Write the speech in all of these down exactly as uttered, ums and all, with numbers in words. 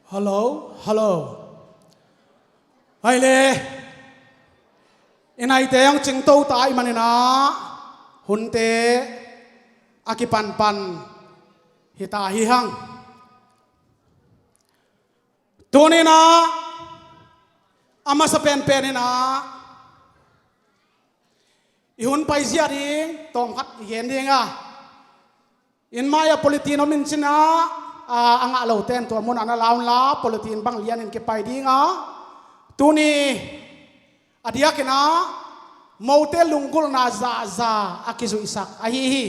Hello, hello. Hai le. I naite hong cingto ta ahih manin ah, hunte a kipanpan hi ta hi hang. Tuni-in ah, a masa penpen in ah, i hun paizia ding tawmkhat i gen ding a, inn mai-ah polythene om in cin ah, a, a ngah lote in tua munah na la un la, polythene bang lianin kipai ding a, tuni a diakin ah mote lunggulhna zahzah a kizuihsak ahi hi.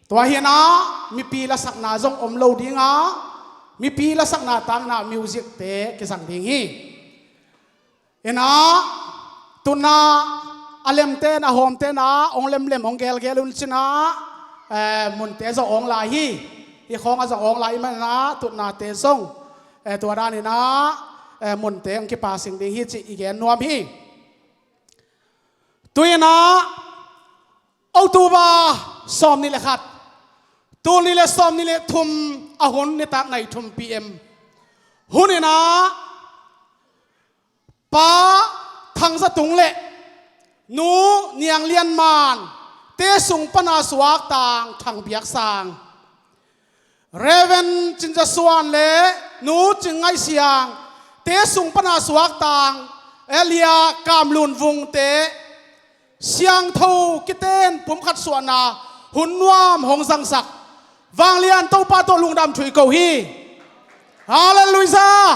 Tua hi-in ah mipi lasakna zong om lo ding a, mipi lasakna tangin ah music-te kizang ding hi. In ah, tutna a lemte in, a hawmte in ah hong lemlem, hong gelgel un cin ah, eh, munte zong awng lai hi. Hih khawng ah zong awng lai ahih manin ah tutnate zong, eh, tua danin ah, eh, munte hong kipasing ding hi cih i gen nuam hi. Tu-in ah, October sawmnih le khat, tul nih le sawmnih le thum a hun, nitak nai thum P M hun in ah, Pa Thang Za Tung le Nu Niang Lian Man te sung pana suak tang Thang Biak Sang, Reverend Cin Za Suan le Nu Cing Ngaih Siang te sung pana suak tang Elia Kam Lun Vung te siangtho kiten pumkhat suahna hun nuam hong zangsak Vanglian Topa tawh lungdam thu i ko hi. Halleluiah!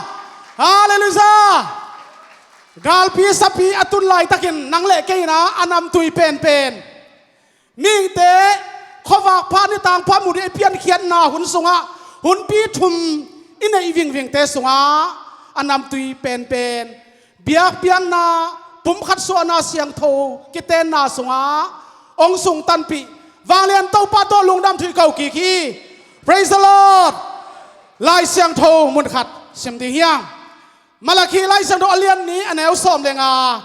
Halleluiah! Galpi sapi a tun laitakin nang le kei in ah a namtui penpen, mihingte khuavak pha, ni tangpha mu ding i piankhiatna hun sungah hunpi thum i neih vingvingte sungah a namtui penpen, biakpiakna, pumkhat suahna, siangtho kitenna sungah hong sungtanpih Vanglian Topa tawh lungdam thu i ko kik hi. Praise the Lord. Lai Siangtho mun khat sim ding hi hang. Malakhi Lai Siangtho a lian nih, a neu sawm le nga,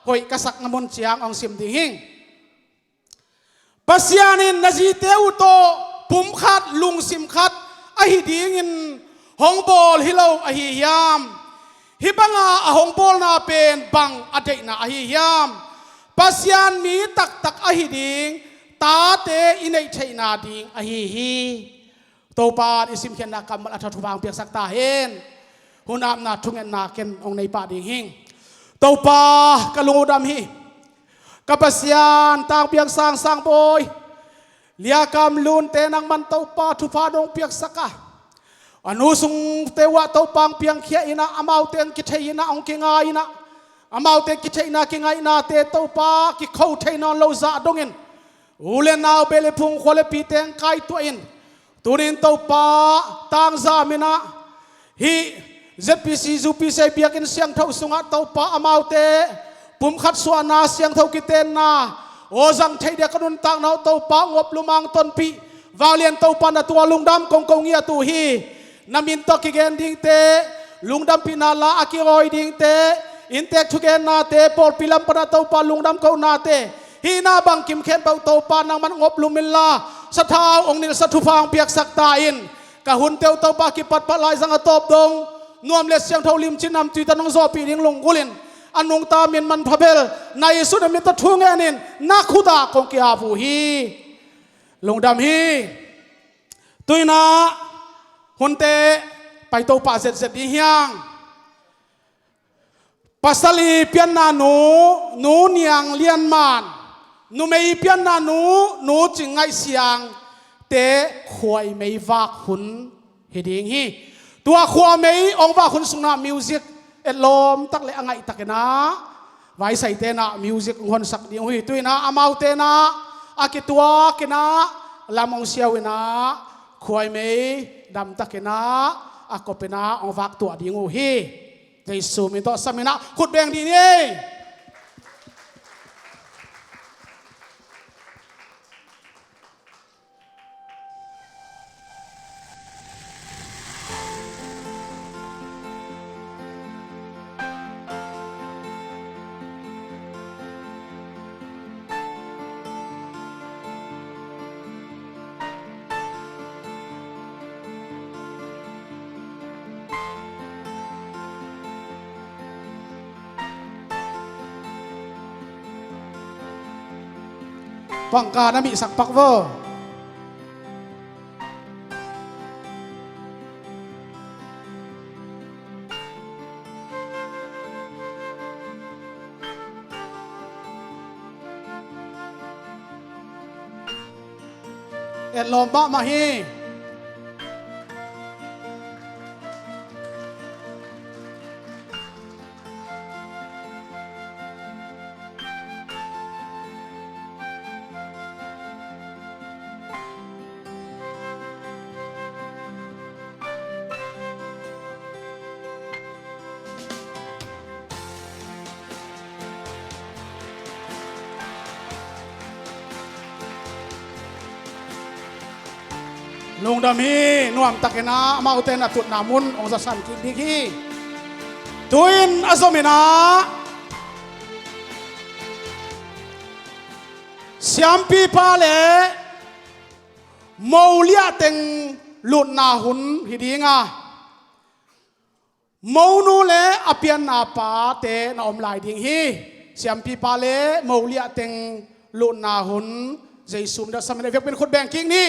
hoih ka sakna mun ciang hong sim ding hi. Pasian in na zite uh tawh pumkhat, lungsim khat ahi dingin hong bawl hi lo ahi hiam? Hih banga a hong bawlna pen bang a deihna ahi hiam? Pasian mi taktak ahi ding tate i neih theihna ding ahi hi. Topa in i simkhiatna kammal a tha thupha hong piaksak ta hen. Hun apna thungetna ken hong nei pah ding hi. Topa, ka lung uh dam hi. Ka Pasian, Tang Biak Sang, Sang Bawi, Lia Kam Lun te nangman Topa thupha nong piaksak a, a nu sungte uh ah Topa hong piangkhia in ah, amaute hong kithei in ah, hong kingai in ah, amaute kitheihna kingaihnate Topa kikho thei nawn lo zah dongin, u le nau, beh le phung, khua le pi teng kaituah in, tunin Topa tangzam in ah, hih Z P C, U P C biakinn siangtho sungah Topa amaute pumkhat suahna, siangtho kitenna aw zang thei dia ka nuntakna uh Topa hong op lumang tonpih. Vanglian Topa na tungah lungdam kong ko ngiat uh hi. Na min tawh kigen dingte, lungdampihna la a kirawi dingte, inntek thugennate, pawlpi lam pana Topa lungdam kohnate, hih na bangkim khempeuh Topa nangman hong op lum inla, sathau hong nilhsa thupha hong piaksak ta in. Ka hunte uh Topa kipatpah laizang a tawp dong nuam le siangtho limci namtui tan hong zawhpih ding lunggulhin, a nungta min manpha bel na Jesuh na min tawh thu ngenin na khut ah kong ki-ap uh hi. Lungdam hi. Tu-in ah hunte paito pah zetzet ding hi hang. Pasal i pianna nu, Nu Niang Lian Man, numei i pianna nu, Nu Cing Ngaih Siang te khuaimei vak hun hi ding hi. Tua khuaimei hong vak hun sungah music etlawm tak le a ngaih takin ah vaisaite in ah music hong honsak ding uh hi. Tu-in ah amaute in ah a kituakin ah lam hong siau in ah khuaimei damtakin ah a kopin ah hong vak tuah ding uh hi. Jesuh min tawh sam in ah khut beng dih ni. Pangka na mihsak pak vo. Etlawm mahmah hi. Lungdam hi. Nuamtakin ah amaute na tutna mun hong zasan kik ding hi. Tu-in a zomin ah siampipa le moliah teng lutna hun hi ding a, monu le a pianna pate na om lai ding hi. Siampipa le moliah teng lutna hun Jesu min tawh samin a, i biakpiin khut beng kik ni.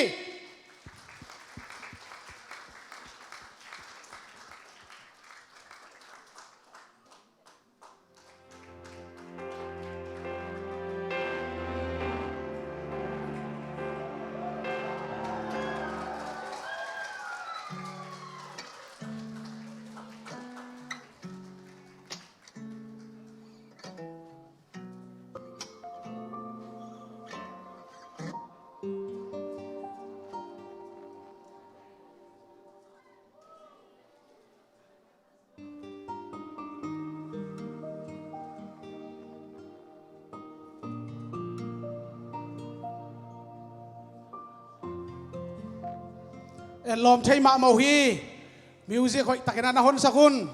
Etlawm thei mahmah uh hi. Music hoihtakin ah na honsak un.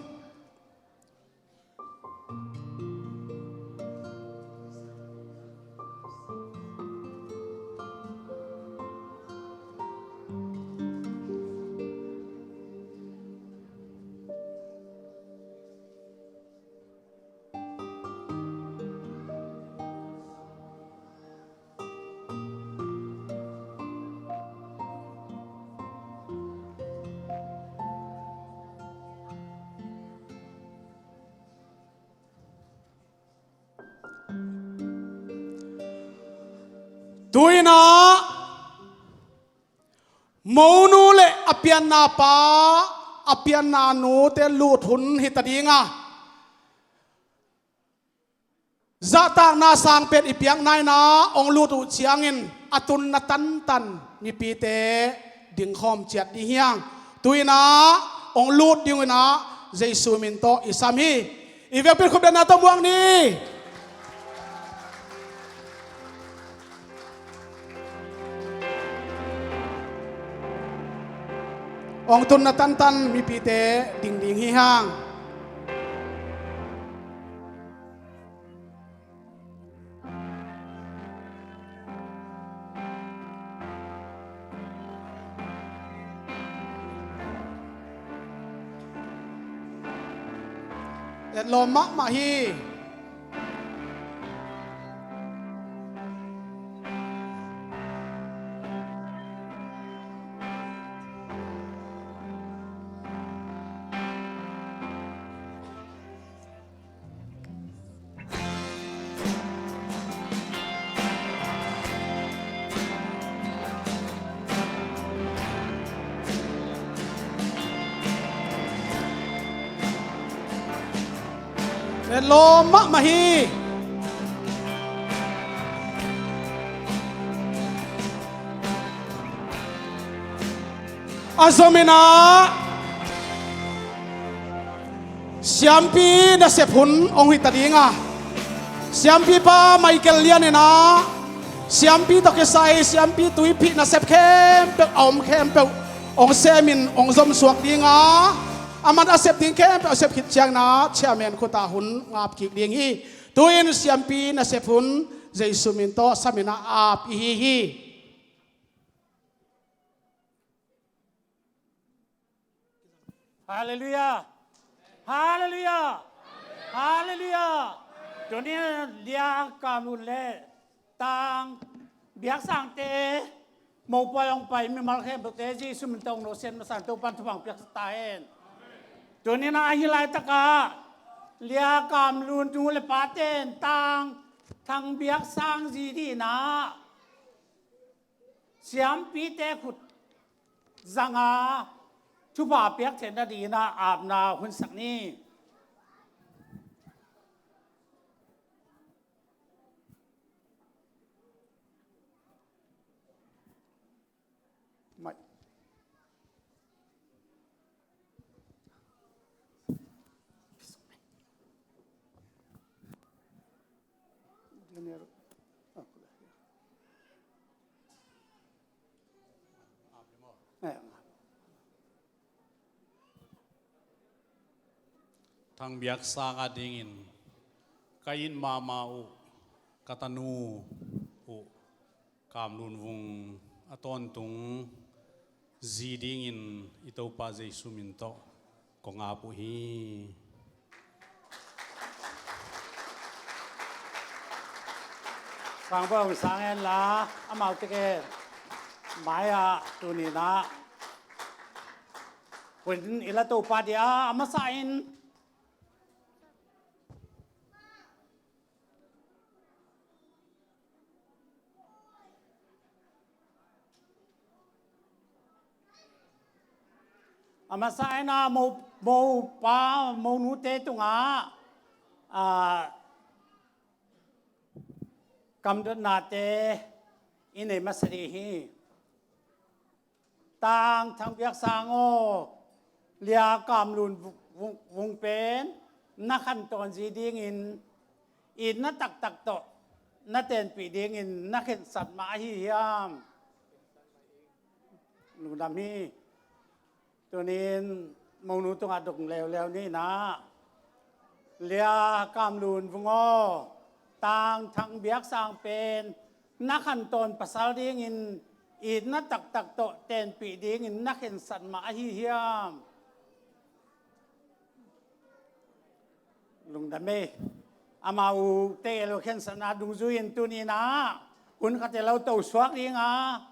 Tu-in ah monu le a pianna pa, a pianna nute lut hun hi ta ding a, zahtakna sangpen i piakna in ah hong lut uh ciangin a tunna tantan mipite dingkhawm ciat ding hi hang. Tu-in ah hong lut ding uh in ah Jesu min tawh i sam hi. I biakpiin khut bengna tawh muak ni. Hong tunna tantan mipite ding ding hi hang. Etlawm mahmah hi. Etlawm mahmah hi. A zomin ah siampi nasep hun hong hi ta ding a, siampipa Michael Lian in ah siampi tawh kisai siampi tuiphih nasep khempeuh a om khempeuh hong semin hong zomsuak ding a, a man a sep ding khempeuh a sep khit ciangin ah chairman khut ah hun ngap kik ding hi. Tu-in siampi nasep hun Jesu min tawh samin ah ap i hi hi. Halleluiah. Halleluiah. Halleluiah. Tuni liang kamlun le tang Biaksangte, mopawi hong pai mimal khempeuhte Jesu min tawh hong nawsiat masa in Topa'n thupha hong piaksak ta hen. Tuni-in ah hih laitakah Lia Kam Lun nu le pate in Tang Thang Biaksang zi dingin ah siampite khut zanga thupha piak theihna dingin ah apna hun sak ni. Thang Biaksang a dingin ka it mahmah uh, ka tanu uh, Kam Lun Vung a tawntung zi dingin i Topa Jesu min tawh kong ap uh hi. Sang bang sang hen la, amau teke mai-ah tuni-in ah hun i la Topa dia a masa in a masa in ah mo, mopa monute tungah a kamdotnate i nei masa ding hi. Tang Thang Biaksang aw, Lia Kam Lun Vung, Vung, Vung pen na khantawn zi dingin itna taktak tawh na tenpih dingin na khensat mah ahi hiam? Lungdam hi. Tuni-in monu tungah dong leuleu ni in ah, Lia Kam Lun Vung aw, Tang Thang Biaksang pen na khantawn pasal dingin itna taktak tawh tenpih dingin na khensat mah ahi hiam? Lungdam ei. Amau te lo khensatna dungzui in tuni-in ah hun khat e lo to suak ding a,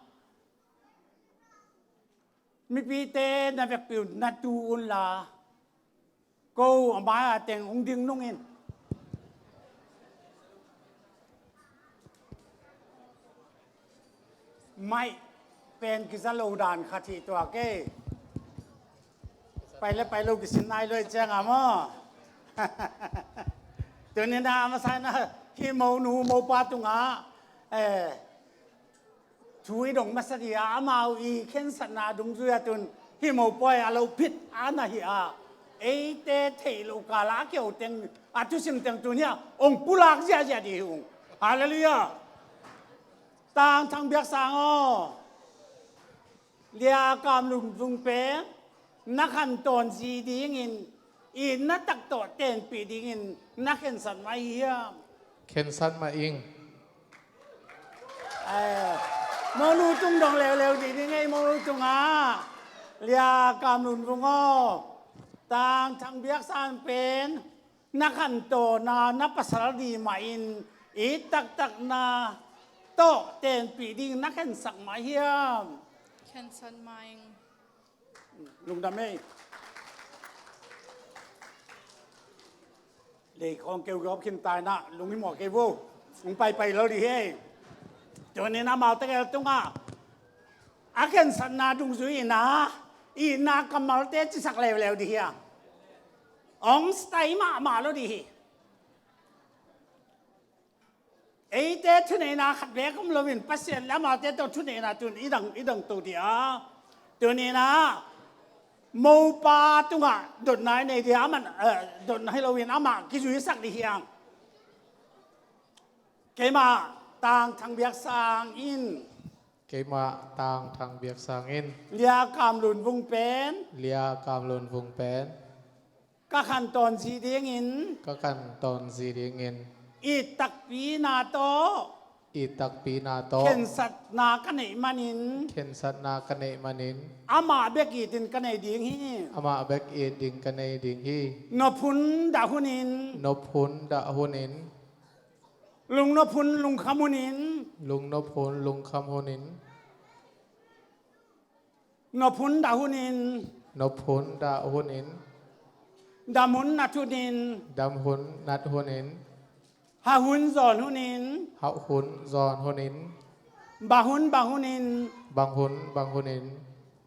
mipite na vekpi un na tu unla, ko a mai-a teng hong ding nung in. Mai pen kiza lo dan khat hi tua kei. Pai le pai lo kisin nai lo i ciang a maw. Tuni-in ah a masa in ah hih monu mopa tungah, eh, thu i dong masa ding a, amau i khensatna dungzui a tun hih mopawi a lo phit a na hi a, eite theih loh kal a a keu teng a thusim teng tun hi a hong pulak ziahziah ding hi ung. Halleluiah. Tang Thang Biaksang aw, Lia Kam Lun Vung pen na khantawn zi dingin itna tak tawh tenpih dingin na khensat mah ahi hiam? Khensat mah ing. Ai, monu tung dong leuleu dih ding ei, monu tungah Lia Kam Lun Vung aw, Tang Thang Biaksang pen na khantawn a na pasal ding mah in it taktakna tawh tenpih ding na khensat mah hiam? Khensat mah ing. Lungdam ei. Lei khawng keu gawp khin ta in ah lunghimawh kei vo. Hong paipai lo ding hi ei. Tuni-in amau tegel tungah a khensatna dungzui in ah itna kammalte cisak leuleu ding hi a, hong style mahmah lo ding hi. Eite thuneihna khat beek om loin Pasian le amaute tawh thuneihna tun i dang, i dang to dih a. Tuni-in ah mopa tungah dotna i nei dih a, aman, eh, dotna hi loin amah kizuisak dih hi hang. Keimah Tang Thang Biaksang in. Keimah Tang Thang Biaksang in. Lia Kam Lun Vung pen. Lia Kam Lun Vung pen. Ka khantawn zi dingin. Ka khantawn zi dingin. It takpi na tawh. It takpi na tawh. Khensatna ka neih manin. Khensatna ka neih manin. Amah bek itin ka nei ding hi. Amah bek it ding ka nei ding hi. Nop hun dah hunin. Nop hun dah hunin. Lungnop hun lungkham hunin. Lungnop hun lungkham hunin. Nop hun dah hunin. Nop hun dah hunin. Dam hun nat hunin. Dam hun nat hunin. Hah hun zawn hunin. Hah hun zawn hunin. Bang hun bang hunin. Bang hun bang hunin.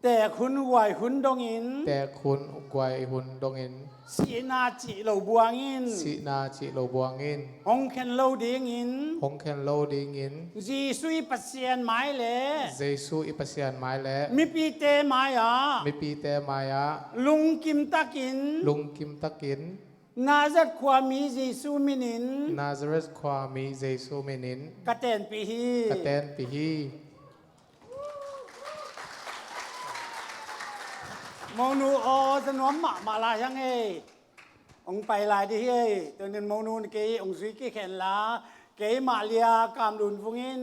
Teek hun guai hun dongin. Teek hun guai hun dongin. Sihna cih lo buangin. Sihna cih lo buangin. Hong khen lo dingin. Hong khen lo dingin. Jesu i Pasian mai le. Jesu i Pasian mai le. Mipite mai-ah. Mipite mai-ah. Lungkim takin. Lungkim takin. Nazareth khuami Jesu minin. Nazareth khuami Jesu minin. Ka tenpih hi. Ka tenpih hi. Monu aw, za nuam mahmah lai hiang ei. Hong pai lai dih hi ei. Tunin monu kei hong zui kik hen la. Keimah Lia Kam Lun Vung in.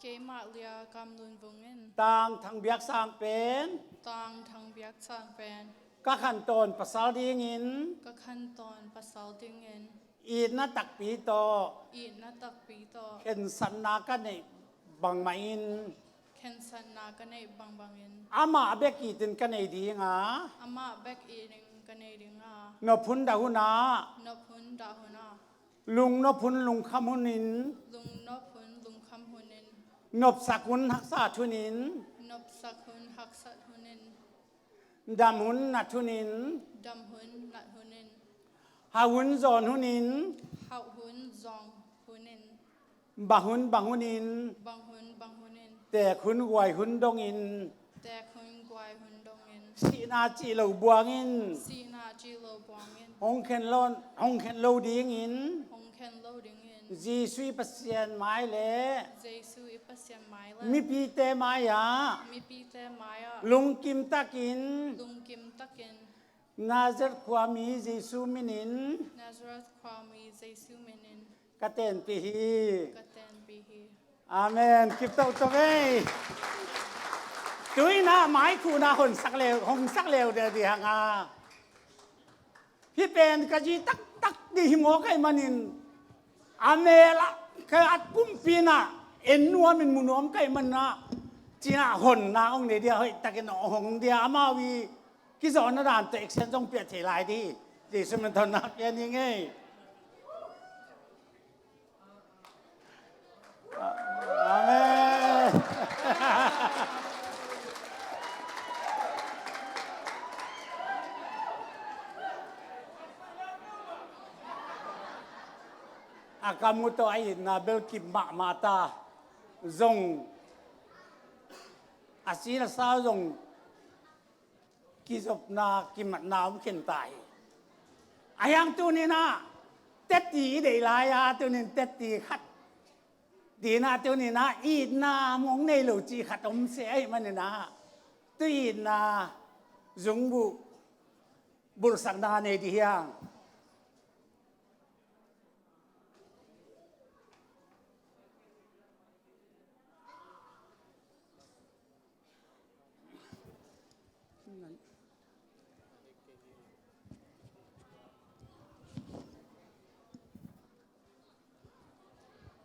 Keimah Lia Kam Lun Vung in. Tang Thang Biak Sang pen. Tang Thang Biak Sang pen. Ka khantawn pasal dingin. Ka khantawn pasal dingin. Itna takpi tawh. Itna takpi tawh. Khensatna ka neih bangmah in. Khensatna ka neih bangbangin. Amah bek itin ka nei ding a. Amah bek itin ka nei ding a. Nop hun dah hun ah. Nop hun dah hun ah. Lungnop hun lungkham hunin. Lungnop hun lungkham hunin. Nopsak hun haksat hunin. Nopsak hun haksat hunin. Dam hun nat hunin. Dam hun nat hunin. Hah hun zawn hunin. Hah hun zawn hunin. Bang hun bang hunin. Bang hun bang hunin. Teek hun guai hun dongin. Teek hun guai hun dongin. Sihna cih lo buangin. Sihna cih lo buangin. Hong khen lo, hong khen lo dingin. Hong khen lo dingin. Jesu i Pasian mai le. Jesu i Pasian mai le. Mipite mai-ah. Mipite mai-ah. Lungkim takin. Lungkim takin. Nazareth khuami Jesu minin. Nazareth khuami Jesu minin. Ka tenpih hi. Ka tenpih hi. Amen. Kip tohtoh ei. Tuinah maikhuhna honsak leu, hongsak leu deh dih hang a. Hih pen ka zi taktak dih hi maw ka hih manin. A mel ah ka at pumpi inah en nuam in mu nuam ka hih manin ah. Cinah honna hong nei dia hoih takin hong dia amau i kizawhna dan teh action zong piah thei lai dih. Jesu min tawh na pia ni ngei. Amen. A kam uh tawh a itna bel kip mahmah ta zong a si a sa zong kizopna kimatna om khin ta hi. A hiang tuninah tetti i deih lai-a tunin tetti khat dinah tuninah itna mong nei lo cih khat om se ahih maninah tu itna zungbuh bulhsakna nei dih hiang.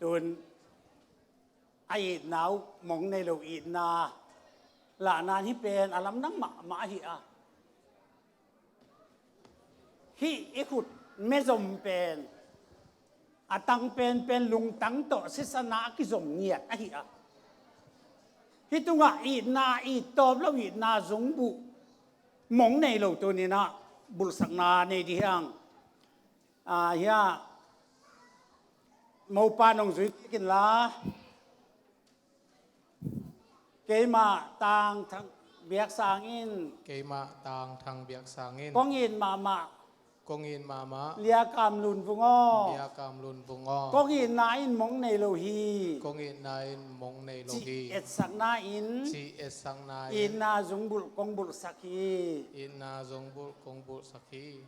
Tun a itna uh mong nei lo itna lahna hih pen a lamdang mahmah ahi a. Hih i khut mezom pen a tang penpen lungtang tawh sisan a kizom ngiat ahi a. Hih tungah itna, it tawp lo itna zungbuh mong nei lo tuninah bulhsakna nei dih hiang. A, hiah mopa nong zui kik inla. Keimah Tang Thang Biak Sang in. Keimah Tang Thang Biak Sang in. Kong it mahmah. Kong it mahmah. Lia Kam Lun Vung aw. Lia Kam Lun Vung aw. Kong itna in mong nei lo hi. Kong itna in mong nei lo hi. Cih etsakna in. Cih etsakna in. Itna zungbulh kong bulhsak hi. Itna zungbulh kong bulhsak hi.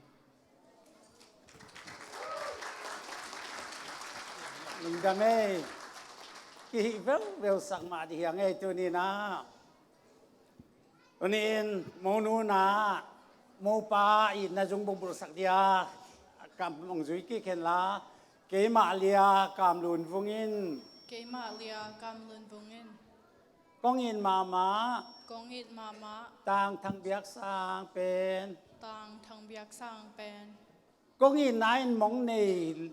Lungdam ei. Kihih velvel sak mah dih hiang ei tuninah. Tunin monu na mopa itna zung bulhsak dia kam hong zui kik henla Keimah Lia Kam Lun Vung in. Keimah Lia Kam Lun Vung in. Kong it mahmah. Kong it mahmah. Tangthang biaksang pen. Tangthang biaksang pen. Kong itna in mong nei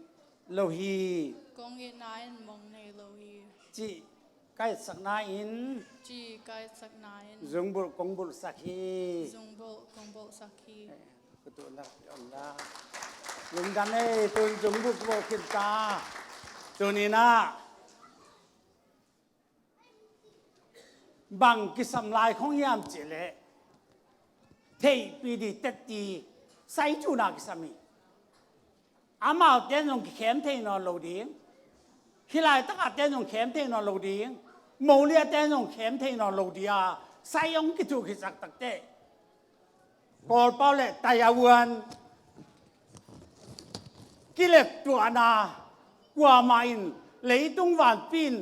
lo hi. Kong itna in mong nei lo hi. Cih ka etsakna in. Cih ka etsakna in. Zungbulh kong bulhsak hi. Zungbulh kong bulhsak hi. Eh, kutu na, on la. Lungdam ei, tun zungbulh bulh khin ta. Tuni-in ah bang kisam lai khong hiam cih leh, theihpih ding tetti sai thuna kisam hi. Amaute zong kikhem thei nawn lo ding, hih laitakahte zong khem thei nawn lo ding, moliate zong khem thei nawn lo ding a, sai hong kithuh khitsak takteh, Kawlpau le Taiwan kileptuahna kuamah in, leitung vanpi in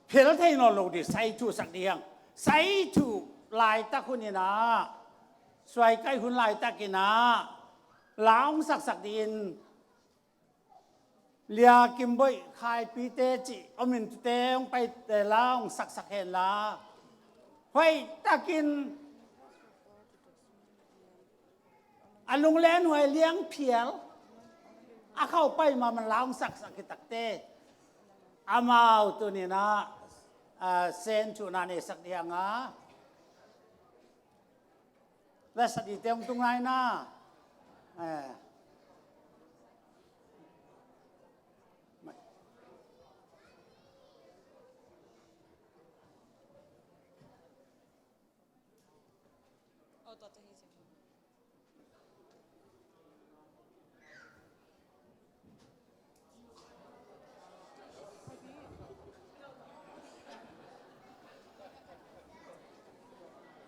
phel thei nawn lo ding, sai thuhsak ding. Sai thuh laitak hun in ah, suaikaih hun laitakin ah, la hong saksak dingin, Lia Kim Boih Khaipite cih om in, tute hong paite la hong saksak hen la, hoihtakin a lunglenhuai liangphial a khauh pai mahmah la hong saksak hi takteh, amau tuni-in ah, ah, sen thuhna neisak ding a, la sa dingte hong tung lai na. Eh.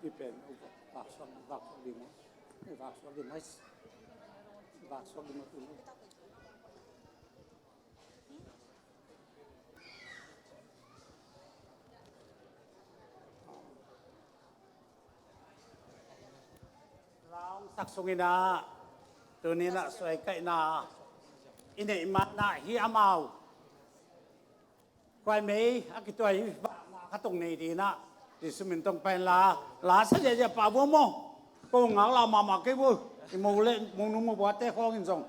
Hih pen, vak suak, vak suak ding maw? Vak suak ding maw? Vak suak ding maw, tu ni. La hong sak sungin ah, tuni-in ah suaikaihna i neih man ah, hih amau khuaimei a kituah hi, vahna khat hong nei dingin ah, Jesu min tawh hong pai in la, la sa ziahziah pah vua maw. Ko ngaklah mahmah kei vua, i mo le monu mo buate khawng in zong.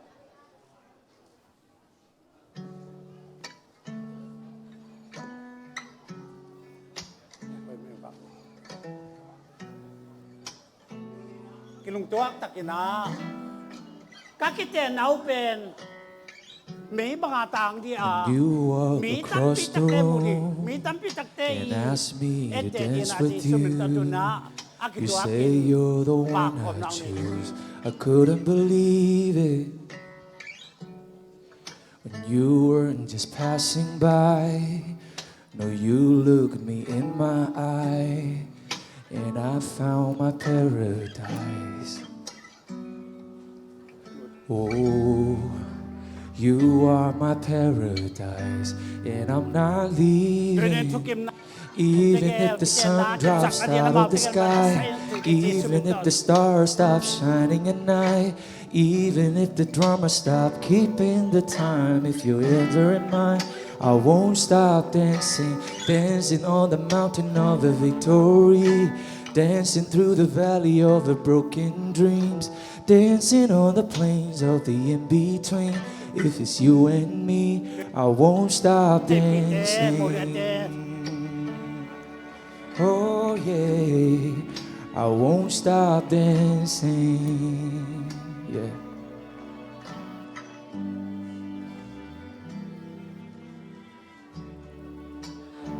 Kilungtuak takin ah, ka kitenna uh pen mei banga tang ding a, mi tampi takte mu ding, mi tampi takte i ette ding a, Jesu min tawh tun ah a kituakin pakkhawmna hong nei. I couldn't believe it. When you weren't just passing by, no, you looked me in my eye, and I found my paradise. Oh, you are my paradise, and I'm not leaving. Even if the sun drops out of the sky, even if the stars stop shining at night, even if the drama stop keeping the time, if your hands are in mine, I won't stop dancing, dancing on the mountain of the victory, dancing through the valley of the broken dreams, dancing on the plains of the in-between. If it's you and me, I won't stop dancing. Oh yeah, I won't stop dancing. Yeah.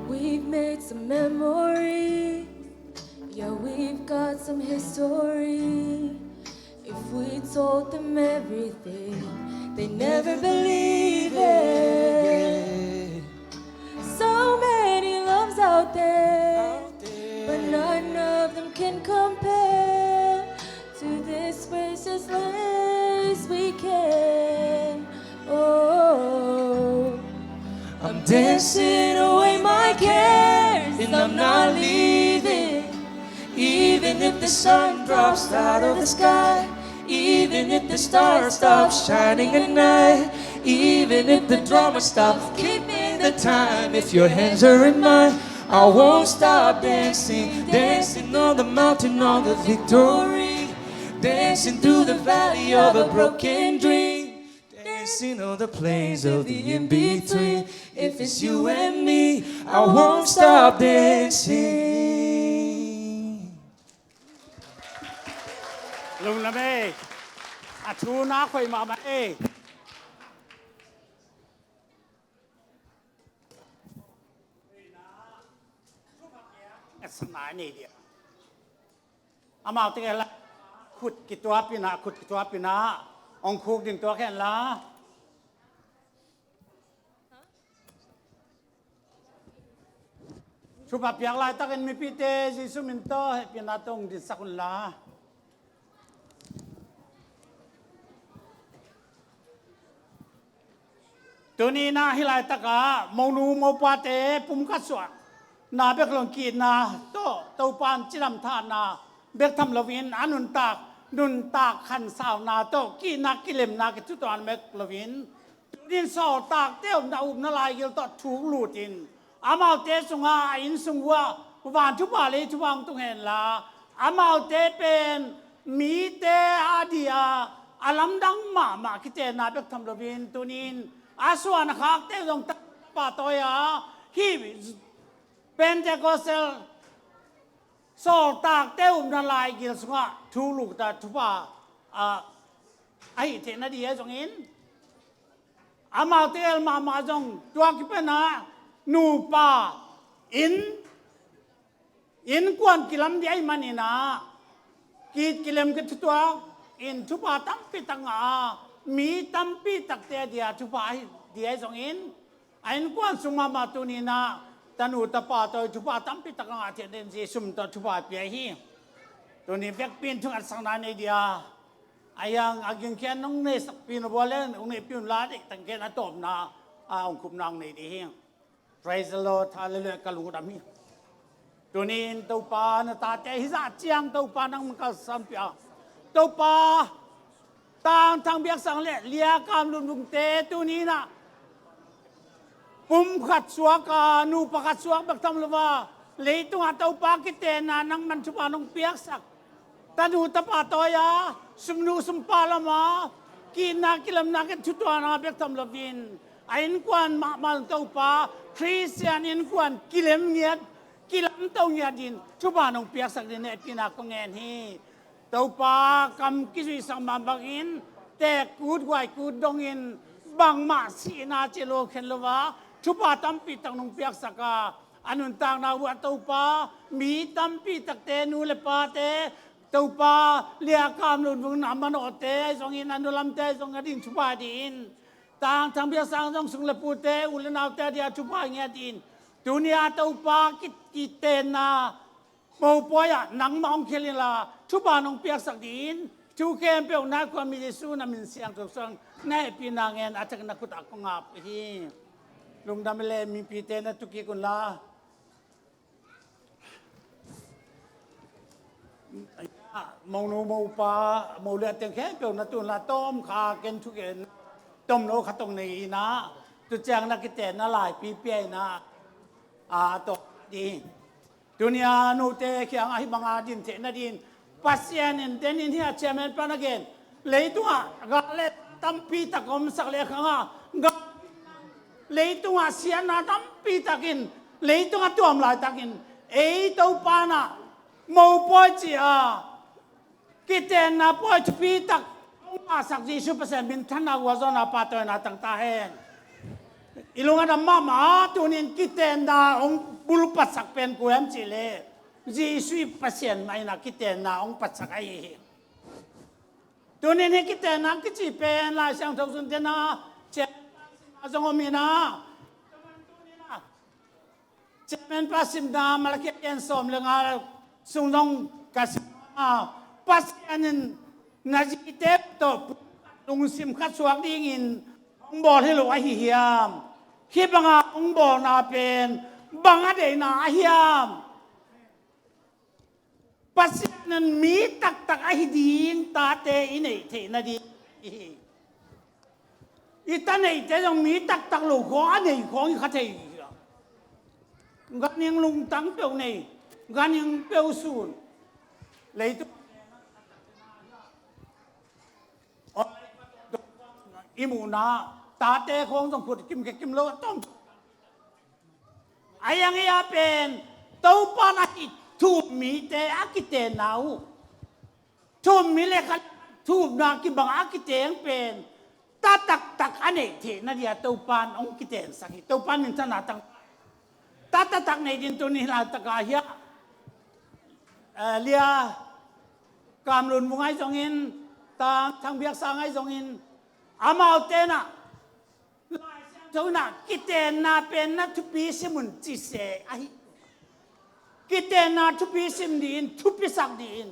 We've made some memories. Yeah, we've got some history. If we told them everything, they never believe it. So many loves out there, but none of them can compare to this precious lace we carry. Oh, I'm dancing away my cares, and I'm not leaving. Even if the sun drops out of the sky, even if the stars stop shining at night, Even if the drama stops, give me the time. If your hands are in mine, I won't stop dancing. Dancing on the mountain, on the victory. Dancing through the valley of a broken dream. Dancing on the plains of the in-between. If it's you and me, I won't stop dancing. Lungdam ei. A thu na khoi mahmah ei. Amau te la khut kituap in ah, khut kituap in ah, ong khuk ding tuak hen la. Thupha piak laitakin mipite Jesu min tawh hehpihna tawh ong dinsak un la. Tuni-in ah hih laitakah monu mopate pumkhat suahna bek lo-in ki-itna tawh Topa in cidam thahna bek tham loin a nuntak, nuntak khansauna tawh ki-itna kilemna kithutuahna bek loin, tuni-in sawltakte upna, upna laigil tawh thuk lutin amaute sungah a inn sung uah van thupha lei thupha hong tung hen la, amaute pen mite a dia a lamdang mahmah kitenna bek tham loin tuni-in a suan a khakte zong ta pahtawi a, hih Pentecostal sawltakte upna laigil sungah thuk luta thupha a, a hih theihna ding ahi zongin, amaute el mahmah zong tua kipan ah nupa inn, innkuan kilam ding ahih manin ah ki-it kilem kithutuak in thupha tampi tak ngah a, mi tampi takte a dia thupha ahi ding ahi zongin, a innkuan sung mahmah tuni-in ah tanu tapa tawh thupha tampi tak a ngah theih nadingin Jesu min tawh thupha pia hi. Tuni vekpi in thungatsakna nei ding a, a hiang a gingkhian nong neisakpih na bual le ong neihpih un la, deih tangkhian a tawpna a ong khupna ong nei ding hi. Praise the Lord, hallelujah, ka lungdam hi. Tuni-in Topa na tate hi zah ciang Topa nang makasampi a, Topa Tangthang Biaksang le Liakam Lunvungte tuni-in ah pumkhat suak a, nupa khat suak bek tham lo a, leitungah Topa kitenna nangman thupha nong piaksak, tanu tapa tawi a, sumnu sumpa lam a, ki-itna kilemna kithutuahna bek tham loin, a innkuan mahmah Topa, Khristian innkuan kilem ngiat, kilamto ngiat in thupha nong piaksak dingin hehpihna kong ngen hi. Topa, kam kizuihsak mah bangin teek kut guai kut dongin bangmah sihna ci lo khen lo a, thupha tampi tak nong piaksak a, a nuntakna uah Topa mi tampi takte, nu le pate, Topa Liakam Lunvung a manawhte ahi zongin, a nulamte ahi zongin a ding thupha dingin, Tangthang Biaksang zong sung le pute, u le naute a dia thupha ngiat in, tuni-a Topa ki-, kitenna mopawi ah nangmah hong khel inla, thupha nong piaksak dingin, thu khempeuh na khuami Jesu na min siangtho suang na hehpihna ngen a thak na khut ah kong ap hi. Lungdam le mipite na tukik unla. Monu mopa, mo le a teng khempeuh na tunla tawm kha ken thu ken tomno khat ong nei inah, tu ciang na kitenna laipi pia inah, a tawh ding. Tuni-a note kiangah hih banga din theih nadin Pasian in denin hih a chairman pa na gen, leitungah gah le tampi tak omsak leh khangah gah, leitungah siatna tampi takin, leitungah tuam laitakin ei Topa nah mopawi ci-a kitenna pawi thupi tak hong ngahsak Jesu Pasian minthanna gualzawhna pahtawina tang ta hen. I lung a dam mahmah a, tunin kitenna hong bulpatsak pen kua hiam cihleh, Jesu i Pasian mah inah kitenna hong patsak ahi hi. Tunin hih kitenna kici pen Lai Siangtho sunte na cian zong om inah, Chairman pa simna Malakia lian sawm le nga sung zong ka sim a, Pasian in na zite tawh lungsim khat suak dingin hong bawl hi lo ahi hiam? Hih banga hong bawlna pen bang a deihna ahi hiam? Pasian in mi taktak ahi ding tate i neih theih nading ahi hi. I ta neihte zong mi taktak lo khawng a nei khawng i kha thei hi. Ganhing lungtang peuh nei, ganhing peuh sun. Leitung i muhna tate khawng zong khut kim ke kim lo a tom. A yang ia pen Topa na hi thum mite a kitenna uh. Thum mi le khat thumna kibang a kiteng pen ta taktak a neih theihna dia Topan hong kitensak hi. Topan min thana tang ta taktak nei din tuni hi lai taka hia. Eh, lia Kamlun vung ai zongin, ta Thangbiaksa ngai zongin, amau tenah Lai Siangtho inah kitenna pen na thupi simun cise ahi. Kitenna thupi sim dihin, thupisak dihin.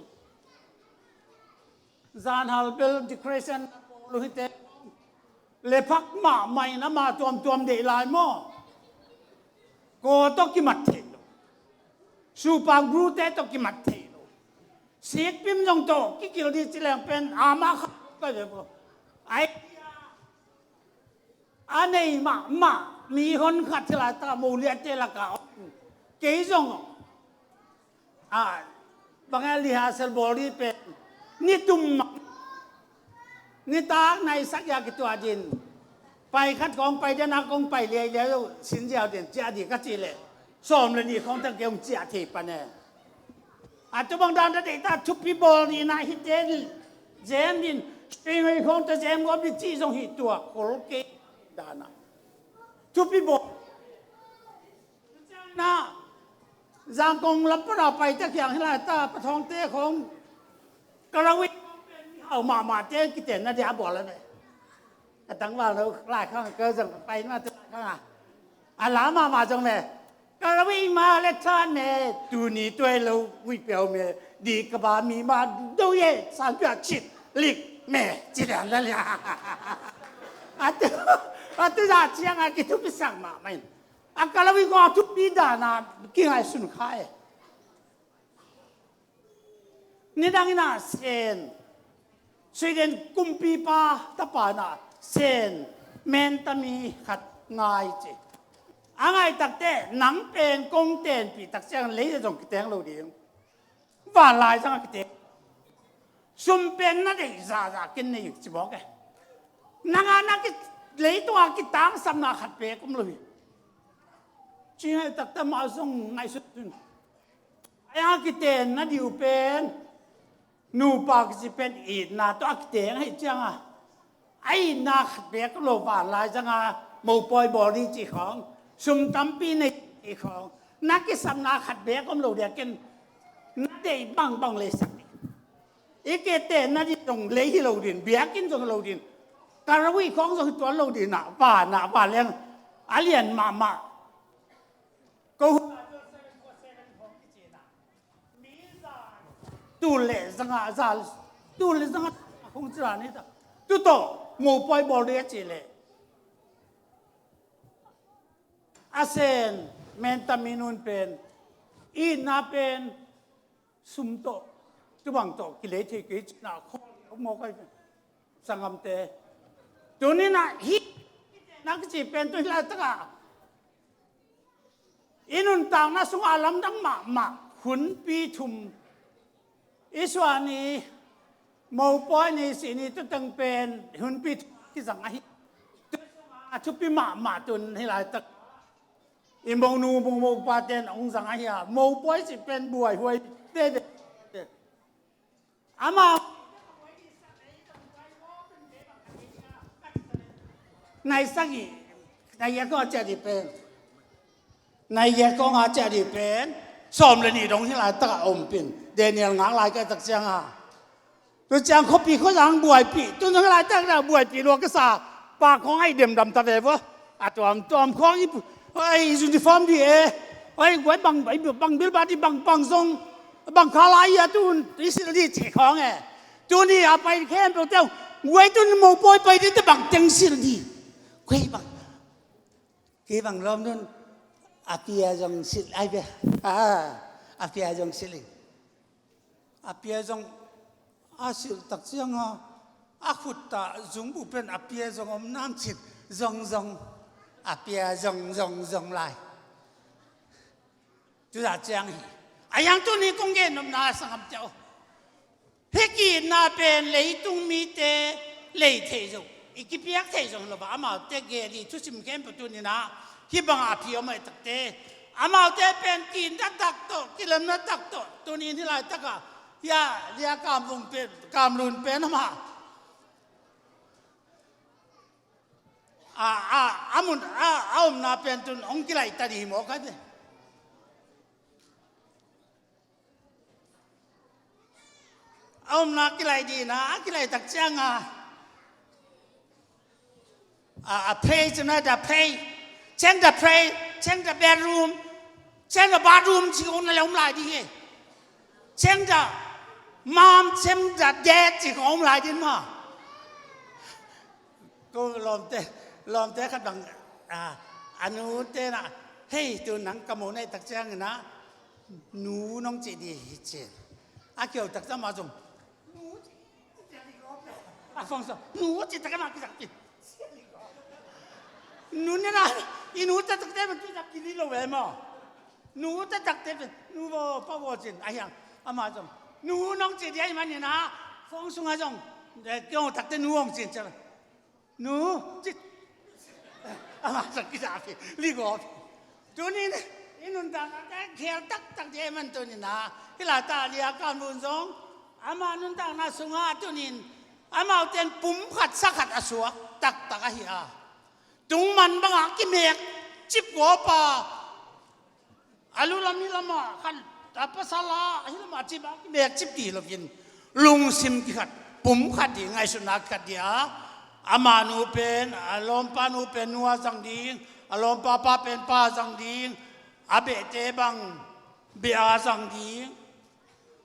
Zanhal bel decoration lu hite le phak mahmah in ama tuamtuam deih lai maw? Kaw tawh kimat thei lo. Supa gru te tawh kimat thei lo. Sikpim zong tawh kikil di ci leng pen ama kha kai ve bo. Ai a nei mahmah mi hon khat hi lai ta mo liate laka om. Kei zong a bang a lihasel bawl dih pen ni tum mah ni tak naisak ia kituah din. Pai khat kong pai den a kong pai liailiai lo sin ziau den ciah dih ka cih leh sawm le nih khawng tang kei hong ciah thei pan e. A tu bang dan ta deih ta thupi bawl dihna hite zem din suingei khawng ta zem gawp dih cih zong hi tua kol kei dana thupi bawl. Na Zangkong lam pana pai ta kiang hi lai ta pathawngte khawng kalawi hau mahmahte kitenna dia bawl a ve. A tangval lo lai khang ka zang pai ma te lai khang a a la mahmah zong ve. Kalawi ma le than me tuni tuai lo wi piau me di ka ba mi ma do ye san pia chit lik me ci lian la lia. A tu a tu za ciang a kithupi sang mahmah in. A kalawi ko a thupi dana kingai sun kha e. Nidang inah Sen Sweden kumpipa tapa inah Sen mentami khat ngai ci. A ngai takte nang pen kong tenpih tak ciang lei zong kiteng lo ding. Vanlai zang a kiteng. Sum pen na deih zahzah kin nei ci bawk e. Nanga na ki leitung a kitangsapna khat pek om lo hi. Ci ngai takte mah zong ngaihsut tun. A yang a kiten na diu pen nupa kici pen itna tawh a kiteng ahi cianga a itna khat bek lo vanlai zanga mopawi bawl ding cih khawng sum tampi nei cih khawng na kisapna khat bek om lo diakin na deih bangbang leisak ding. I keten na dih zong lei hi lo din biakinn zong hi lo din karawi khawng zong hi tuan lo dinah vanah vanleng a lian mahmah. Ko hu tul le zanga zal tul le zanga khong cila ni ta tu to mopawi bawl ding a cih leh a Sen mentami nun pen itna pen sum tawh tubang tawh kilei thei kei cina khaw mawk ai pen sangamte tuninah hi na kici pen tu hi laitakah i nuntakna sungah lamdang mahmah hunpi thum i suah ni mopawi ni sih ni tuteng pen hunpi thum kizang ahi. A thupi mahmah tun hi laitak i monu mopa ten a hong zang ahi a mopawi sih pen buaihuai veve. Ama nai sagih nai giat kong a ciah dih pen nai giat kong a ciah dih pen sawm le nih dong hi laitak a om pin Daniel ngak lai ka tak ciang a tu ciang khuapi khuazang buaipih tu nang laitak na buaipih lua ka sa pa khong ai demdam ta ve vua. A tuamtuam khawng i uniform dih e. Oi guai bang bil ba dih bang bang zong bang kha lai a tun i silh dih cih khawng e. Tuni a pai khempeuh teu guai tun mopawi pai dih te bang teng silh dih. Guai bang kei bang lawm nun a pia zong silh ai ve. A pia zong silh in a pia zong a silh tak cianga a khutta zungbu pen a pia zong om nam cin Zong zong a pia zong zong zong lai. Tuta ciang hi. A yang tuni kong gen nopna sangam teu. Hih ki-itna pen leitung mite lei thei zo, i kipiak thei zo lo va, amaute gel i thusim khempeuh tuni-in ah hih bangah a phi om a takte, amaute pen ki-itna tak tawh, kilemna tak tawh, tuni-in hih laitakah hia lia Kam Lun pen, Kam Lun pen amah a, a, a mun a, a omna pen tun hong kilaih ta ding hi maw ka ve. A omna kilaih ding a, a kilaih tak cianga a, a phei cina da phei, ceng da phei, ceng da bedroom, ceng da bathroom ci kong na le om lai ding hi. Ceng da mam, ceng da ded ci kong om lai ding ma. Ko lawmte, lawmte khat bang a, a nute na, hei, tu nang ka mo nei tak ciangin ah nu nong ci ding hi ci. A kiau tak ciang amah zong nu ci, a fong so nu ci tak ciang amah kisak ci. Nu ne na, i nu tak tak te man tu tak kili lo ve maw. Nu tak tak te nu vo pa vo cin a hiang amah zong nu nong ci ding ahih manin ah fong sungah zong kiau tak te nu hong cin ciang. Nu, ci. Amah zong kiza pi, ligawp. Tunin i nuntakna te khel taktak ding ahih man tunin ah hih laitak lia Kam Lun zong ama nuntakna sungah tunin amaute in pum khat sa khat a suak taktak ahi a, tungman bangah kimek cip gawp a, a lu lam hi lamah khan a pasal a hi lamah cip a kimek cip ding hi loin lungsim kikhat, pum khat ding, ngaihsutna kikhat ding a, ama nu pen a lawmpa nu pen nu a zang ding, a lawmpa pa pen pa a zang ding, a behte bang beh a zang ding.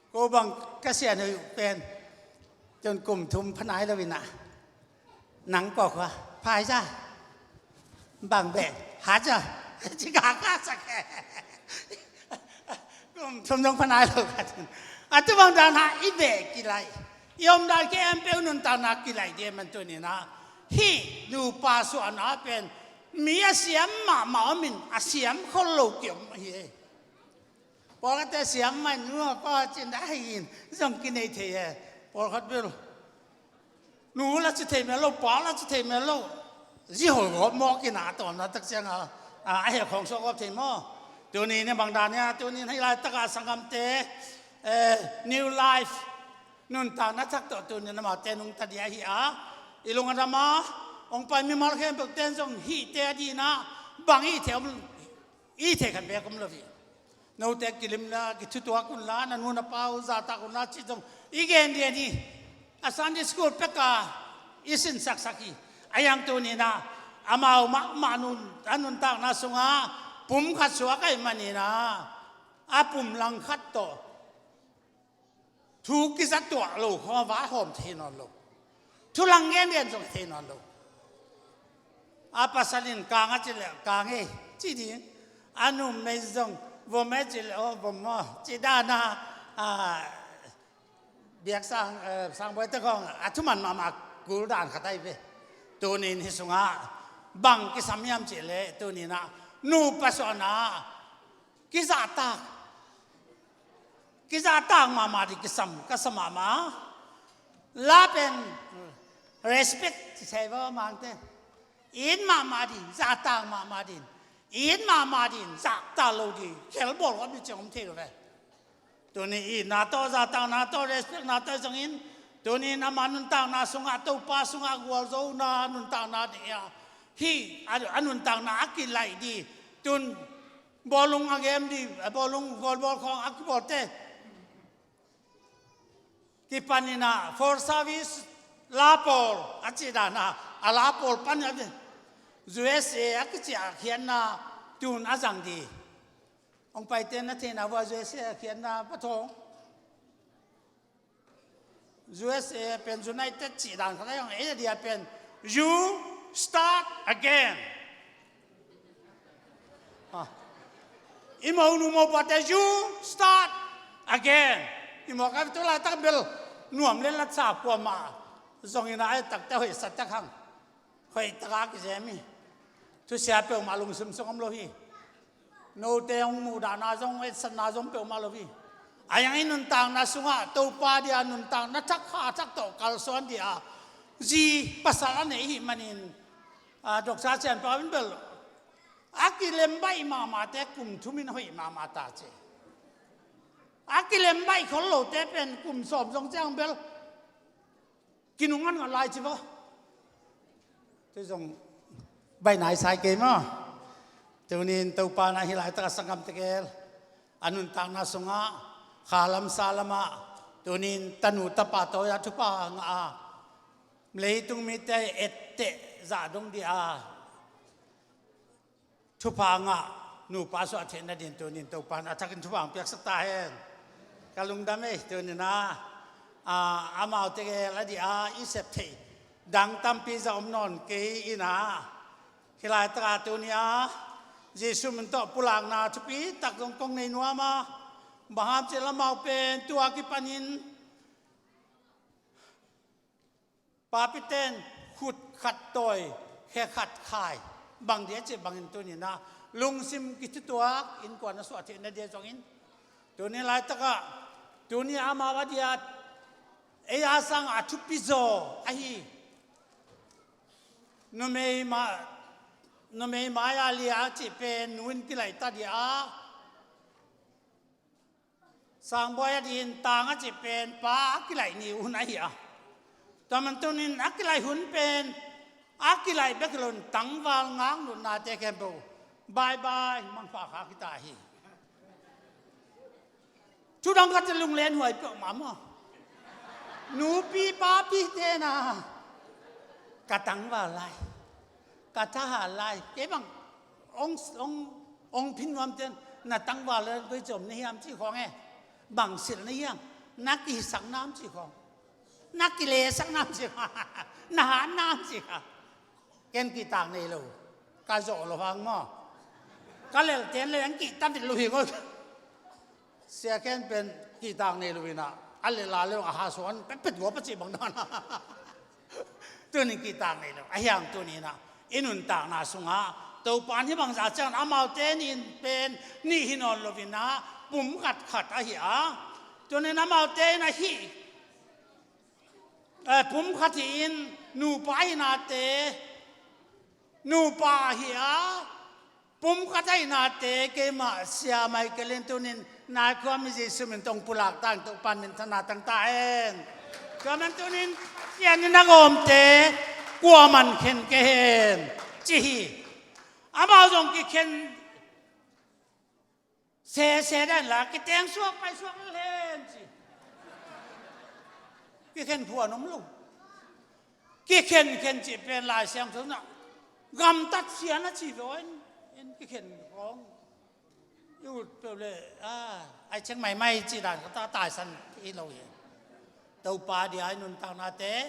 Ko bang ka sian hoih uh pen tun kum thum pha nai lo in ah, nang kawk hua phai za, bang beh hat za, ci ka ka sak e. Kum thum dong pha nai lo ka tun a, tu bang dan ha i beh kilaih, i om dan ke em peu nuntakna kilaih ding ahih man tunin ah hih nupa suahna pen mi a siam mahmah om in a siam khol lo kiom hi e. Pawlkhatte siam mah in nu a pa cin dah hi in zong kinei thei e. Pawlkhat bel nu la ci thei mel lo, pa la ci thei mel lo. Zi hol gawp mawk in a tawmna tak ciang a, a, a heh khawng suak gawp thei maw? Tuni in bang dan hia, tuni in hih laitak a sanggamte, eh, new life, nuntakna thak tawh tuni in amaute nungta ding ahi a, i lung a dam a, hong pai mimal khempeuhte in zong hihte a ding a, bang hih thei om, hih thei khat beek om lo hi. Note kilimna, kithutuak unla, na nu na pa uh zahtak unla cih zong i gen lian hi. A Sunday school pek a i sinsaksak hi. A hiang tuni in ah amau mahmah nun, a nuntakna sungah pum khat suak ahih manin ah a pum lang khat tawh thu kizatuah lo khawng a vaihawm thei nawn lo. Thu lang gengen zong thei nawn lo. A pasal in kang a cih leh kang e ci ding. A numei zong vom e cih leh aw vom maw, ci dan a, a, biaksang, eh, sangbawi te khawng a thuman mahmah kul dan khat ahi ve. Tuni in hih sungah bang kisam hiam cih leh tuni in ah nupa suahna kizahtak, kizahtak mahmah ding kisam, ka sa mahmah. La pen respect ci thei vo mangte. It mahmah ding, zahtak mahmah ding. It mahmah ding, zahtak lo ding. Khel bawl kawm ding ciang om thei lo ve. Tuni itna tawh, zahtakna tawh, respectna tawh zongin, tuni in ama nuntakna sungah, Topa sungah gualzona nuntakna ding a, hih a, a nuntakna a kilaih ding. Tun bawlung a game ding, a bawlung volleyball khawng a kibawlte kipan in ah for service la pawl a cih dan a, a la pawl pan a ding. U S A a kici a khiatna tun a zang ding. Hong paite na theihna vua U S A a khiatna pathawng. U S A pen United cih dan khat a hi hang, ei a dia pen you start again. Ha. I monu mopuate you start again. I mawk a tu laitak bel nuam le latsa kuamah zongin a ai takte hoih sa tek hang. Hoih taka kizem hi. Thusia peuhmah lungsim sung om lo hi. Note hong muhdahna zong, hong etsakna zong peuhmah lo hi. A yang i nuntakna sungah Topa dia nuntakna thak, kha thak tawh kalsuan dia zi pasal a nei i hih manin, a, Doctor Cian Pau in bel a kilem baih mahmahte kum thum in hoih mahmah ta ci. A kilem baih khol lote pen kum sawm zong ciang bel kinungan ngat lai ci vo. Tu zong baih nai sai kei maw. Tunin Topa na hi laitak a sanggam tegel a nuntakna sungah kha lam sa lamah tunin tanu tapa tawh a thupha ngah a, leitung mite etteh zah dong dia thupha ngah nupa suah theih nadin tunin Topa in a thakin thupha hong piaksak ta hen. Ka lungdam ei, tunin a, a, amau tegel a dia i sep theih dang tampi zah om nawn kei in a, hi laitaka tuni a Jesu min tawh pulakna thupi tak zong kong nei nuam a, bang hiam cih leh amau pen tua kipanin papite'n khut khat tawi, khe khat khai, bang dia cih bangin tunin a lungsim kithutuak innkuan a suah theih nadia zongin, tuni laitakah tuni amau a dia ei a sangah a thupi zaw ahi numei ma, numei mai-a lia cih pen nu in kilaih ta dia, sangbuai a din tang a cih pen pa a kilaih ni hun ahi a, tua man tunin a kilaih hun pen a kilaih bek hi loin tangval ngak nutnate khempeuh bye bye, mangpha kha kita hi. Thudang khat lunglen huai peuhmah maw. Nupi papi tena ka tangval lai, ka thahat lai, kei bang ong, ong, ong phin nuam ten na tangval lai koi zom na hiam ci khong e. Bang silh na hiam? Na kihisak nam ci khong, na kilesak nam ci khong, na hat nam ci khong. Ken kihtak nei lo, ka zawh lo hang maw. Ka lelten le ang kihtak lo hi ngol. Sia Khen pen kihtak nei lo ina, a lel a le a hasuan pet pet gua pa ci bang dan. Tunin kihtak nei lo, a hiang tunina i nuntakna sungah Topa in hi bangza ciang amaute nin pen nih hi nawn lo ina, pum khat khat ahi a. Tunin amaute in ahi, eh, pum khat hi in nupa ahi nate, nupa ahi a, pum khat ahi nate keimah Sia Michael in tunin nai khuami Jesu min tawh pulak ta in Topa in minthanna tang ta hen. Tua man tunin Pasian in a gawmte kuaman khen kei hen ci hi. Amau zong kikhen sese dan la, kiteng suak pai suak lel hen ci. Kikhen phuan om lo. Kikhen khen cih pen Lai Siangtho na gamtat sia na ci lo in, in kikhen khong. I ut peuh le, a, ai Chiang Mai mai ci dan ka ta taisan i lo hi. Topa dia i nuntaknate,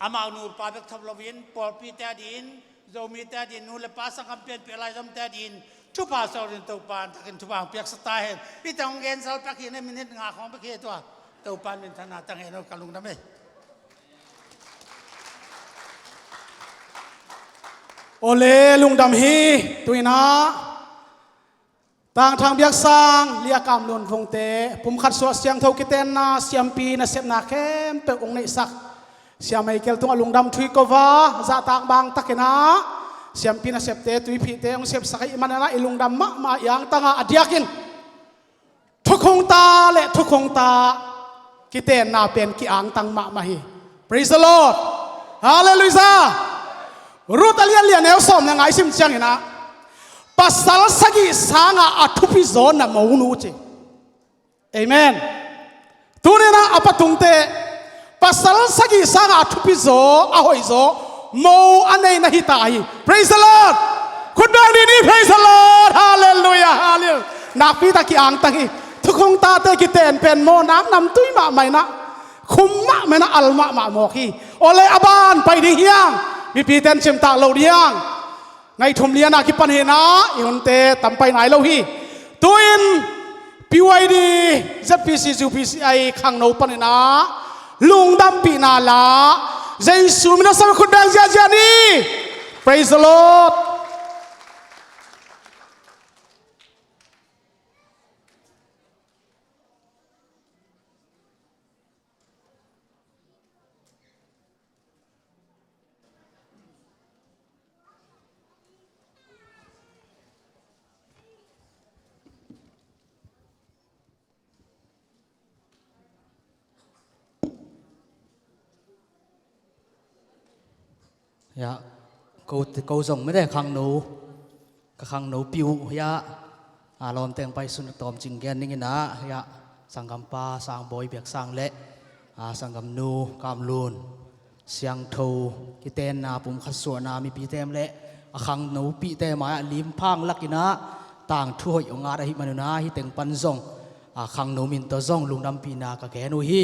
amau nupa bek thop loin, pawlpite adin, Zomite adin, nu le pa sanggam pianpih laizomte adin thupha sawlin Topa in thakin thupha hong piaksak ta hen. Hih teng hong gen sal pak hi na, minute nga khawng bek hi tua. Topa in minthanna tang hen aw, ka lungdam hi. Awle, lungdam hi. Tuinah Tangthang Biaksang, Lia Kam Lun Vungte, pumkhat suah siangtho kitenna siampi nasepna khempeuh hong neihsak Sia Michael tungah lungdam thu i ko a, zahtak bang takin ah siampi nasepte, tuiphihte hong sepsak ahih manin ah i lungdam mahmah, i angtang a, a diakin thukhungta le thukhungta kitenna pen ki-angtang mahmah hi. Praise the Lord. Hallelujah. Ruth a lian li, a neu sawm le nga i sim ciangin ah pasal sagih sangah a thupi zaw na monu ci. Amen. Tuninah a patungte pasal sagih sangah a thupi zaw, a hoih zaw mo a nei na hi ta hi. Praise the Lord. Khut beng dih ni, praise the Lord. Hallelujah, hallelujah. Nakpi tak ki-angtang hi. Thukhungtate kiten pen mo nak namtui mahmah inah, khum mahmah inah, al mahmah mawk hi. Awle, a ban pai ding hiang. Mipite in cimtak lo ding hiang. Ngaihthum lianah kipan hinah i hunte tam pai nai lo hi. Tu-in P Y D, Z P C, U P C I khangno paninah lungdampihna la, Jesu min a sam khut beng ziahziah ni. Praise the Lord. Hiah, ko, ko zong mede khangno, ka khangnopi uh hiah, a, lawmteng paisun tawmcing gen ning inah, hiah, sanggampa Sangbawi Biaksang le, a, sanggamnu Kamlun Siangtho kitenna pumkhat suahna mipite le a khangnopihte mai-ah limphang lakinah tangthu hoih hong ngat ahih manunah hih teng pan zong, a, khangno min tawh zong lungdampihna ka gen uh hi.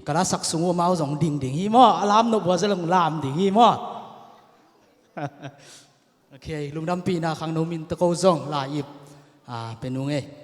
Ka lasak sung uh amau zong dingding hi maw? A lam nop uh a zong lam ding hi maw? Ok, lungdampihna khangno min tawh ko zong la ip, a, pe nung ei.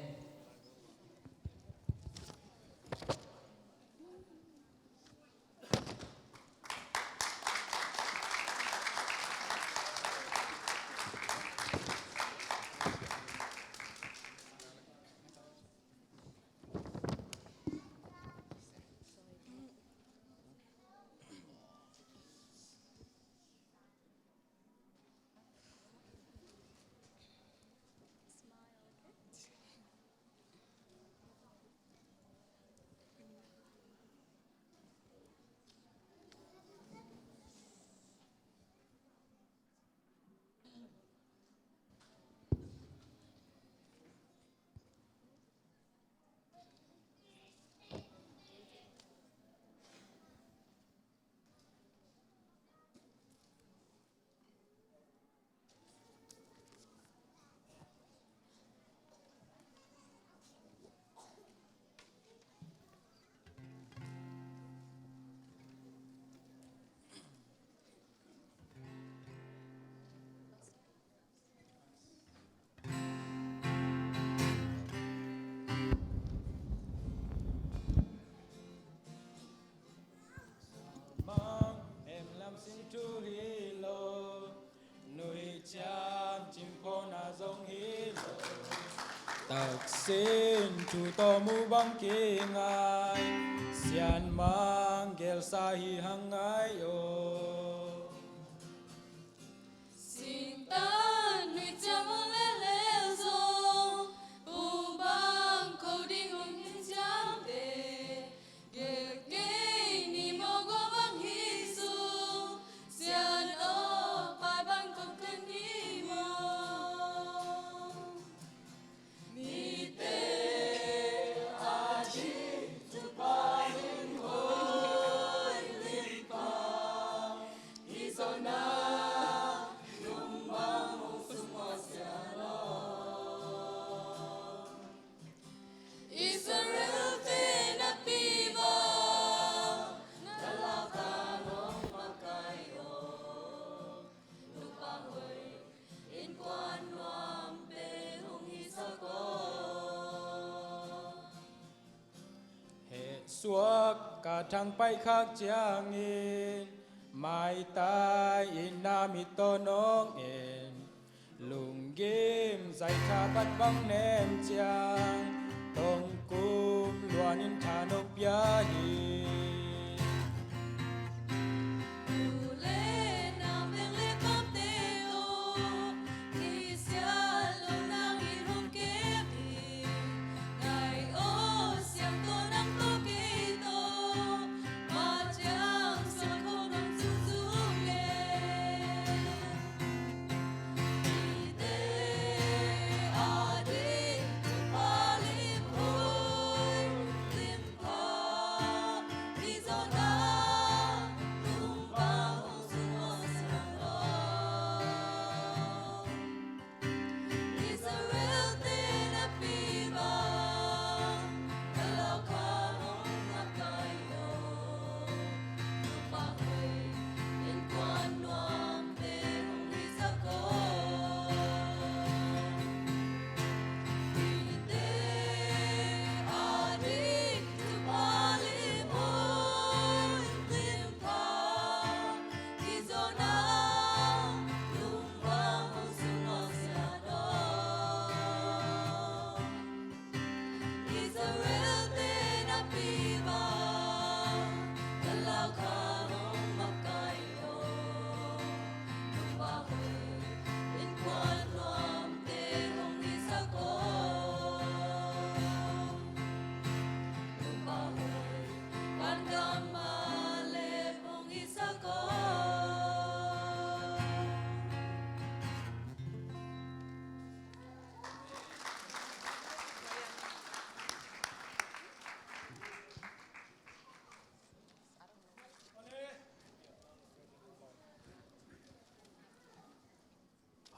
Mang em lam sin thu hi lo, nui ciang cimphawna zong hi lo. Taksin thu tawh mu bang kingai, sianmang gelsa hi hang ngai aw. Singtan nuih ciang hong lehleh zong, pung bang ko ding hong hi ciamteh, gelh kei ni maw, gua bang hi zong, sian aw pai bang ko kan hi maw. Mite a ding Topa lim hoi limpa, i zonna lungmang hong sung maw sia lo. Israel te na piba, na laka nong makai aw. Nupa hoi innkuan nuam pen hong hisak aw. Heh suak ka thang paih khak ciangin, maitai in na mit tawh nong en. Lunggim zaitha bat bang nem ciang, tongkum luanin tha nong pia hi. U le nau beng le pamte tawh, kisia lo nangin hong kem hi. Ngai aw siangtho nang tawh kei tawh, mah ciang siangtho nang zungzung e.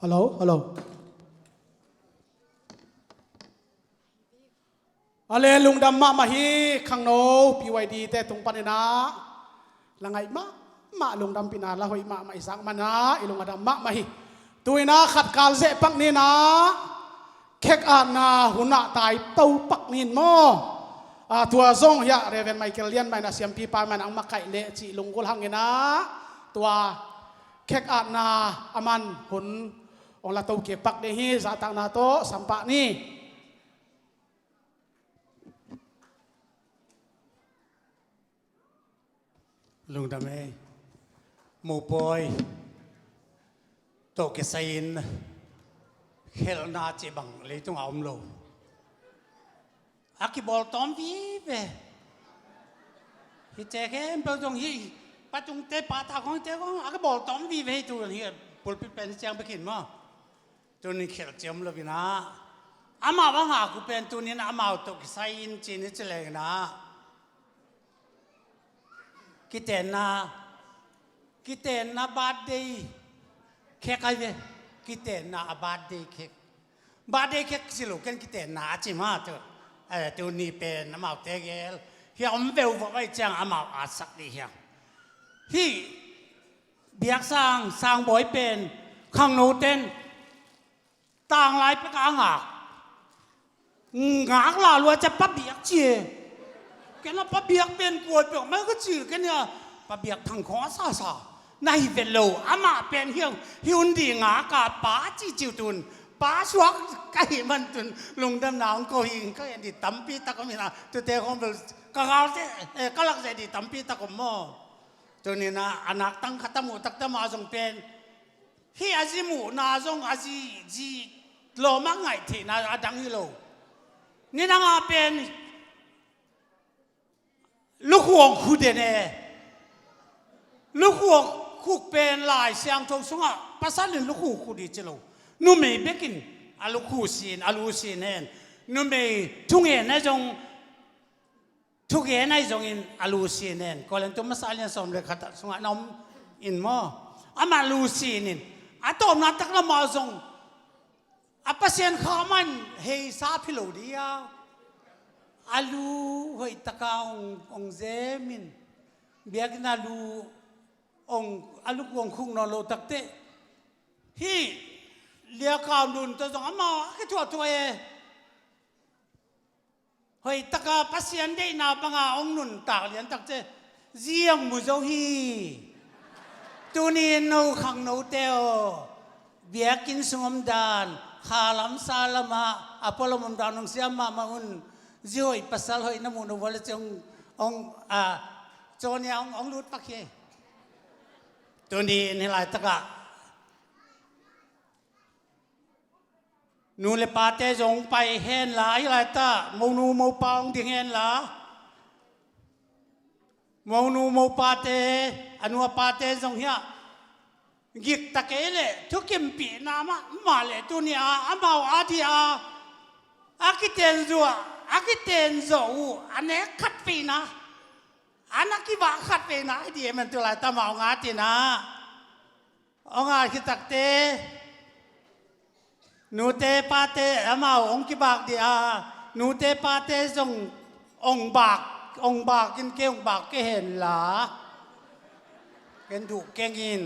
Hello, hello. Ale, lungdam mahmah hi, khangno P Y D te tung panin ah la ngaih mahmah, lungdampihna la hoih mahmah i zak man ah i lung a dam mahmah hi. Tu-in ah khat kal zeh pak ni-in ah khek atna hun ah tai to pak ni-in maw. Ah, tua zong hiah Reverend Michael Lian mah in ah, siampipa mah in ah, ang makaih leh cih lunggulh hangin ah, tua khek atna a man hun hong la to kik pak ding hi. Zahtakna tawh sam pah ni. Lungdam ei. Mopawi tawh kisai-in khelhna cih bang leitungah om lo. A kibawltawm vive. Hihte khempeuh zong hih patungte, pata khong hihte khong a kibawltawm vive hi. Tu hi pulpit pen hi ciang bek hi-in maw. Tuni khelh ciam lo-in ah, amau a ngak uh pen tuni-in amau tawh kisai-in ci-in i ci leng-in ah, kitenna, kitenna birthday khek ahi ve. Kitenna a birthday khek. Birthday khek ci lo, ken kitenna a ci mah tu. Eh, tuni pen amaute gel hiah om veuvaw ahih ciang amau atsak dih hiang. Hih biaksang, sangbawi pen khangnote'n tanglai pek a ngak. Ngak la lua ciang pabiak ci e. Ken a pabiak pen kuai pek mai ka ci, ken a pabiak thang khong a sasa. Na hi vet lo, amah pen hiang hi un dih ngak a pa ci ciu tun. Pa suak ka hih man tun lungdamna hong ko hi, ka en dih tampi tak om hi-in ah, tute khong bel ka gal zeh, eh, ka lak zeh dih tampi tak om maw. Tuni-in ah a nak tang khat a muh takte mah zong pen hih a zi muhna zong a zi, zi lawm a ngaih theihna a dang hi lo. Nidang a pen lukhu hong khu den e. Lukhu hong khuk pen Lai Siangtho sungah pasal in lukhu khu dih ci lo. Numei bek in a lukhu sin, a lu sin hen. Numei thungen ahi zong, thugen ahi zongin a lu sin hen. Korintu masa a lian sawm le khat sungah na om in maw. Amah lu sin in. A tawpna tak lamah zong a Pasian kha mah in heisa phi lo dih a, a lu hoih taka hong, hong zem in. Biakinn a lu hong, a lu hong khuk nawn loh takteh, hih Lia Kau Nun tawh zong amau a kithuahthuah e. Hoih taka Pasian deihna banga hong nuntak lian tak ciang ziang mu zo hi. Tuni-in no khangnote aw, biakinn sung om dan, kha lam sa lamah a pualam om dan hong siam mahmah un. Zi hoih pasal hoih na muh no vua le ciang hong, hong, a, cawnia hong, hong lut pak hi. Tuni-in hih laitakah nu le pate zong pai hen la, hih laitak monu mopa hong ding hen la. Monu mopate, a nu a pate zong hiah gikta kei leh thukimpihna mahmah leh tuni-a amau a dih a, a kiten zuah, a kiten zawh uh a nek khat veina, a na kivak khat veina a dih e, man tu laitak amau ngat in ah. Hong at khit takte nute pate amau hong kibak dih a, nute pate zong hong bak, hong bak in kei hong bak kei hen la. Ken duh keng in.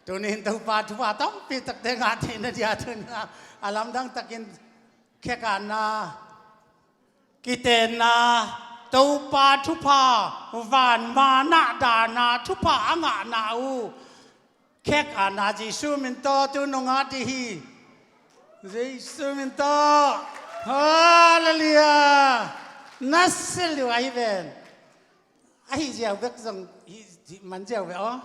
Tuni-in Topa thupha tampi takte ngah theihna ding a, tuni-in a lamdang takin khek atna, kitenna, Topa thupha, van manna, dahna thupha a ngahna uh khek atna Jesu min tawh tu nong at dih hi. Jesu min tawh. Halleluiah. Na sil uh ahi ven. Ahi ziau bek zong hi, hi man ziau bek aw.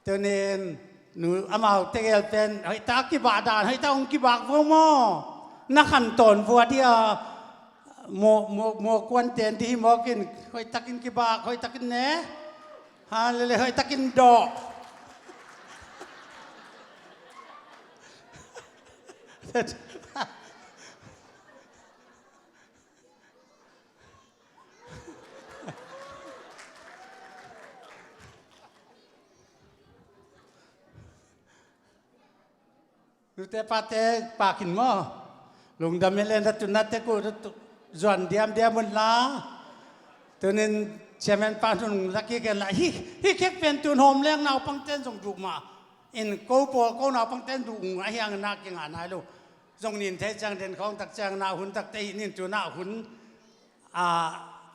Tuni-in nu amau tegel pen hoih tak kibak dan, hoih tak hong kibak vo maw. Na khan tawn vua dih a, maw, maw, maw kuan ten dih hi mawk in, hoih takin kibak, hoih takin ne. Halleluiah, hoih takin dawh. Tute pate pakin maw? Lungdam hi le, na tunna tek uh zuan diamdiam un la. Tunin chairman pa nung laki ken la, hi, hi kek pen tun hawm leng naupangten zong duk mah. In ko pawl ko naupangten duk ahi hang na kingah nai lo. Zong nin thei ciang den khawng tak ciang na hun takte hi nin tuna hun, a,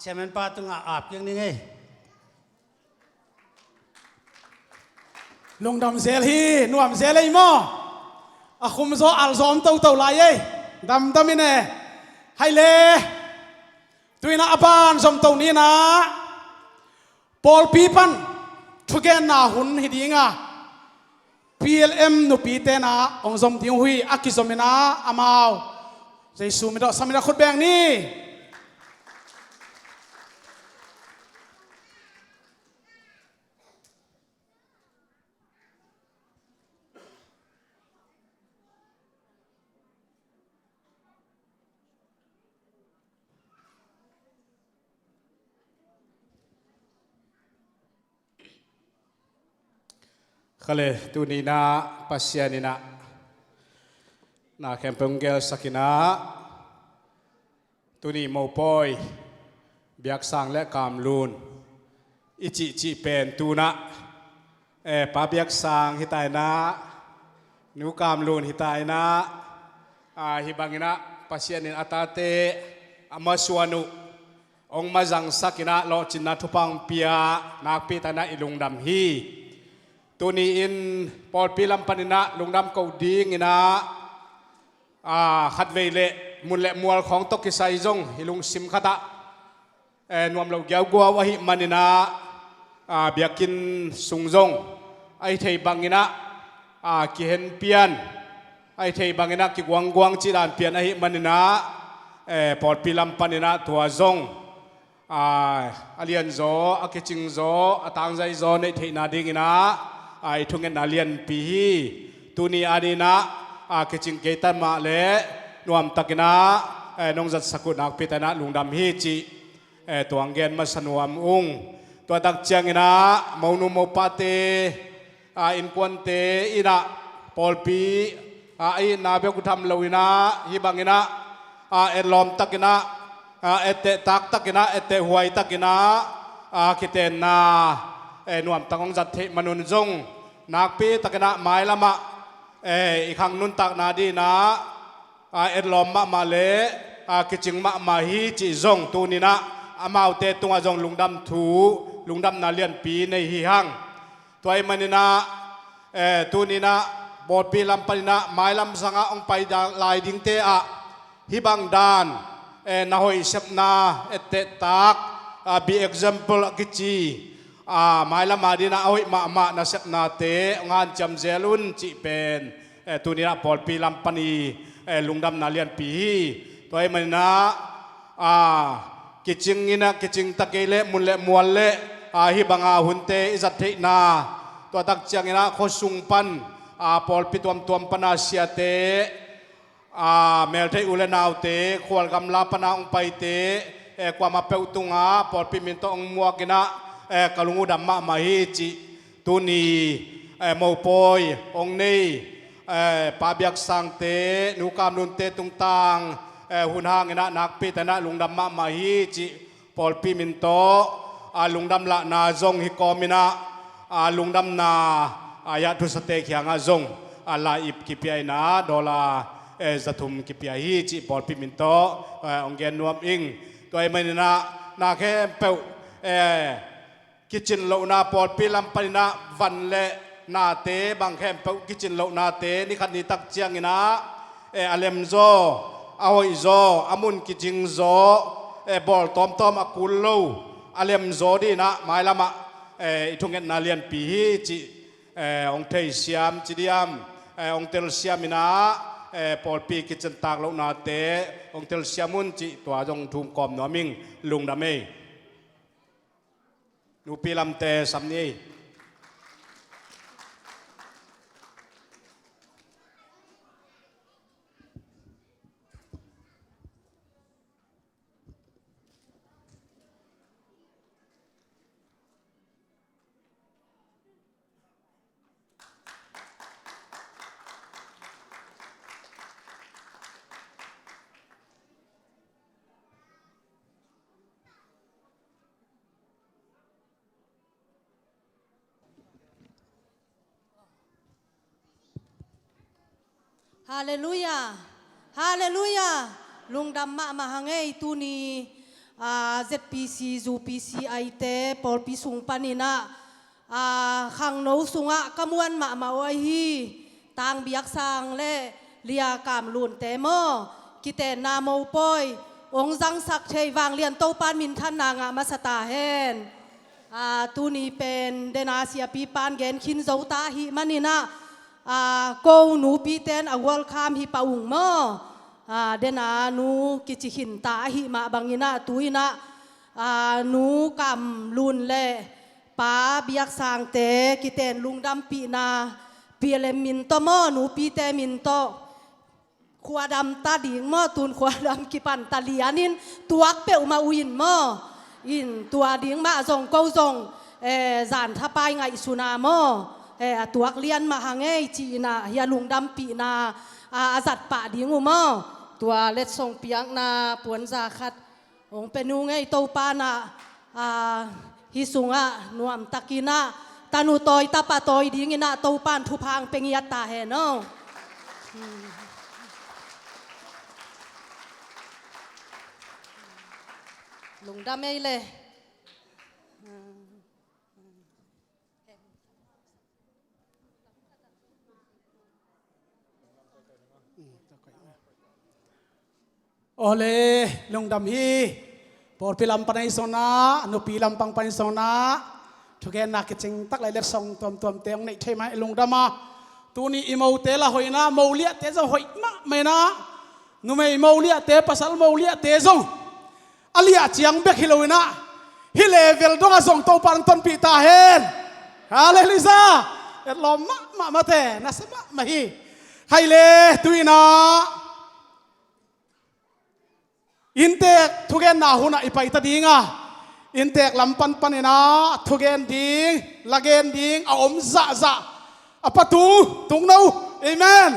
chairman pa tungah ap kik ning ei. Lungdam zel hi, nuam zel ei maw? A khum zaw, al zaw om toto lai ei. Damdam in e. Hai le. Tuinah a ban zom to ninah pawlpi pan thugenna hun hi dinga P L M nupi tenah hong zom ding uh hi. A kizom inah amau Jesu min tawh sam inah khut beng ni. Khale, tuni inah Pasian inah na khempeuh hong gelsak inah tuni mopawi Biaksang le Kamlun i cihcih pen tunah, eh, Pa Biaksang hita inah, Nu Kamlun hita inah, ah, hih bang inah Pasian in a tate a masuan uh hong mazangsak inah lawhcinna thupha hong pia nakpi tak inah i lungdam hi. Tuni in pawlpi lam pan inah lungdam koh ding inah, ah, khatvei le mun le mual khawng tawh kisai zong i lungsim khatah, eh, nuam lo giauguau ahih man inah, ah, biakinn sung zong ahi thei bang inah, ah, kihenpian ahi thei bang inah kiguangguang cih dan pian ahih man inah, eh, pawlpi lam pan inah tua zong, ah, a lianzaw, a kicingzaw, a tangzaizaw neih theihna ding inah, ah, i thungetna lianpi hi. Tuni a dinah, ah, kicing kei ta mah le nuamtak inah, eh, nong zatsak uh nakpi tak inah lungdam hi cih, eh, tua hong gen masa nuam ung. Tua tak ciang inah monu mopate, ah, innkuante inah pawlpi, ah, a itna bek uh tham lo inah hih bang inah, ah, etlawm tak inah, ah, etteh tak tak inah, etteh huai tak inah, ah, kitenna, eh, nuamtak hong zat theih man un zong nakpi tak inah mailamah, eh, i khang nuntakna dinah, ah, etlawm mahmah le, ah, kicing mahmah hi cih zong tuni inah amaute tungah zong lungdam thu, lungdamna lianpi nei hi hang. Tua ahih man inah, eh, tuni inah pawlpi lam pan inah mailam sangah hong pai lai dingte ah hih bang dan, eh, na hoih sepna, etteh tak, ah, be example a kici, ah, mailam a dinah a hoih mahmah na sepnate hong hanciam zel un cih pen, eh, tuni inah pawlpi lam pan i, eh, lungdamna lianpi hi. Tua ahih man inah, ah, kicing inah kicing ta kei le mun le mual le, ah, hih banga hunte i zat theihna, tua tak ciang inah khuasung pan, ah, pawlpi tuamtuam pana siate, ah, meltheih u le naute, khual gamla pana hong paite, eh, kuamah peuh tungah pawlpi min tawh hong muak inah, eh, ka lung uh dam mahmah hi cih tuni, eh, mopawi hong nei, eh, Pa Biaksangte, Nu Kamlunte tungtang, eh, hun hang inah nakpi tak inah lungdam mahmah hi cih pawlpi min tawh, ah, lungdam lahna zong hi kawm inah, ah, lungdamna, ah, yah thusate kiangah zong, ah, lai-ip kipia inah dollar, eh, zathum kipia hi cih pawlpi min tawh, eh, hong gen nuam ing. Tua ahih man inah na khempeuh, eh, kicin lohna pawlpi lam pan inah van le nate bang khempeuh kicin lohnate ni khat ni tak ciang inah, eh, a lemzaw, a hoihzaw, a mun kicingzaw, eh, bawl tawmtawm a kul lo a lemzaw ding inah mailamah, eh, i thungetna lianpi hi cih, eh, hong theisiam ci diam, eh, hong telsiam inah, eh, pawlpi kicin tak lohnate hong telsiam un cih tua zong thu kawm nuam ing. Lungdam ei. Nupi lamte sam ni ei. Halleluiah. Halleluiah. Lungdam mahmah hang ei. Tuni, ah, Z P C, Zu P C I te pawlpi sung panin ah, ah, khangno sungah ka muan mahmah uh ahi Tang Biak Sang le Lia Kam Lun te maw, kitenna mopawi hong zangsak thei vanglian Topan minthanna ngah masa ta hen. Ah, tuni pen dena siapi pan gen khin zo ta ahih manin ah, ah, ko nupi ten a welcome hi pah ung maw. Ah, dena nu kici khin ta ahih mah bangin ah, tu in ah, ah, Nu Kam Lun le Pa Biak Sang te kiten lungdampihna P L M min tawh maw, nupite min tawh, khuadam ta ding maw, tun khuadam kipan ta lianin tuak peuhmah uh in maw. In tua ding mah zong ko zong, eh, zan thapai ngaihsuna maw, eh, a tuak lian mah hang ei ci-in ah, hia lungdampihna, ah, a zat pah ding uh maw. Tua letsong piakna puanza khat hong pia nung ei. Topan ah, ah, hih sungah nuamtakin ah, tanu tawi tapa tawi dingin ah Topan thupha hong pia ngiat ta hen aw. Lungdam ei le. Awle, lungdam hi. Pawlpi lam pan ahi zongin ah, nupi lam pan ahi zongin ah, thugenna kicing tak le letsong tuamtuamte hong neih thei mah hi, lungdam a. Tuni i mote la hoih in ah, mo liahte zong hoih mahmah in ah. Numei mo liahte, pasal mo liahte zong a liah ciang bek hi lo in ah, hih level dongah zong Topan tonpih ta hen. Halleluiah. Etlawm mahmah mate, nasa mahmah hi. Khai le, tu in ah inntek thugenna hunah i pai ta ding a, inntek lam panpanin ah thugen ding, lagen ding a om zahzah a pa tung, tung no. Amen.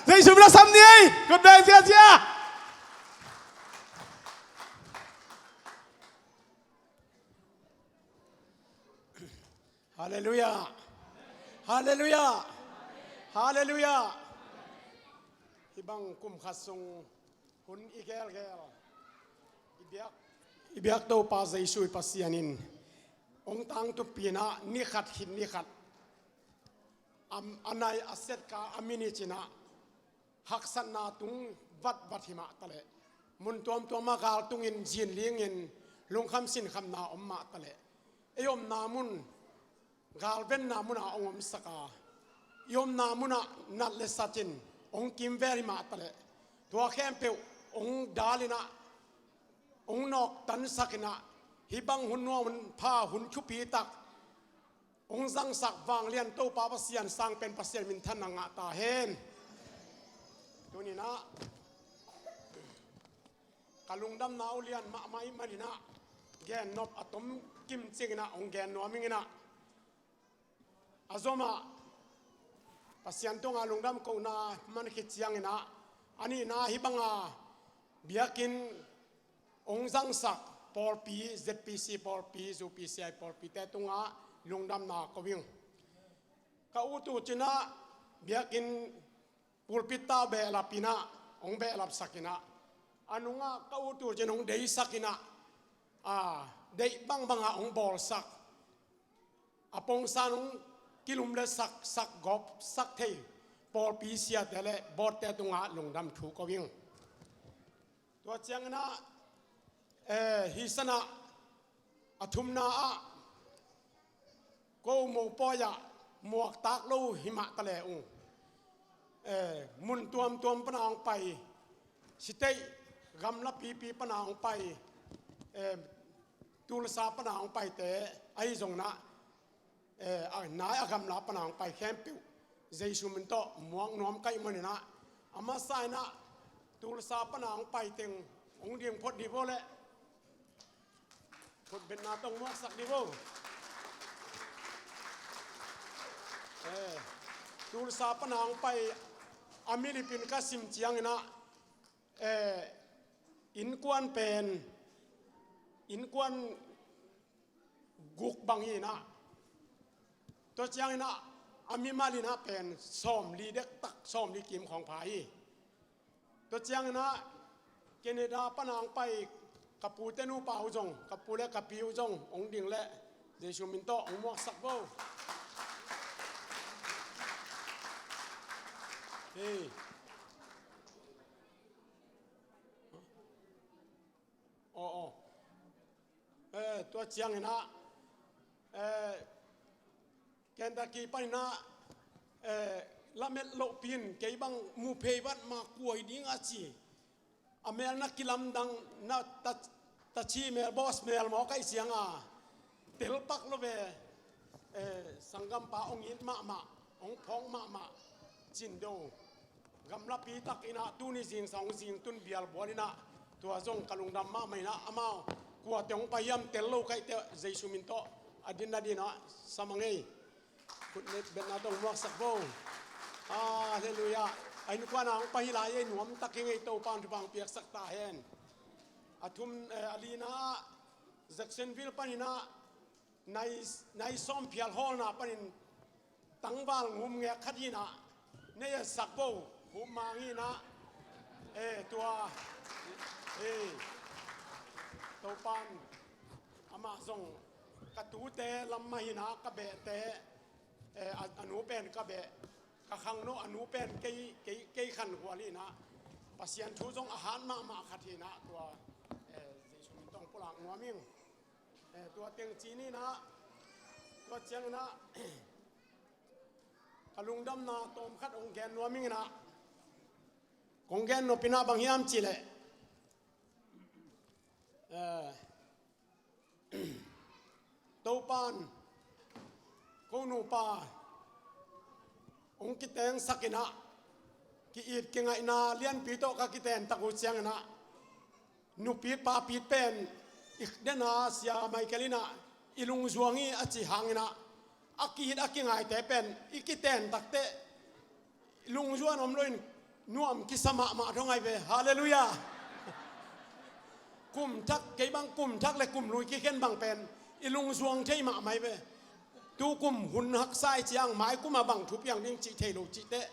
Jesu min a sam ni ei. Khut beng ziazia. Halleluiah. Halleluiah. Halleluiah. Hih bang kum khat sung hun i gelgel, i biak, i biak Topa Jesu i Pasian in hong tangtupin ah, ni khat khit ni khat, a, a nai a setka a minute in ah haksatna tung vatvat hi mah taleh, mun tuamtuam ah gal tungin, zinlingin, lungkham sinkhamna om mah taleh, ei omna mun, galvenna munah hong omsak a, i omna munah nat le sat in hong kimvel hi mah taleh, tua khempeuh hong dal in ah, hong nawktansak in ah, hih bang hun nuam hun pha, hun thupi tak hong zangsak vanglian Topa Pasian, sang pen Pasian minthanna ngah ta hen. Tuni in ah ka lungdamna uh lian mahmah ahih manin ah, gennop a tom kim ciangin ah hong gen nuam ing in ah, a zom ah Pasian tungah lungdam kohna man khit ciangin ah, a nihna hih banga biakinn hong zangsak pawlpi, Z P C pawlpi, Zu P C I pawlpite tungah lungdamna ko ing. Ka ut uh cin ah biakinn pulpit tau behlap in ah, hong behlapsak in ah, a nungah ka ut uh cin hong deisak in ah, a, deih bangbang ah hong bawlsak, a pongsan hong kilumletsak, sak gawpsak thei pawlpi siate le bawtte tungah lungdam thu ko ing. Tua ciangin ah, eh, hih san ah, a thumna ah, ko mopawi ah muaktak lo hi mah taleh ung, eh, mun tuamtuam pana hong pai, state gamla pipi pana hong pai, eh, Tulsa pana hong paite ahi zongin ah, eh, a nai a gamla pana hong pai khempeuh Jesu min tawh muak nuam ka hih manin ah, a masa in ah Tulsa pana hong pai teng hong ding phot dih vo leh, khutbetna tawh hong muaksak dih vo. Eh, Tulsa pana hong pai a milip in ka sim ciangin ah, eh, innkuan pen, innkuan guk bang hi in ah, tua ciangin ah, A mimal in ah pen sawmli dektak, sawmli kim khawng pha hi. Tua ciangin ah Canada pan a hong pai ka pute nupa uh zong, ka pu le ka pi uh zong hong ding leh Jesu min tawh hong muaksak vo. Hei. Aw, aw. Eh, tua ciangin ah, eh, Kentucky panin ah, eh, lamet lohpi in kei bang mu phei vat ma kua hi ding a ci. A mel na kilamdang na ta, ta ci mel, boss mel maw ka hih ciang a, tel pak lo ve. Eh, sanggampa hong it mahmah, hong phawk mahmah, cin do. Gamlapi tak in ah tuni zingsang hong zing tun bialbual in ah, tua zong ka lungdam mahmah in ah, amau kuate hong pai hiam tel lo ka hih teh Jesu min tawh a din na din ah sa mang ei. Khut ne betna tawh hong muaksak vo. Halleluiah. A innkuan ah hong pai hi lai ei, nuam tak hi ing ei, Topa'n thupha hong piaksak ta hen. A thum, eh, a lina ah Jacksonville panin ah nai, nai sawm phial hawlna panin tangval ngum ngek khat hi in ah, nei a sak bo, hup mang hi in ah, eh, tua, eh, Topa'n amah zong ka tute lam mah hi in ah, ka behte, eh, a, a nu pen ka beh, ka khangno a nu pen kei, kei, kei khanhual hi in ah, Pasian thu zong a hat mahmah khat hi in ah, tua, eh, Jesu min tawh pulak nuam ing. Eh, tua teng ci ni in ah, tua ciangin ah, ka lungdamna tawm khat hong gen nuam ing in ah, kong gen nop in ah bang hiam cih leh, eh, Topa'n ko nupa hong kitengsak in ah, ki-it kingaihna lianpi tawh ka kiten tak uh ciangin ah, nupi papi pen i dena Sia Michael in ah i lungzuang hi a ci hangin ah, a ki-it a kingaite pen i kiten tak teh lungzuan om lo in nuam kisa mahmah thong ai ve. Halleluiah. Kum thak, kei bang kum thak le kum lui kikhen bang pen i lungzuang thei mahmah ai ve. Tu kum hun haksa i ciang mai kum a bang thupiang ding cih thei lo cih teh,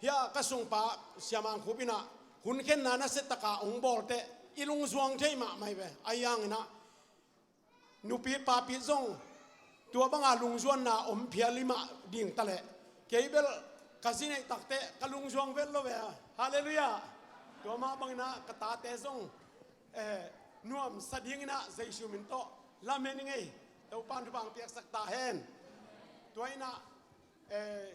hia ka sungpa Sia Mang Khup in ah hun khenna nasia taka hong bawl teh i lungzuang thei mahmah ai ve. Ahi hangin ah nupi papi zong tua banga lungzuanna om phial i mah ding ta leh, kei bel ka zi neih tak teh ka lungzuang vet lo ve. Halleluiah. Tua mah bangin ah ka tate zong, eh, nuamsa dingin ah Jesu min tawh lamen ing ei. Topa'n thupha hong piaksak ta hen. Tua in ah, eh,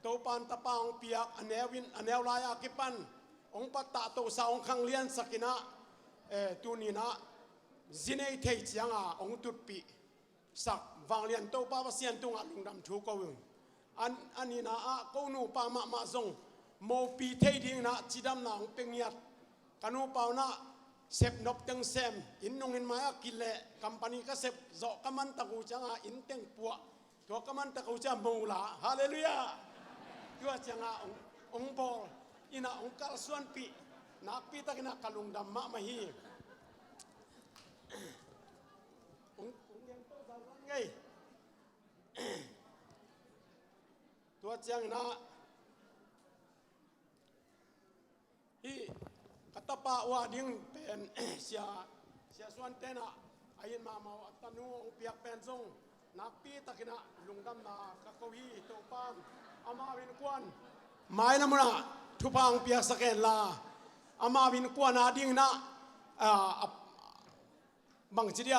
Topa'n tapa hong piak, a neu in, a neu lai-a kipan hong pattah tosa, hong khangliansak in ah, eh, tuni in ah zi nei thei cianga hong tutpihsak vanglian Topa Pasian tungah lungdam thu ko ing. An, a nihna ah ko nupa mahmah zong mopi thei dingin ah cidamna hong pia ngiat. Ka nupa un ah sep nop teng sem, inn nung inn mai ah kileh, company ka sep zawh ka man tak uh cianga inn teng puah, tua ka man tak uh ciang mo la. Halleluiah. Tua cianga hong, hong bawl in ah hong kalsuanpih nakpi takin ah ka lungdam mahmah hi. Hong, hong gen to zau ngei. Tua ciangin ah hih ka tapa uh a ding pen Sia, Sia Suan ten ah a it mahmah uh a tanu hong piak pen zong nakpi takin ah lungdamna ka ko hi. Topa'n amau innkuan mailam un ah thupha hong piaksak hen la, amau innkuan a dingin ah, ah, a, bangci dia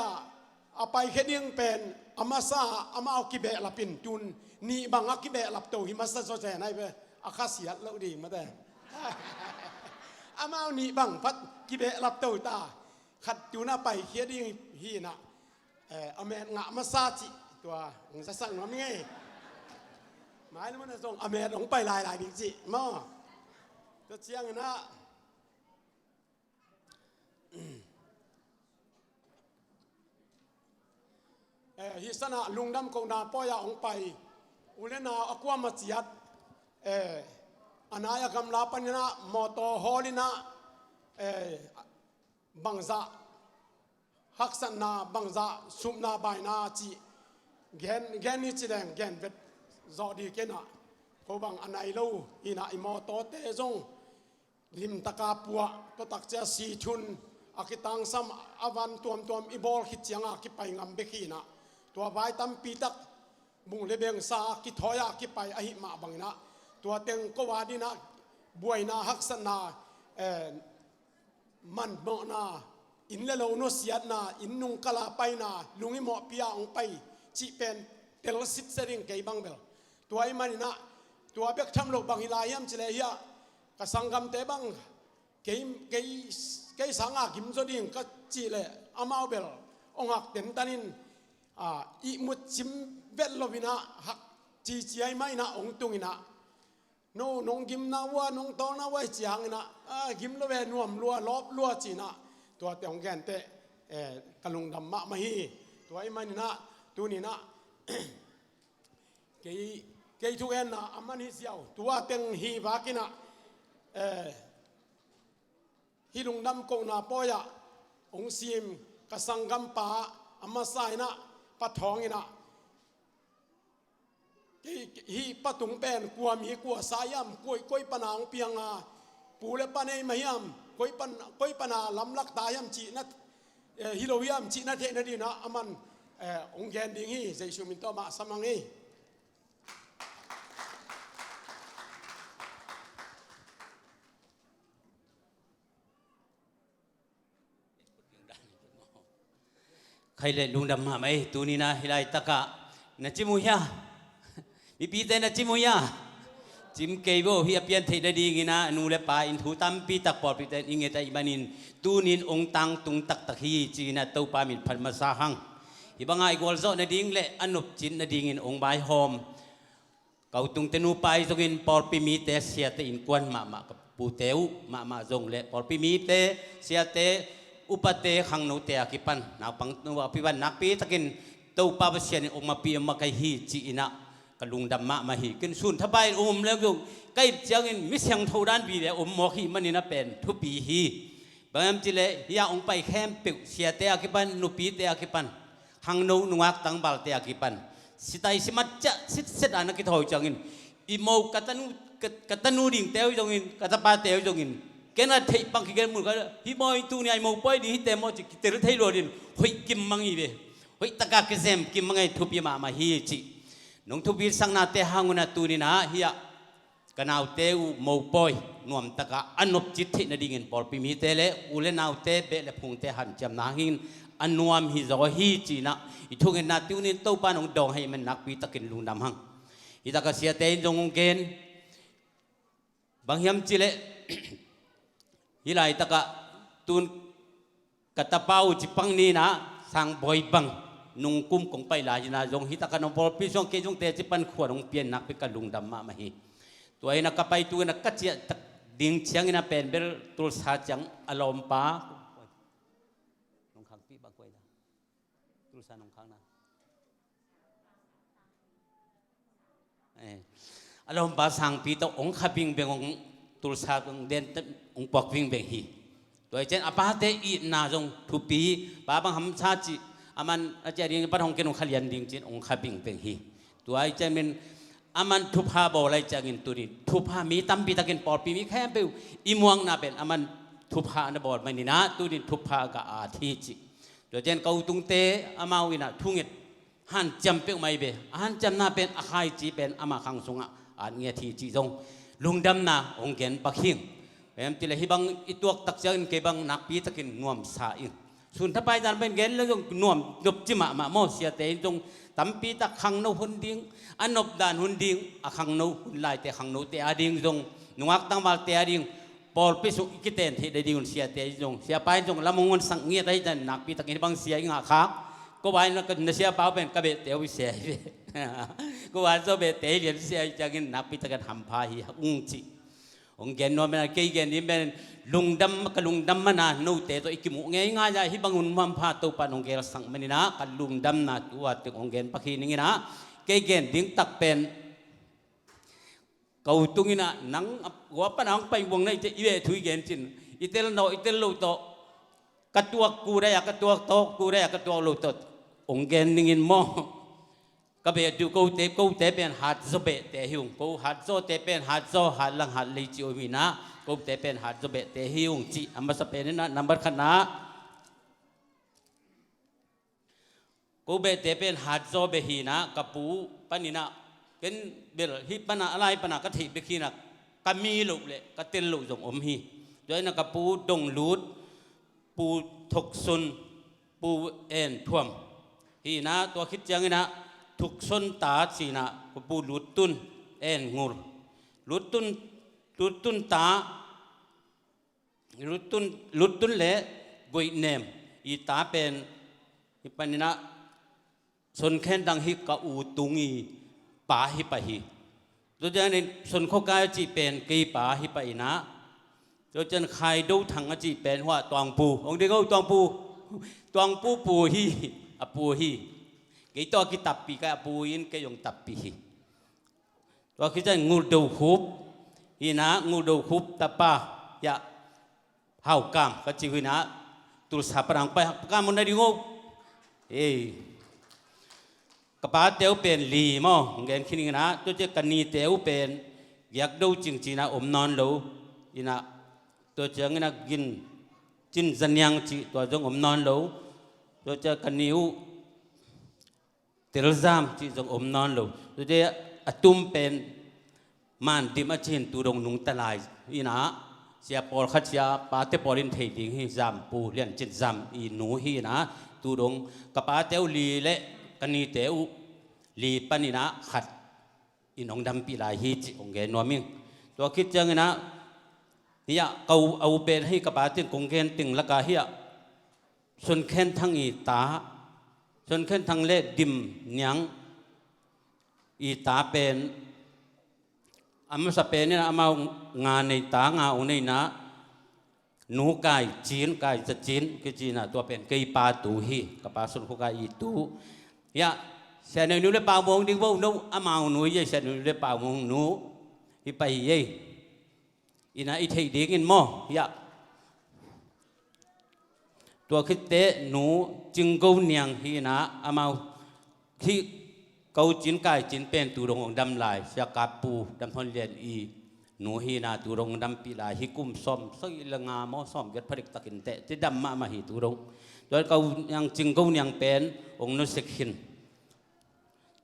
a paikhia ding pen a masa amau kibehlap in, tun nih bang a kibehlap to hi masa zaw zen ai ve, a khasiat loh ding mate. Amau nih bang phat kibehlap to ta, khat tun a paikhia ding hi in ah, eh, a met ngah masa cih tua hong zasak nuam ing ei. Mailam un ah zong a met hong pai lailai ding cih maw. Tua ciangin ah Eh, hih sanah lungdam kohna pawi-ah hong pai u le nau a kuamah ciat, eh, a nai a gamla panin ah mawtaw hawlin ah, eh, bangzah haksatna, bangzah supna baina cih gen, gen ni ci leng gen vet zawh ding kei inah, ko bang a nai lo inah i mawtawte zong limtaka puah, tua takcia si thun, a kitangsam, a van tuamtuam i bawl khit cianga kipai ngam bek hi inah, tua vai tampi tak bung le bengsa kithawi-a kipai ahi mah banginah, tua teng ko a dinah buaina, haksatna, eh, manmawhna, inn le lo nusiatna, inn nungkala paina, lung i mawhpi-a hong pai cih pen tel sitset ding kei bang bel. Tua ih maninah, tua bek tham loh bang hi lai hiam cileh hiah, ka sanggamte bang kei, kei, kei sanga gimzaw ding ka cihleh amau bel hong hak tentan in, ah, ihmut cim vet loinah hak cici ahi mah inah hong tunginah, no, nong gimna uh a, nong tawlna uh a, hi cianginah, ah, gim lo ve, nuam lua, lawp lua cinah, tuate hong genteh, eh, ka lungdam mahmah hi. Tua ih maninah, tuninah, kei, kei thugenna a man hi ziau, tua teng hi vakinah, eh, hih lungdam kohna pawi-ah hong sim ka sanggampa a masa inah, Pa Thawng inah, hih, hih Pa Tung pen kua mi, kua sa hiam, koi, koi pana hong pianga, pu le pa nei mah hiam, koi pan, koi pana lamlak ta hiam cihna, eh, hi lo hiam cihna theihna dinah a man, eh, hong gen ding hi. Jesu min tawh mah sam hang hi. Khai le lungdam mahmah ei, tuninah hih laitakah na cim uh hia? Mipite na cim uh hia? Cim kei bo, hih a pian theih nadinginah nu le pa in thu tampi tak pawlpite in i nget ahih manin tunin hong tangtung taktak hi cinah Topa min phat masa hang. Hih banga i gualzawh nading le a nopcit nadingin hong vaihawm ka utungte nupa ih zongin pawlpi mite, siate innkuan mahmah, ka pute uh mahmah zong le pawlpi mite, siate, upate, khangnote a kipan, naupang nu a kipan nakpi takin Topa Pasian in hong mapih hong makaih hi ci-inah ka lungdam mahmah hi. Ken sun thapai in hong om le zong ka it ciangin mi siangtho dan vive hong om mawk hih manin a pen thupi hi. Bang hiam cileh hih a hong pai khempeuh, siate a kipan, nupite a kipan, khangno nungak tangvalte a kipan sitai simat ciah sitset a na kithawi ciangin, i mo ka tanu, ka, ka tanu dingte uh zongin, ka tapate uh zongin, ken a theih pang kigen mun ka, hih mo i tuni a i mo pawi ding hite maw ci kitel thei lua din, hoih kim mang hi ve. Hoih taka kizem kim mang ei, thupi mahmah hi ci. Nong thupi saknate hangunah tuninah hih a ka naute uh mopawi nuamtaka a nopcit theih nadingin pawlpi mite le u le naute, beh le phungte hanciamna hangin a nuam hi zaw hi cinah i thungetna tunin Topa nong dawng ahih man nakpi takin lungdam hang. Hih taka siate in zong hong gen, bang hiam cileh hih laitakah tun ka tapa uh cipang ninah Sangbawi bang nungkum kong pai lai inah zong hih taka nong pawlpi zong kei zong teci pan khua nong pian nakpi ka lungdam mahmah hi. Tua inah ka pai tu inah ka ciah tak ding ciangin a pen bel Tulsa ciang a lawmpa nong khangpih bang kua inah Tulsa nong khangna Eh, a lawmpa Sangpi tawh hong kha bingbeng, hong Tulsa hong den, hong puak bingbeng hi. Tua hi cian a pate itna zong thupi, pa bang hamsa cih a man a ciah ding pat hong ken hong kha lian ding cin hong kha bingbeng hi. Tua hi cian min a man thupha bawl ahi ciangin tunin thupha mi tampi takin pawlpi mi khempeuh i muakna pen a man thupha na bawl maninah tunin thupha ka at hi cih. Tua cian ka utungte amau inah thunget hanciam peuhmah hi ve. A hanciamna pen a khaici pen ama khang sungah at ngiat hi cih zong lungdamna hong gen pak hing. Em tileh hih bang i tuak tak ciangin kei bang nakpi takin nuamsa ing. Sun thapai zan pen gen le zong nuam nopci mahmah maw, siate in zong tampi tak khangno hun ding, a nopdan hun ding, a khangno hun laite khangnote a ding zong, nungak tangvalte a ding pawlpi sung i kiten theih nadingun siate in zong, siapa in zong lam hong honsak ngiat ahi tan nakpi takin hih bang sia i ngah khak. Ko vai na siapa uh pen ka behte uh i sia hi ve. Ko vai zaw behte hi lian sia hi ciangin nakpi takin hampha hi hak ung cih hong gen nuam pen a kei gen ding pen lungdam, ka lungdam mana note tawh i kimuh ngeingai a hih bang hun hampha Topa nong gelsak maninah ka lungdamna tua teng hong gen pak hi ninginah kei gen ding tak pen ka utung inah nang gua pana hong pai buang na i te i veh thu i gen cin i tel nawh i tel lo tawh ka tuak kudai a ka tuak tawk kudai a ka tuak lo tawh hong gen ningin maw? Ka beh duh kote, kote pen hatzaw behte hi ung. Ko hatzawte pen hatzaw, hatlang, hatlei ci om hi na, kote pen hatzaw behte hi ung cih a masa pen hi na, nambat khatna. Ko behte pen hatzaw beh hi na, ka pu panin ah, ken bel hih pana, a lai pana ka theih bek hi na, ka mi loh le ka tel loh zong om hi. Tua hi na ka pu Dong Lut, Pu Thok Sun, Pu En Thuam hi na, tua khit ciangin ah Thuk Son ta ci na, ka Pu Lut Tun, En Ngul, Lut Tun, Lut Tun ta, Lut Tun, Lut Tun le Goih Nem i ta pen, hih panin ah Son Khen Thang hi ka u tung i pa hi pah hi. Tua ciangin Son Kho Kai a cih pen kei pa hi pah hi na. Tua ciang Khai Do Thang a cih pen hua Tuang Pu. Hong ding o, Tuang Pu. Tuang Pu pu hi, a pu hi. Kei tawh a kitappih ka, a pu in kei hong tappih hi. Tua khit ciang Ngul Do Khup hi na, Ngul Do Khup tapa, ya, Hau Kam ka ci uh hi na, Tulsa pan hong pai, Kam hong na ding o. Ei. Ka pate uh pen li maw, hong gen khin hi na, tua ciang ka nite uh pen Giak Do Cing ci na om nawn lo hi na, tua ciangin ah Gin Cin Za Niang cih tua zong om nawn lo, tua ciang ka ni uh Tel Zam cih zong om nawn lo. Tua ciang a tum pen Man Dim a cih in tu dong nungta lai hi na, sia pawlkhat, sia pate pawl in thei ding hi, Zam Pu, Lian Cin Zam i nu hi na, tu dong ka pate uh li le ka nite uh li panin ah khat in hong dampih lai hi cih hong gen nuam ing. Tua khit ciangin ah, hiah ka u, a u pen hi ka pate in kong gen teng lakah hiah Son Khen Thang i ta, Son Khen Thang le Dim Niang i ta pen, a masa pen in ah amau nga nei, ta nga hong nei na, Nu Kai Cin, Kai Za Cin kici na, tua pen kei pa tu hi, ka pa Son Kho Kai i tu. Hiah, Sia Neu Nu le Pau Mung ding bo, no, amau nu hi ei, Sia Neu Nu le Pau Mung nu hi pah hi ei. Hi na, i theih dingin maw, hiah. Tua khit teh Nu Cing Go Niang hi na, amau hih Ko Cin Kai Cin pen tu dong hong dam lai, Sia Kap Pu Dam Thon Lian i nu hi na, tu dong hong dampih lai hi, kum sawm sagih le nga maw, sawm giat pha dik takin teh, ci dam mahmah hi tu dong. Tua Ko Niang, Cing Go Niang pen hong nusia khin.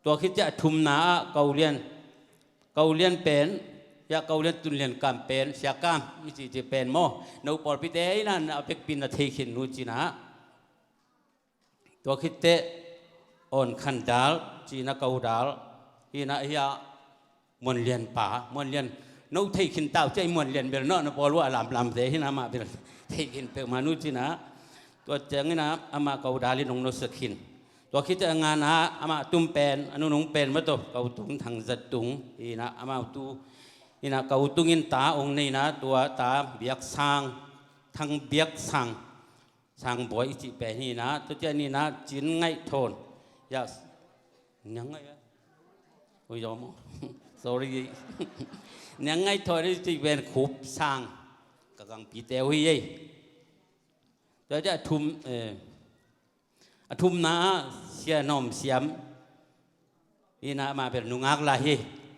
Tua khit ciang a thumna ah Ko Lian, Ko Lian pen, hiah Ko Lian Tun Lian Kam pen, Sia Kam i cihcih pen maw, no pawlpite in ah na pekpi na thei khin nu ci na. Tua khit teh Awn Khan Dal ci na, Ko Dal hi na, hiah Muan Lian pa, Muan Lian, no thei khin ta uh ci a, i Muan Lian bel no na pawl uh a lamlamte hi na, amah bel thei khin peuhmah nu ci na. Tua ciangin ah amah Ko Dal in hong nusia khin. Tua khit ciang a ngana, amah tum pen, a nunung pen mah tawh, Ko Tung, Thang Za Tung hi na, amau tu hi na, Ko Tung in ta hong nei na, tua ta Biak Sang, Thang Biak Sang, Sang Bawi i cih pen hi na, tua ciang ni na Cin Ngaih Thawn. Ya, Niang Ngaih, ui, yawm aw. Sorry. Niang Ngaih Thawn i cih pen Khup Sang, ka gangpite uh hi ei. Tua ciang a thum, eh, a thumna ah Sia Nawm Siam hi na, amah bel nungak lai hi.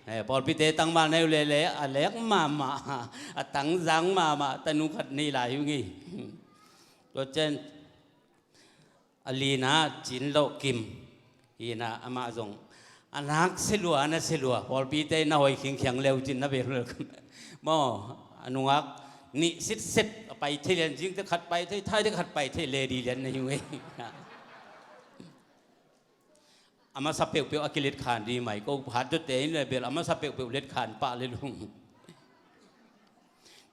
Eh, pawlpite tangval nei uh lele, a lek mahmah, a tangzang mahmah, tanu khat nei lai uh ngei. Tua ciang a lina Cin Lawh Kim hi na, amah zong a nak sia lua, a na sia lua, pawlpite na hoi khingkhiang leu cin na bel maw, a nungak nih sitset, a pai thei lian, zing teh khat pai thei, thai teh khat pai thei, ledi lian na hi uh ngei. A masa peuhpeuh a kilet khan di mai, ko hat zawte in le bel a masa peuhpeuh let khan pah le lung.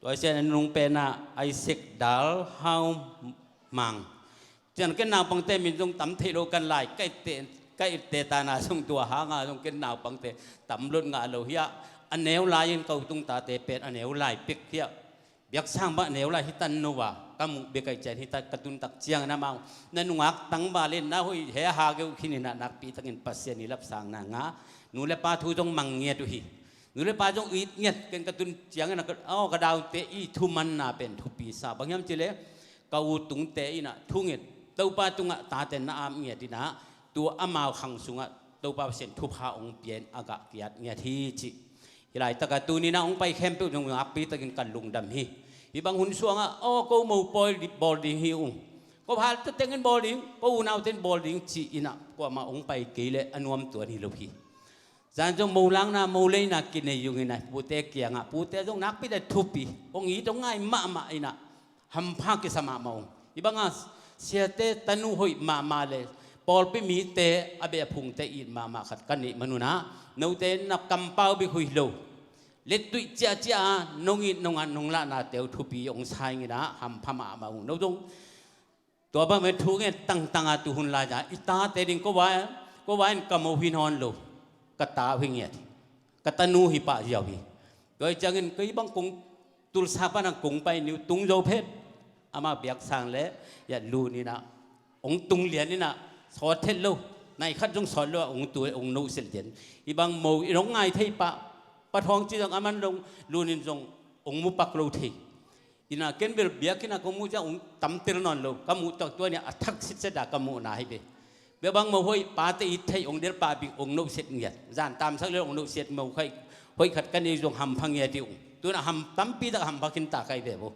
Tua hi ciang a nung pen ah Isaac Dal Hau Mang. Ciang ken naupangte min zong tam thei lo kan lai, ka itte, ka itte tana zong tua hanga zong ken naupangte tam lot ngah lo hiah. A neu lai-in ko tung tate pen a neu lai pek hiah. Biak Sang mah neu lai hi tan no a, ka muh bek aih cian hi ta, ka tun tak ciangin amau na nungak tangval in na hoih he a ha geuh khin in ah nakpi takin Pasian i lapsangna ngah. Nu le pa thu zong mang ngiat uh hi. Nu le pa zong it ngiat, ken ka tun ciangin ah ka, aw, ka daute i thumanna pen thupi sa. Bang hiam cih leh ka u tungte in ah thunget, Topa tungah tate na ap ngiat in ah, tua amau khang sungah Topa Pasian thupha hong pia in a gah kiat ngiat hi cih. Hih laitakah tuni-in ah hong pai khempeuh zong nakpi takin kan lungdam hi. Hih bang hun sungah aw ko mopawi bawl ding hi ung, ko phalta tengin bawl ding, ko unaute in bawl ding ci-in ah kuamah hong pai kei leh a nuam tuan hi lo hi. Zan zong molakna moleina kinei ung in ah pute kiangah pute zong nakpi takin thupi hong it hong ngai mahmah in ah hampha kisa mahmah ung. Hih banga siate tanu hoih mahmah le pawlpi mite a beh a phungte it mahmah khat ka neih manun ah note in na kampau bek uh hi lo, lettuih ciahciah a nong it nong at nong lahnate uh thupi hong sa ing in ah hampha mahmah ung. No zong tua bangmah thu ngen tangtang a tu hun lai-a i tate ding ko vai, ko vai in ka mo hi nawn lo, ka ta uh hi ngiat hi, ka tanu hi pah ziau hi. Tua hi ciangin kei bang kong tulsa pan a kong pai ni uh tung zo phet. Amah biaksang le yat lu ni-in ah hong tung lian in ah sawt het lo, nai khat zong sawt lo a hong tu hong nohset lian. Hih bang mo in hong ngai thei pah, pa thawng ci zong a man zong lu ni-in zong hong mu pak lo thei. In ah ken bel biakinn ah kong muh ciang hong tamtel nawn lo, ka muh tak tua ni a thak sitset a ka muhna hi ve. Bia bang mo hoih pate it thei hong del pah bik hong nohset ngiat. Zan tamsak le hong nohset mo khai hoih khat ka nei zong hampha ngiat hi ung. Tu-in ah ham tampi tak hampha khin ta kai ve bo.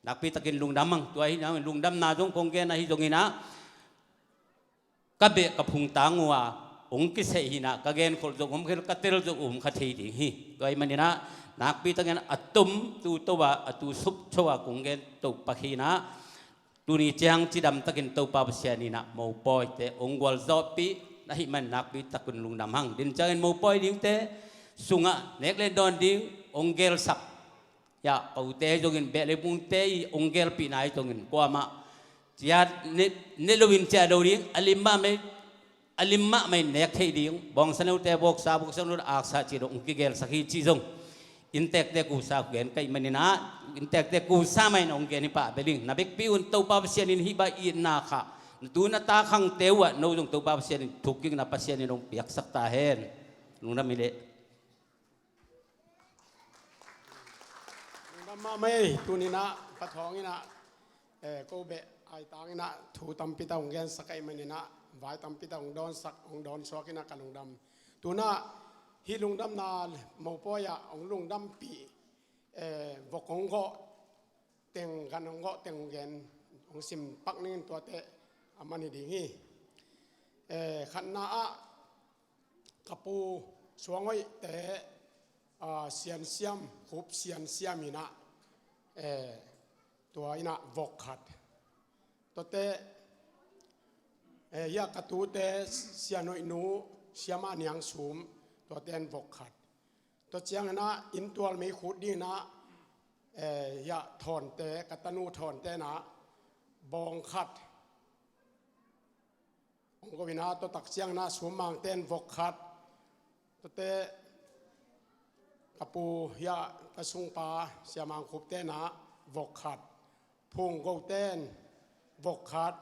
Nakpi takin lungdam hang. Tua hi na lungdamna zong kong gen ahi zongin ah ka beh ka phungtang uh a hong kiseh hi-in ah ka genkholh zong om kha, ka tel zong om kha thei ding hi. Tua ahih manin ah nakpi takin a tom tu to a, a tu sup to a kong gen to pak hi-in ah tuni ciang cidam takin Topa Pasian in ah mopawite hong gualzawhpih na hih man nakpi takin lungdam hang. Din ciangin mopawi dingte sungah nek le dawn ding hong gelsak, ya, kote zongin beh le phungte i hong gelpihna hi zongin kuamah ciat ne, ne loin ciah lo ding, a lim mahmah, a lim mahmah in nek theih ding, bawngsa note voksa, voksa note aksa ci lo hong kigelsak hi cih zong inntekte kusa gen ka hih manin ah, inntekte kusa mah in hong gen hi pah bel ing. Na bekpih un, Topa Pasian in hih bang itna kha na tu na ta khangte uh ah no zong Topa Pasian in thuk kikna Pasian in hong piaksak ta hen. Lungdam hi leh. Lungdam mahmah ei. Tuni-in ah pa thawng in ah, eh, ko beh aitang in ah thu tampi tak hong gensak ahih manin ah vai tampi tak hong dawnsak, hong dawnsuak in ah ka lungdam. Tu-in ah hih lungdamna mopawi ah hong lungdampih, eh, vok hong gawh teng, gan hong gawh teng hong gen, hong sim pak ning in tuate a man hi ding hi. Eh, khatna ah ka pu Suang Hoihte, ah, Sian Siam, Khup Sian Siam in ah, eh, tua in ah vok khat. Tuate, eh, hih a ka tute Sian Hoih nu, Siam Ah Niang Sum, tuate in vok khat. Tua ciangin ah inntual mei khut dingin ah, eh, hih a Thawnte, ka tanu Thawnte in ah bawng khat hong go in ah, tua tak ciangin ah Sum Mangte in vok khat. Tuate ka pu hih a ka sungpa Sia Mang Khupte in ah vok khat. Phung Gote in vok khat.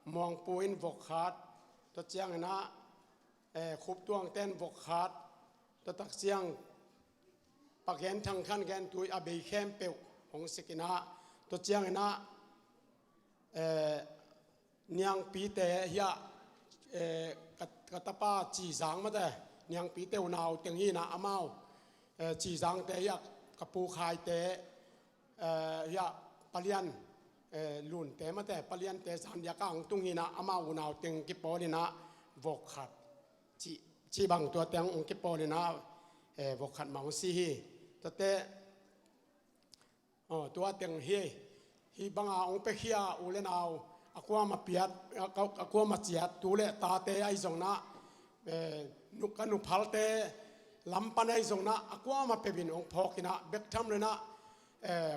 Muang Pu in vok khat. Tua ciangin ah, eh, Khup Tuangte in vok khat. Tua tak ciang Pa Gen Thang khan gen tui a bei khempeuh hong sik in ah, tua ciangin ah, eh, Niangpite hih a, eh, ka, ka tapa Ci Zang mate, Niangpite unau teng hi in ah amau, eh, Ci Zangte hih a ka pu Khaite, eh, hih a Pa Lian, eh, Lunte mate, Pa Liante zandiak ah hong tung hi in ah amau unau teng kipawl in ah vok khat. Cih, cih bang tua teng hong kipawl in ah, eh, vok khat mah hong si hi. Tuate, aw, tua teng hi. Hih banga hong piakhia u le nau a kuamah piat, a, a, a kuamah ciat tu le tate ahi zongin ah, eh, nu, ka nuphalte lam pan ahi zongin ah a kuamah peuh in hong phawk in ah bek tham lo in ah, eh,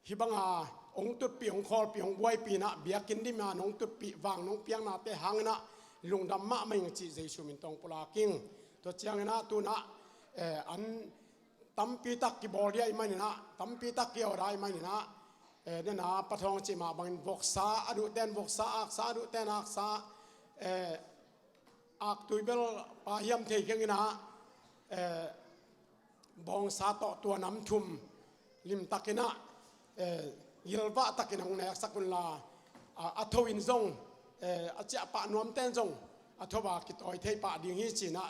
hih banga hong tutpih, hong khawlpih, hong buaipih in ah biakinn dim a nong tutpih vang nong piaknate hangin ah lungdam mahmah ing cih Jesu min tawh pulak ing. Tua ciangin ah tu-in ah, eh, an tampi tak kibawl ding ahih manin ah, tampi tak ki-order ahih manin ah, eh, nena pa thawng cih mah bangin voksa a duhte in voksa, aksa a duhte in aksa, eh, aktui bel pa hiam thei keng in ah, eh, bawngsa tawh tua nam thum limtak in ah, eh, gilvah takin hong neksak unla, a, a tho in zong, eh, a ciahpah nuamte in zong a thawh a kitawi thei pah ding hi cinah,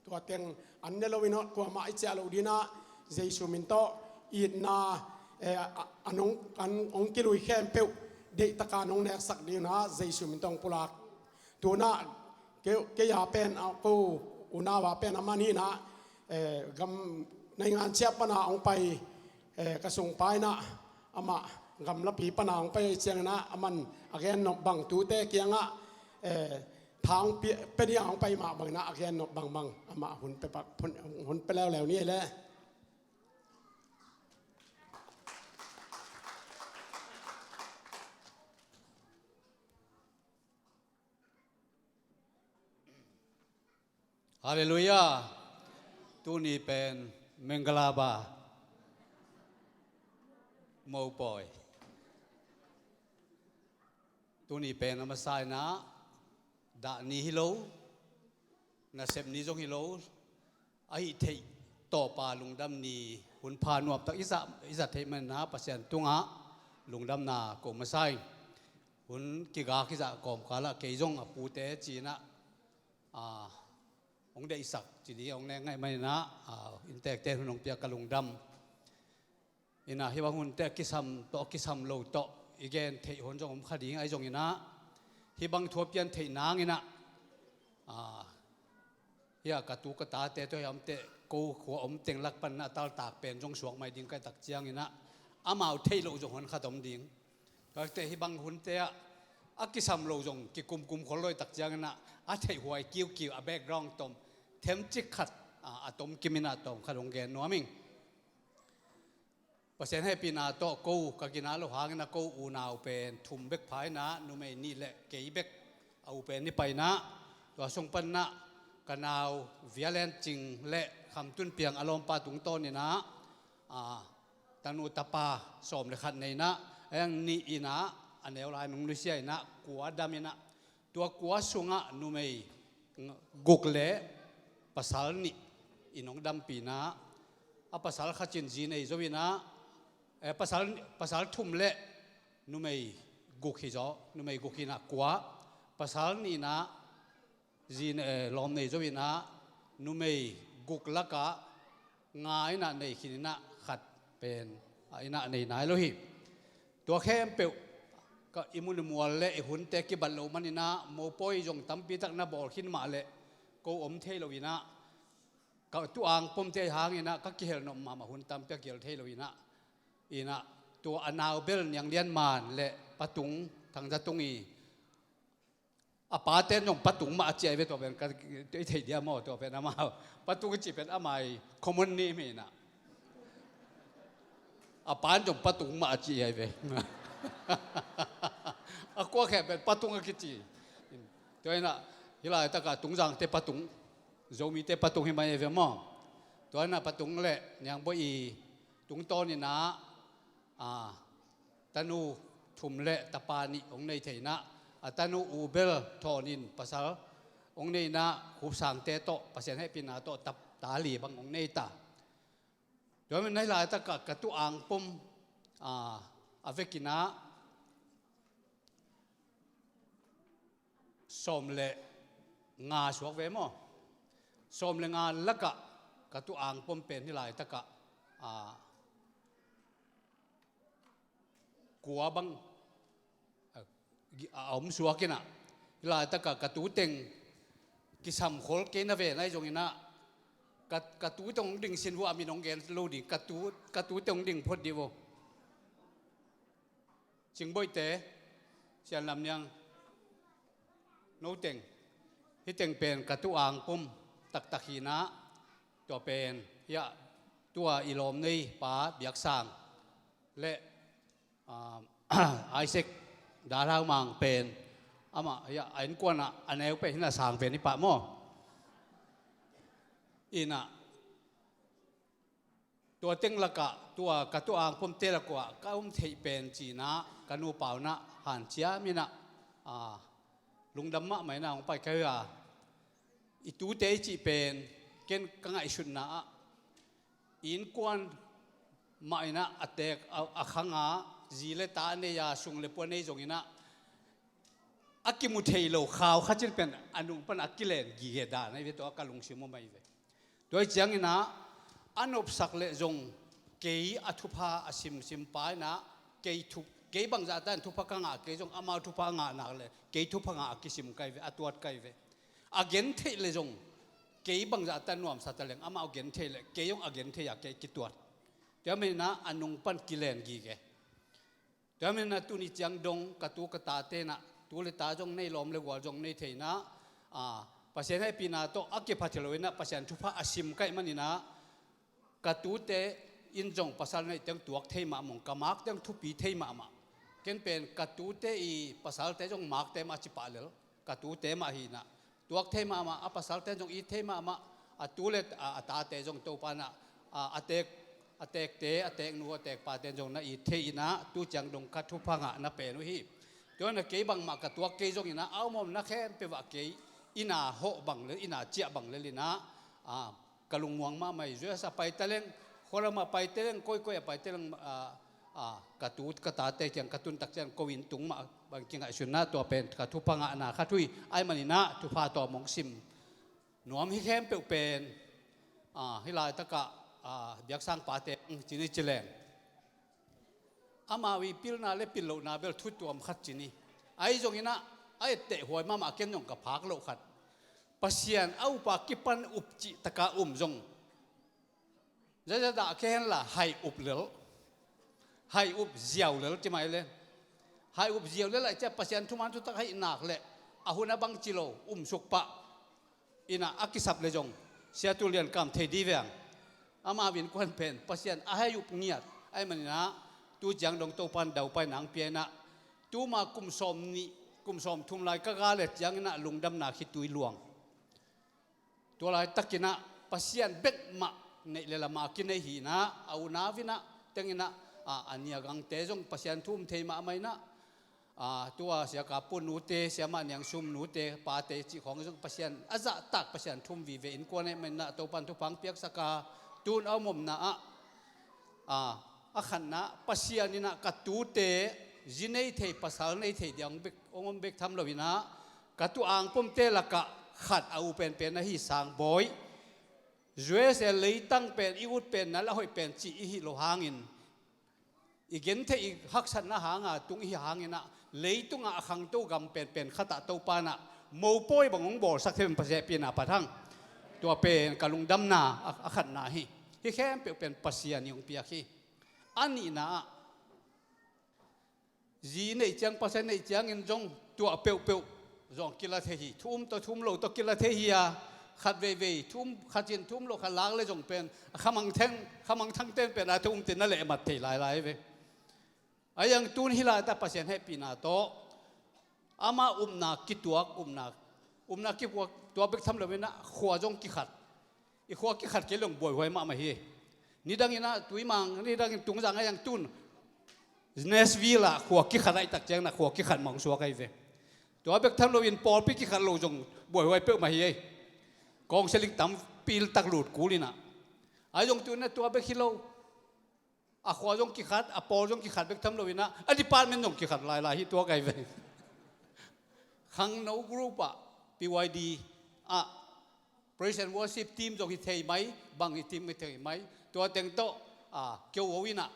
tua teng an ne loin kuamah i ciah loh dinah Jesu min tawh itna, eh, a, a nong, an hong kilui khempeuh deihtaka nong neksak dinah Jesu min tawh hong pulak. Tunah kei, kei a pen, a, ko unau a pen a man hinah, eh, gam naingan ciah pana hong pai, eh, ka sungpa inah amah gamlapi pana hong pai cianginah a man a gen nop bang tute kiangah, eh, tha hong pia, pia ding a hong pai mah banginah a gen nop bangbang amah hun pia pak, hun, hun pia leuleu ni le. Halleluiah. Tuni pen Mengalaba mopawi. Tuni pen a masa inah dah ni hi lo, nasep ni zong hi lo, a hih theih tawpa lungdam ni hun pha nuamtak i zat, i zat theih maninah Pasian tungah lungdamna ko masa hi. Hun kigak i zah kawmkalah kei zong a pute cinah, a, hong deihsak ci ding hong nek ngaih maninah, a, inntekte hun hong piak ka lungdam. Inah hih bang hunte a kisam tawh a kisam lo tawh i gen theih hun zong om kha ding ahi zonginah, hih bang thu a pian theih nanginah, a, hih a ka tu ka tate tawh hih a omte ko khua om teng lak paninah a taltak pen zong suak mai ding ka hih tak cianginah, amau theih loh zong hun khat om ding. Tuate hih bang hunte ah a kisam lo zong kikumkum khol lo hih tak cianginah, a theihhuai kiukiu a background tom themcik khat, a, a tom kiminah tawm khat hong gen nuam ing. Pasian hehpihna tawh ko ka gina lo hangin a ko unau pen thum bek pha inah numei nih le kei bek a u pen i pai inah, tua sung paninah ka nau Vialen Cing le Kham Tun Piang a lawmpa tungtawn inah, a, tanu tapa sawm le khat nei inah, a yang nih inah a neu lai nung nusia inah kua dam inah, tua kua sungah numei guk le pasal nih in hong dampi inah, a pasal khat in zi nei zo inah, eh, pasal, pasal thum le numei guk hi zaw, numei guk inah kua, pasal nih inah zi, eh, lawm nei zo inah, numei guk lakah nga inah nei khin inah khat pen, a, inah nei nai lo hi. Tua khempeuh ka i mun i mual le i hunte kibat loh maninah mopawi zong tampitak na bawl khin mah le ko om thei lo inah, ka tu angpomte hanginah ka kihel nop mahmah hun tampi a kihel thei lo inah, inah tua a nau bel Niang Lian Man le Pa Tung, Thang Za Tung i, a paten zong Pa Tung mah a ci ahi ve, tua pen ka, i theih dia maw, tua pen amau Pa Tung i cih pen amai common name hi inah. A pan zong Pa Tung mah a ci ahi ve. A kua khempeuh Pa Tung a kici. Tua inah hih laitakah Tungzangte Pa Tung, Zomite Pa Tung hi mai ahi ve maw. Tua inah Pa Tung le Niang Bawi i tungtawn inah, a, tanu thum le tapa nih hong nei thei inah, a tanu u bel Thawn in pasal hong nei inah, Khup Sangte tawh Pasian hehpihna tawh tap, ta li bang hong nei ta. Tua manin hih laitakah ka tu angpom, a, a vek inah sawm le nga suak ve maw. Sawm le nga lakah ka tu angpom pen hih laitakah, a, kua bang, a, a om suak inah, hih laitakah ka tu teng kisam khol kei na ve na hi zonginah, ka, ka tu teng hong ding sin vua, a min hong gen lo ding, ka tu, ka tu teng hong ding phot dih vo. Cingboihte, Sian Lam Niang, no teng, hih teng pen ka tu angpom taktak hi inah, tua pen hih a tua i lawm nei pa Biak Sang le, a, Isaac Dal Hau Mang pen amah hih a innkuanah a neu pen hih a sang pen i pah maw. Inah tua teng lakah tua ka tu angpomte lak uah ka om theih pen cinah ka nupa unah hanciam inah, a, lungdam mahmah inah hong pai ka hi a, i tute i cih pen ken ka ngaihsutna ah i innkuan mah inah a teek a, a khanga zi le ta a nei a, sung le pua nei zonginah a kimu thei lo khau khat in pen a nung pan a kilen gige dan ahi ve, tua ka lungsim om ahi ve. Tua hi ciangin ah a nopsak leh zong kei a thupha a simsim pa in ah kei thu, kei bangzah tan thupha ka ngah, kei zong amau thupha a ngah nak leh kei thupha ngah a kisim ka hi ve, a tuat ka hi ve. A gen theih leh zong kei bangzah tan nuamsa ta leng amau gen theih leh kei zong a gen theih a kei kituat. Tua manin ah a nung pan kilen gige. Tua manin ah tuni ciang dong ka tu ka tate in ah tu le ta zong nei, lawm le gual zong nei thei in ah, a, Pasian hehpihna tawh a kiphat hi lo in ah Pasian thupha a sim ka hih manin ah ka tute in zong pasal neih teng tuak thei mahmah, ka mak teng thupi thei mahmah. Ken pen ka tute i pasalte zong mak thei mah ci pah lel, ka tute mah hi in ah tuak thei mahmah, a pasalte zong it thei mahmah, a tu le a, a tate zong Topa in ah, a, a teek, a teekte, a teeknu, a teekpate zong na it thei in ah tu ciang dong ka thupha ngahna pen uh hi. Tua in ah kei bangmah ka tuak kei zongin ah a om omna khempeuh ah kei inn a hawh bang lel, inn a ciah bang lel in ah, a, ka lungmuang mahmah hi. U S a pai ta leng, khualam a pai ta leng, koikoi a pai ta leng, a, a, ka tu ka tate kiang ka tun tak ciang ko inn tung mah bang kingaihsun in ah tua pen ka thupha ngahna khat uh hi. Ahih manin ah thupha tawh mong sim nuam hi khempeuh pen, a, hih laitak ah, a, biaksang pate ci ni ci leng, amau i pilna le pillohna bel thu tuam khat ci ni. Ahi zongin ah a etteh huai mahmah, ken zong ka phak loh khat, Pasian a up a kipan up cih tak a um zong zaza dah kei hen la hai up lel, hai up ziau lel ci mai le. Hai up ziau lel ahih ciang Pasian thuman thutak hih nak leh a hun a bangci lo um suk pah in ah a kisap le zong Sia Tul Lian Kam thei di veng. Amau innkuan pen Pasian a hai up ngiat ahih manin ah tu ciang dong Topa in daupaina hong pia in ah tuma kum sawmnih, kum sawmthum lai ka gal et ciangin ah lungdamna khitui luang. Tua laitakin ah Pasian bek mah neih le lam a kinei hi in ah, a unau in ah teng in ah, a, a niagangte zong Pasian thu um thei mahmah in ah, a, tua Sia Ka Pun nute, Sia Mah Niang Sum nute, pate cih khawng zong Pasian a zahtak, Pasian thu um vive innkuan ahih manin ah Topa in thupha hong piaksak a, tun a om omna ah, a, a khatna, Pasian in ah ka tute zi nei thei, pasal nei thei ding hong bek, hong om bek tham lo in ah, ka tu angpumte lakah khat a u penpen ahi Sang Bawi, U S A leitang pen i ut pen na la hoih pen cih i hih loh hangin, i gentheih i haksatna hanga tung i hih hangin ah, leitungah a khangto gam penpen khatah Topa in ah mopawi bang hong bawlsak thei pen Pasian hehpihna phat hang. Tua pen ka lungdamna a, a khatna hi. Hih khempeuh pen Pasian in hong piak hi. A nihna ah, zi neih ciang, pasal neih ciangin zong tuah peuhpeuh zong kila thei hi. Thu um tawh thu um lo tawh kila thei hi a, khat veivei thu um, khat in thu um lo khat lak le zong pen a khamangthang, khamangthangte in pen a thu um te na lehmat thei lailai ve. Ahi zong tun hih laitak Pasian hehpihna tawh ama upna kituak, upna, upna kituak, tua bek tham lo in ah khua zong kikhat. I khua kikhat kei leh buaihuai mahmah hi. Nidangin ah Tuimang, nidangin Tungzang ahi zong tun Nashville ah khua kikhat ahih tak ciangin ah khua kikhat mah hong suak ahi ve. Tua bek tham loin pawlpi kikhat lo zong buaihuai peuhmah hi. Counseling tampi tak lut kul in ah. Ahi zong tun ah tua bek hi lo. A khua zong kikhat, a pawl zong kikhat bek tham lo in ah, a department zong kikhat lailai hi, tua ka hi ve. Khangno group ah, P Y D ah, praise and worship team zong hi thei mai, bang hi team hi thei mai. Tua teng tawh, a, keu ho in ah,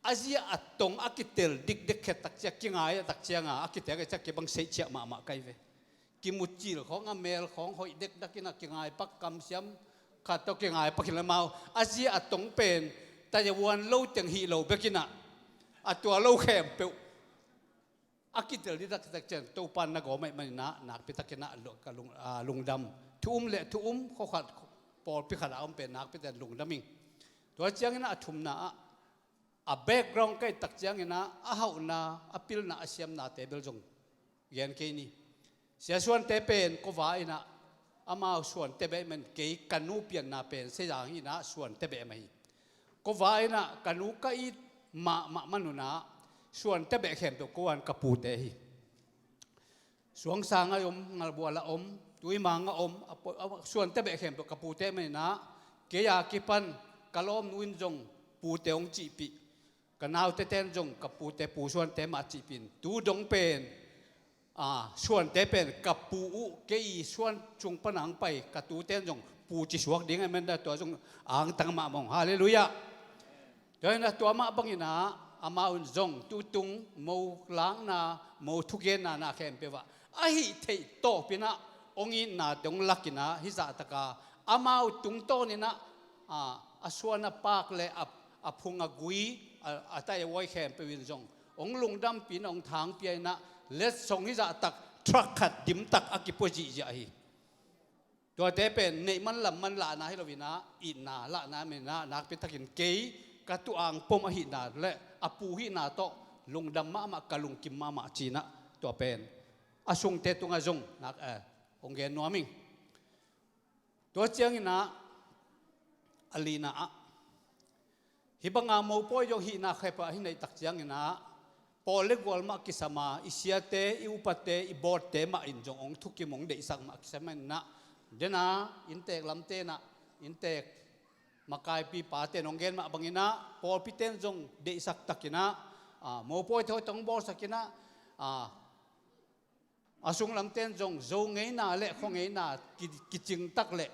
a zia a tong a kitel dikdek khe tak ciang, kingai a tak ciang a, a kitel khe ciang kei bang seihciah mahmah ka hi ve. Kimucil khawng a mel khawng hoih dekdak in ah kingai pak, kamsiam khat tawh kingai pak hi lamau. A zia a tong pen tayavuan lo teng hi lo bek in ah, a tua lo khempeuh a kitel dikdak tak ciang Topa in na gawm ahih manin ah nakpi takin ah lu-, ka lung, a, lungdam. Thu um le thu um, khuakhat pawlpi khat a om pen nakpi takin lungdam ing. Tua ciangin ah a thumna ah, a background ka hih tak ciangin ah, a hauhna, a pilna, a siamnate bel zong gen kei ni. Sia Suante pen kua va in ah, amau Suante beh man, kei ka nu pianna pen Sezang hi in ah Suante beh mah hi. Kua va in ah ka nu ka it mahmah man un ah Suante beh khempeuh kua in ka pute hi. Suangsang a om, Ngalbual a om, Tuimang a om, a po-, a, Suante beh khempeuh ka pute man in ah, kei a kipan ka lawmnu in zong pute hong cihpih, ka naute ten zong ka pute Pu Suante mah cihpih in, tu dong pen a, suante pen ka pu uh, kei suan sung pana hong pai ka tuten zong pu ci suak ding a, amen, tua zong angtang mahmah ung. Halleluiah. Tua in ah tua mah bangin ah amau in zong tutung mo lakna, mo thugenna na khempeuh ah a hih theih tawpin ah hong itna dong lakin ah hih zahtaka amau tungtawnin ah, a, a suan a pak le a, a phung a gui, a, a tai a vuai khempeuh in zong hong lungdampih in ah hong thangpia in ah letsong hih zahtak truck khat dimtak a kipua zihziah hi. Tuate pen neih man lam man lahna hi loin ah itna lahna, amen, ah nakpi takin kei ka tuang pom ahihna le a pu hihna tawh lungdam mahmah, ka lungkim mahmah ci-in ah tua pen a sungte tungah zong nak, eh, hong gen nuam ing. Tua ciangin ah a lina ah hih banga mopawi zong hihna khempeuh ah hih neih tak ciangin ah pawl le gual mah kisam a, i siate, i upate, i bawtte mah in zong hong thukim, hong deihsak mah kisam in ah, den a inntek lamte in ah, inntek makaipi pate in hong gen mah bangin ah pawlpite in zong deihsak takin ah, a, mopawite hoih tawh hong bawlsak in ah, a, a sung lamte in zong Zo ngeina le khua ngeina ki, kicing tak le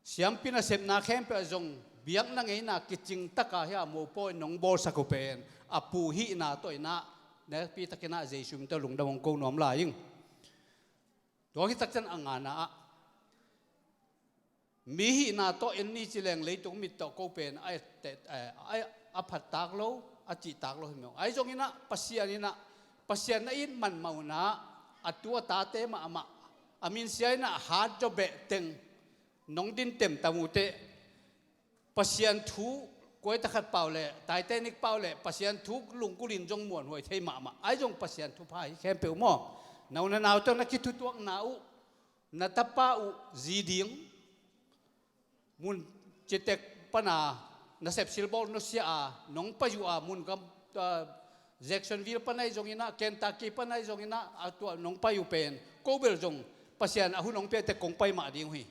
siampi nasepna khempeuh ah zong biakna ngeina kicing taka hih a mopawi in hong bawlsak uh pen a pu hihna tawh in ah nakpi takin ah Jesu min tawh lungdam hong ko nuam lai ing. Tua hi tak ciang a ngana ah mi hihna tawh en ni ci leng leitung mit tawh ko pen a, a, a, a phat tak lo, a cih tak lo hi mawk. Ahi zongin ah Pasian in ah, Pasian na it man mah un ah a tu a tate mahmah, a minsia in ah hat zaw beh teng nong din temtam uh teh, Pasian thu kuaita khat pau le, Titanic pau le, Pasian thu lungkulin zong muanhuai thei mahmah. Ahi zong Pasian thupha hi khempeuh maw. Na u na nau tawh na kithutuakna uh, na tapa uh zi ding mun citek pana nasep silbawl nusia a nong pai uh a, mun gam, ah, Jacksonville pana ahi zongin ah, Kentucky pana ahi zongin ah, a tua nong pai uh pen ko bel zong Pasian a hun hong piate kong pai mah ding uh hi.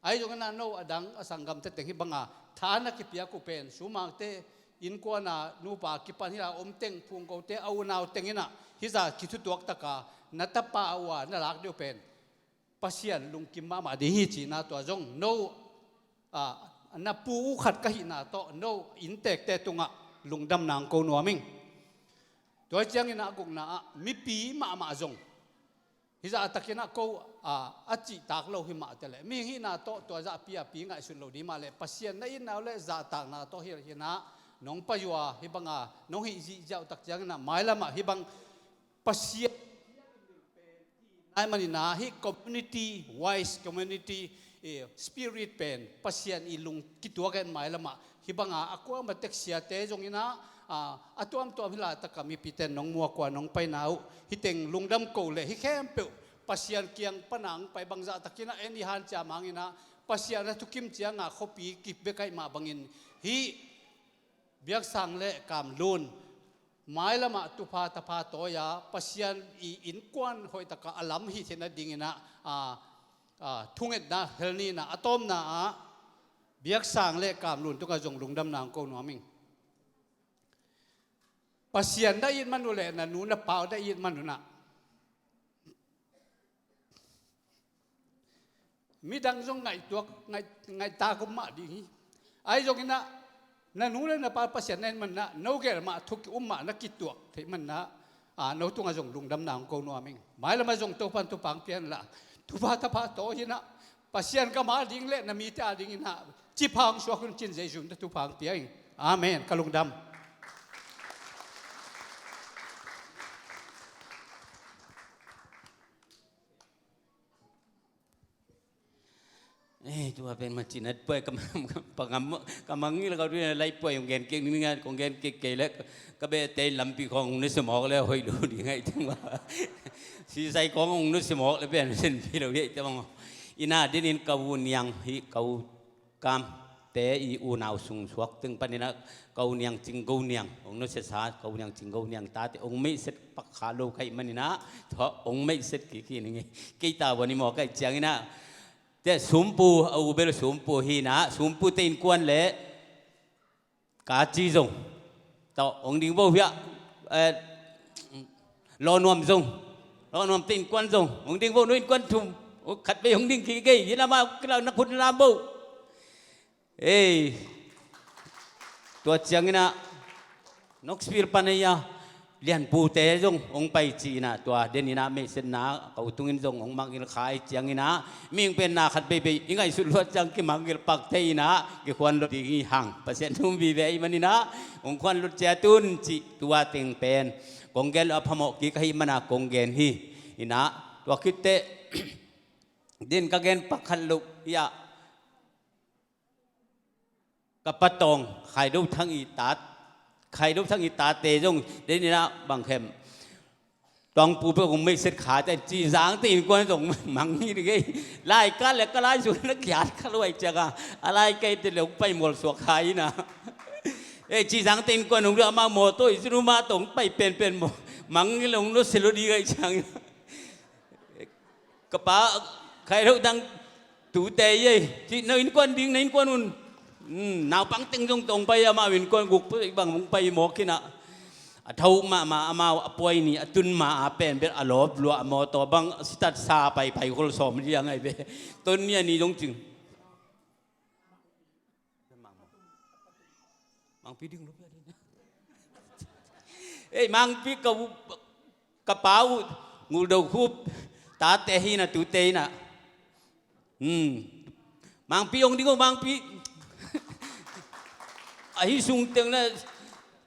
Ahi zongin ah no a dang a sanggamte teng hih banga tha na kipiak uh pen sumangte innkuana nupa kipan hih a om teng, phungkote a unau teng in ah hih zah kithutuak taka na tapa a uh a na lak deuh pen Pasian lungkim mahmah ding hi ci-in ah tua zong no, a, na pu uh khat ka hihna tawh no inntekte tungah lungdamna hong ko nuam ing. Tua hi ciangin ah a gukna ah mipi mahmah zong hih zahtakin ah ko, a, a cihtak lo hi mah teh le mihing hihna tawh tua zahpi a pi ngaihsun lo ding mah le Pasian na itna uh le zahtakna tawh hi, hi in ah nong pai uh a hih banga nong hih zihziah uh tak ciangin ah mailam ah hih bang Pasian nai manin ah hih community, wise community, eh, spirit pen Pasian i lung kituak en mailam ah hih banga a kuama tek siate zongin ah, a, a tuamtuam hih laitaka mipite in nong muak uh a nong paina uh hih teng lungdam ko le hih khempeuh Pasian kiang pana hong pai bangzah takin ah en i hanciam hangin ah Pasian a thukim cianga khuapi kibia kaih mah bangin hih Biaksang le Kamlun mailamah tupha tapha tawi-a Pasian i innkuan hoihtaka a lam hih theihna dinginah, a, a, thungetna helnihna a tawpna-ah Biaksang le Kamlun tungah zong lungdamna hong ko nuam ing. Pasian na it man uh leh na nu na pa uh na it man unah midang zong ngaihtuak, ngaih, ngaihtak om mah ding hi. Ahi zonginah na nu le na pa Pasian na it manah no gel mah thuk um mah na kituak theih manah, a, no tungah zong lungdamna hong ko nuam ing. Mailamah zong Topan thupha hong pia inla, thupha tapha tawi hinah Pasian gam a ding le na mite a dinginah cipha hong suak un cin Jesu min tawh thupha hong pia ing. Amen. Ka lungdam. Eh, tua pen macinat puai ka, ka, ka mangngilh kau ding, lai puai kong gen kik ning a, kong gen kik kei le ka behte in lampi khawng hong nusia mawk le hoih lo ding ahi teng mah. Sisai khawng hong nusia mawk le pen senpi lo ding ahi teng mah. Ina dinin ka u Niang hi, ka u Kamte i unau sung suak teng paninah ka u Niang Cinggo Niang hong nusiasa, ka u Niang Cinggo Niang tate hong meihset pakha lo ka hih maninah tua hong meihset kik hi ning. Kei ta ua ni maw ka hih cianginah te sumpu, a u bel sumpu hinah sumpute innkuan le ka ci zong tawh hong ding bo hiah, eh, lawnuam zong Lawn nuam te innkuan zong hong ding vo, nu innkuan thum. Khat vei hong ding kik ei, hi lamah kilak na khut lam vo. Ei, tua cianginah Knoxville pan ei a lianpute zong hong pai ci-inah, tua deninah meihsetna ko tungin zong hong mangngilh kha ei cianginah, mihing pen na khat veivei i ngaihsut luat ciang kimangngilh pak thei inah kikhuan lot ding hi hang. Pasian thu vive ahih maninah hong khuan lot ciat un cih tua teng pen kong gen lo a phamawh kik ahih mana kong gen hi. Inah tua khitteh din ka gen pak khat lo hi ah, ka patawng Khaido Thang i tat, Khaido Thang i tate zong deninah bang khem tuangpu peuh kong meihset kha te, Cizang te innkuan zong mang hi ding ei. Laikal le ka lai sung na kiat kha luai cianga a lai kai te le hong pai mual suak kha inah. Ei, Cizang te innkuan hong dua amah mawtaw i zunu mah tawh hong pai penpen maw, mang hi le hong nusia lo ding ei ciang. Ka pa Khaido Thang tute ei, ci, na innkuan ding, na innkuan un. Naupang teng zong tawh hong pai, amah innkuan guk bang hong pai mawk inah. A tho mahmah amau a puai ni a tun ma a pen bel a lawp luah a mawtaw bang sitat sa paipai khol sawm liang ai ve. Ton ni a ni zong cing. Mangpi ding lo pia ding. Ei, Mangpi ka u, ka pa uh Nguldo Khup tate hi na tute inah. Mangpi hong ding o, Mangpi. Ahi sung teng na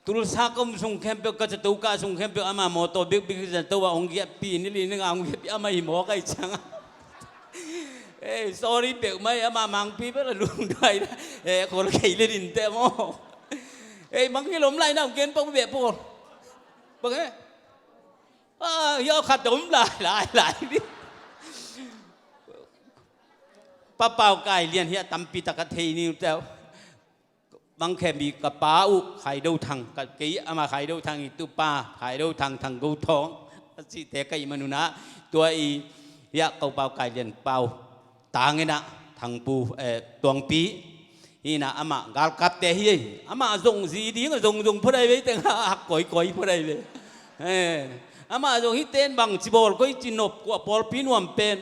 Tulsa ka om sung khempeuh, ka cato ka sung khempeuh ama mawtaw bikbik zato a hong giahpi ni li ni nga hong giahpi ama hi mawk ai cianga. Ei, sorry peuh mai ama Mangpi bel a lungduai na. Ei, khol kei le din te maw. Ei, Mangpi lom lai na hong gen pak beh pawl. Bang e? Ah, hiau khat om lai lai lai ni. Papau kai lian hiah tampi tak a thei ni teu. Bang khem i ka pa uh Khaido Thang, ka kei ama Khaido Thang i tupa Khaido Thang, Thang Go Thawng a cihte ka i manunah tua i hiah ko pau kai lian pau tanginah Thangpu, eh, Tuangpi hinah amah galkapte hi ei. Amah zong zi ding a zong zong phuadai vei teng a hak kawikawi phuadai vei. Eh, amah zong hiten bang cibawl koi cinop kuah pawlpi nuam pen.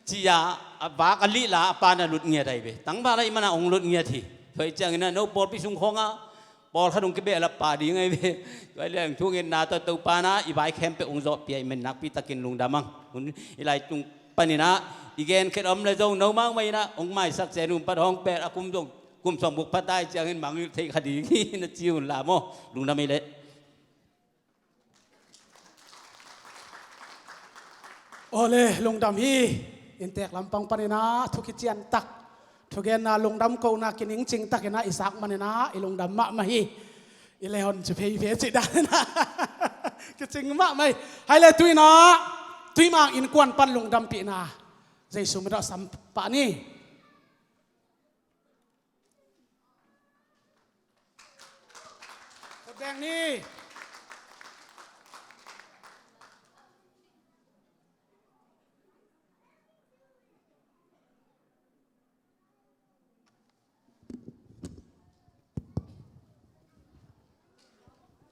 Ci-a a vak a lihla a pan a lut ngiat ahi ve. Tangval ahi mana hong lut ngiat hi. Tua hi ciangin a no pawlpi sung khawngah pawlkhat hong kibehlap pah ding ahi ve. Tua hi leng thungetna tawh Topa na i vai khempeuh hong zawhpih ahi men nakpi takin lungdam ang. Hun i lai tung paninah i gen khet om le zong no mangmah inah hong maisak cen un pat hong pet a kum zong kum sawm buk phat ahi ciangin mangngilh theih kha ding hi na ci un la maw. Lungdam ei leh. Awle, lungdam hi. Inntek lampang paninah thu kiciantak, thugenna lungdam kohna kiningcing takinah i sak maninah i lungdam mahmah hi. I lehon ci pheiphei cih daninah kicing mahmah hi. Hai le tuinah Tuimang innkuan pan lungdampihna Jesu min tawh sam pah ni. Khut beng ni.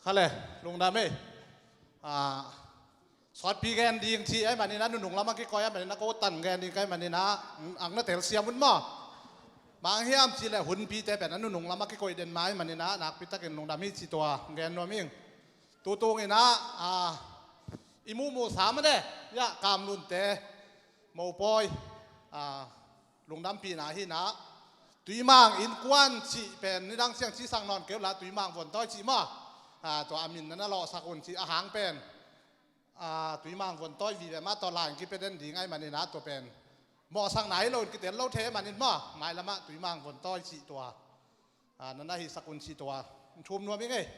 Khale, lungdam ei. Ah, sawtpi gen ding ci ahih manin a nunung lamah kikoih ahih manin a ko tan gen ding ka hih manin a ang na telsiam un maw. Bang hiam cih leh hunpite pen a nunung lamah kikoih den mah ahih manin a nakpi takin lungdam hi ci tua gen nuam ing. Tutung in a, ah, i muhmuh sam a de, ya, Kamlunte, mopawi, ah, lungdampihna hi na, Tuimang innkuan cih pen nidang siang cih sang nawn keu la, Tuimang vontawi cih maw. Ah, tua a min na na lawhsak un cih a hang pen. Ah, Tuimang vontawi vive mah tawh lain kipia den ding ahih manin a tua pen mawhsakna hi lo in kitel lo thei ahih manin maw, mailamah Tuimang vontawi cih tua, ah, na na hisak un cih tua thum nuam ing ei.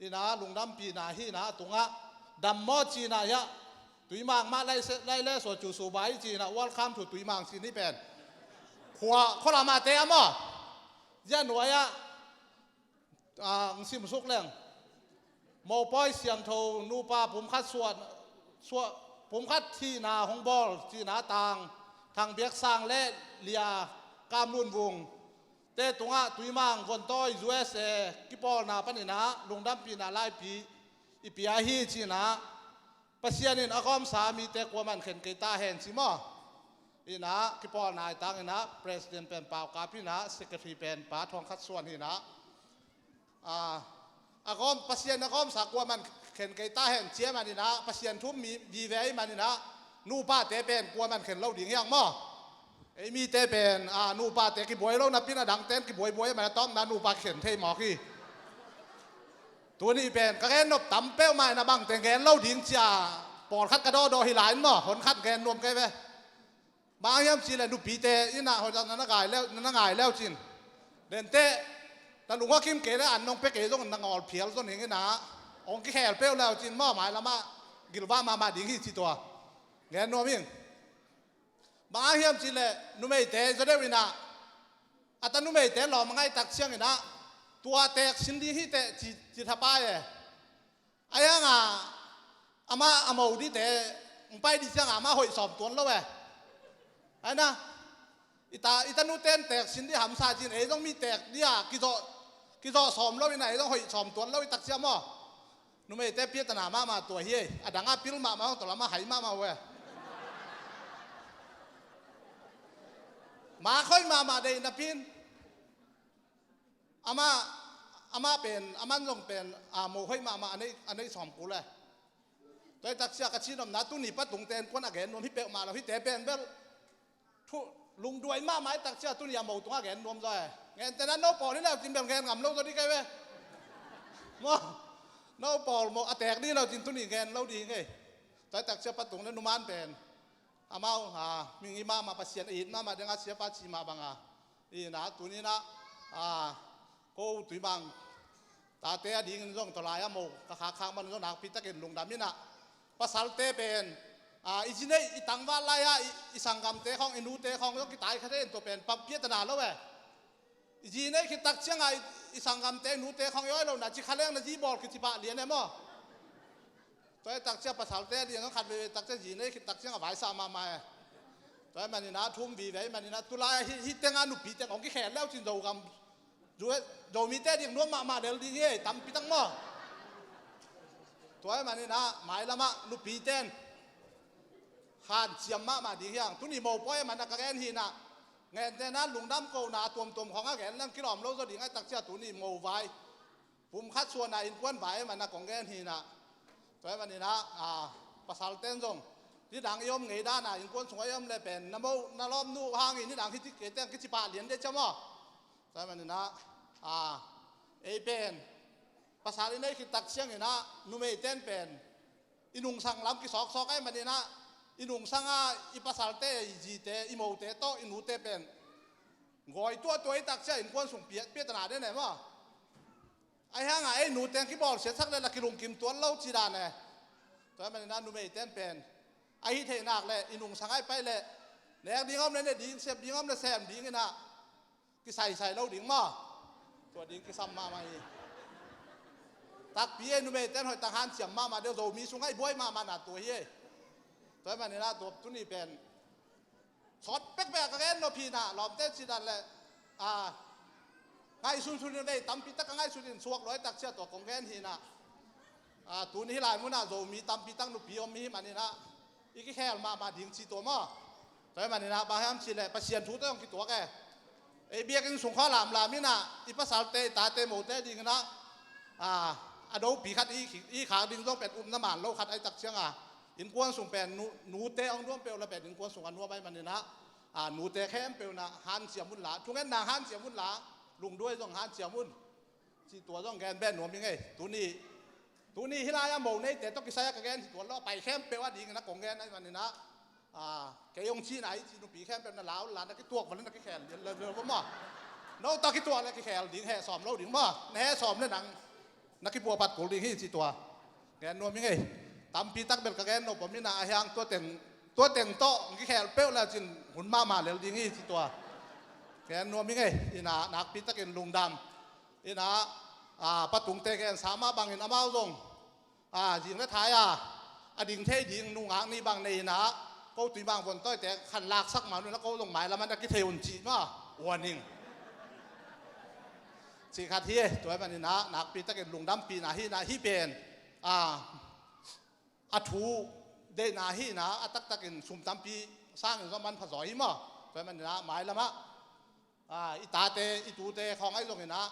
Ina lungdampihna hi na a tungah dam maw cihna hiah Tuimang mah lai le sua cu subai cihna welcome to Tuimang cih ni pen. Khua khualamahte a maw. Zia nuai ah, ah, ng simsuk leng. Mopawi siangtho nupa pumkhat suah, suah, pumkhat thihna hong bawl cihna tang, Thang Biak Sang le Lia Kam Lun Vung te tungah Tuimang vontawi U S A kipawlna panin a lungdampihna laipi i pia hi cihna. Pasian in a gawmsa mite kuaman khen kei ta hen ci maw? Inah kipawlna i tang inah president pen Pau Kap inah secretary pen Pa Thawng Khat Suan inah a, a gawm, Pasian a gawmsa kuaman khen kei ta hen cia man inah Pasian thu mi vive i man inah nupate pen kuaman khen lo ding hiang maw? Ei mite pen a, nupate kibuai lo napin a dangten kibuaibuai a man a tawpna nupa khen thei mawk hi. Tuni pen ka gen nop tam peuhmah in a bangte gen lo ding cia pawlkhat ka dawhdawh hi lai in maw, hon khat gen nuam kei ve. Bang hiam cih leh nupite inah hon na na ngai leu, na na ngai leu cin. Denteh na lungua kim kei le an nong pia kei zong na ngawl phial zon hing inah hong kikhel peuh leu cin maw, mailamah gilvah mahmah ding hi ci tua. Gen nuam ing. Bang a hiam cih leh numeite zaw deuh inah a ta numeite lawm a ngaihtak ciang inah tua teek sin ding hi teh ci, ci thapai e. A hianga amah a mo dite hong pai dih cianga amah hoih sawm tuan lo e. Aina i ta, i ta nuten teek sin dih hamsa cin ei zong mi teek dih a kizawh, kizawh sawm lo inah ei zong hoih sawm tuan lo i tak ciang maw? Numeite piatana mahmah tua hi ei. A dang a pil mahmah hong tawh lamah hai mahmah uh e. Mak hoih mahmah deih napin amah, amah pen, aman zong pen a, mo hoih mahmah a nei, a nei sawm kul e. Tua i tak ciang ka cihnopna tuni patung ten kuan a gen nuam hi peuhmah lo hite pen bel thu lungduai mahmah i tak ciang tuni a mo tungah gen nuam zaw e. Ngente na no pawl hi leu cin bel gen ngam lo zaw dih kei ve. Maw, no pawl mo a teek dih lo cin tuni gen lo dih hi ngei. Tua i tak ciang patung le numan pen amau a, ming i mahmah Pasian a it mahmah dengah siapa cih mah banga inah tuninah a, ko Tuimang tate a dingin zong tawlai a mo ka khakkhak man zong nakpitakin lungdam inah pasalte pen a, i zi neih i tangval lai-ah i, i sanggamte khawng i nute khawng zong kitai kha thei in tua pen pampiatana lo e. I zi neih khit tak cianga i, i sanggamte i nute khawng i awi lohna ci kha leng na zi bawl kici pah lian e maw? Tua i tak ciang pasalte a dingin zong khat veivei tak ciang zi neih khit tak cianga vaisah mahmah e. Tua i maninah thum vive i maninah tulai hi, hi tenga nupi teng hong kikhel leu cin Zogam Zomite ding nuam mahmah lel ding hi ei, tampi tak maw? Tua i maninah mailamah nupiten hanciam mahmah ding hiang. Tuni mopawi a manah ka gen hinah ngentena lungdam kohna a tuamtuam khawngah gen lang kilawm lo zaw ding ai tak ciang tuni movai pumkhat suana innkuan vai a manah kong gen hinah. Tua i maninah a, pasalten zong nidang i om ngei dana innkuan sungah i om le pen na mo na lawmnu hangin nidang hiti keiteng kici pah lian deh cia maw? Tua i maninah a, ei pen pasal i nei khit tak cianginah numeiten pen i nungsang lam kisawksawk ai maninah i nungsanga i pasalte i zite i mote tawh i nute pen gawi tuahtuah i tak ciang innkuan sung piatpiatana den e maw? Ahi hanga ei nuteng kibawlsiatsak le la kilungkim tuan lo ci dan e. Tua i maninah numeiten pen ahi theihnak le i nungsang ai pai le nek ding om le ne ding, sem ding om le sem dinginah kisaisai lo ding maw? Tua ding kisam mahmah hi. Takpi ei numeiten hoih tang hanciam mahmah deuh Zomi sungah i buai mahmahna tua hi ei. Tua i maninah tua tuni pen sawt pekpek a ka gen nop hinah lawmte cidan le a, ngaihsunsun in vei tampi tak a ngaihsun in suak luai tak ciah tua kong gen hinah a, tuni hi lai munah Zomi tampi tak nupi om hi maninah i kikhel mahmah ding ci tua maw? Tua i maninah bang hiam cih leh Pasian thu tawh zong kituak e. Ei biakinn sung khawh lamlam inah i pasalte i tate mote dinginah a, a dopi khat i, i khak ding zong pen upna man lo khat ai tak cianga innkuan sung pen nu, nute hong nuam peuh la pen innkuan sung a nuam ai maninah a, nute khempeuh inah hanciam unla, thungetna hanciam unla, lungduai zong hanciam un cih tua zong gen beh nuam hi ngei. Tuni, tuni hi lai-ah mo neite tawh kisai-ah ka gen hi tuan lo, a pai khempeuh a dingin a kong gen ahi maninah a, kei hong cihna hi ci nupi khempeuh na lau la na kituak vale na kikhel lian lo maw? No tawh kituak le kikhel ding heh sawm lo ding maw? Na heh sawm le nang na kipuahphat kul ding hi ci tua. Gen nuam hi ngei. Tampi tak bel ka gen nop om inah a hiang tua teng, tua teng tawh hong kikhel peuh le cin hun mahmah lel ding hi ci tua. Gen nuam hi ngei. Inah nakpi takin lungdam. Inah a, patungte gensa mah bangin amau zong a, zing le thai a, a ding thei ding nungak nih bang nei inah ko Tuimang von tawite khan laksak man unah ko zong mailam an a kithei un cih mah uaning cih khat hi. Tua i maninah nakpi takin lungdampihna hinah hih pen a, a thu deihna hi inah a taktakin sum tampi sangin zong manpha zaw hi maw? Tua hi maninah mailamah, a, i tate i tute khawng ahi zonginah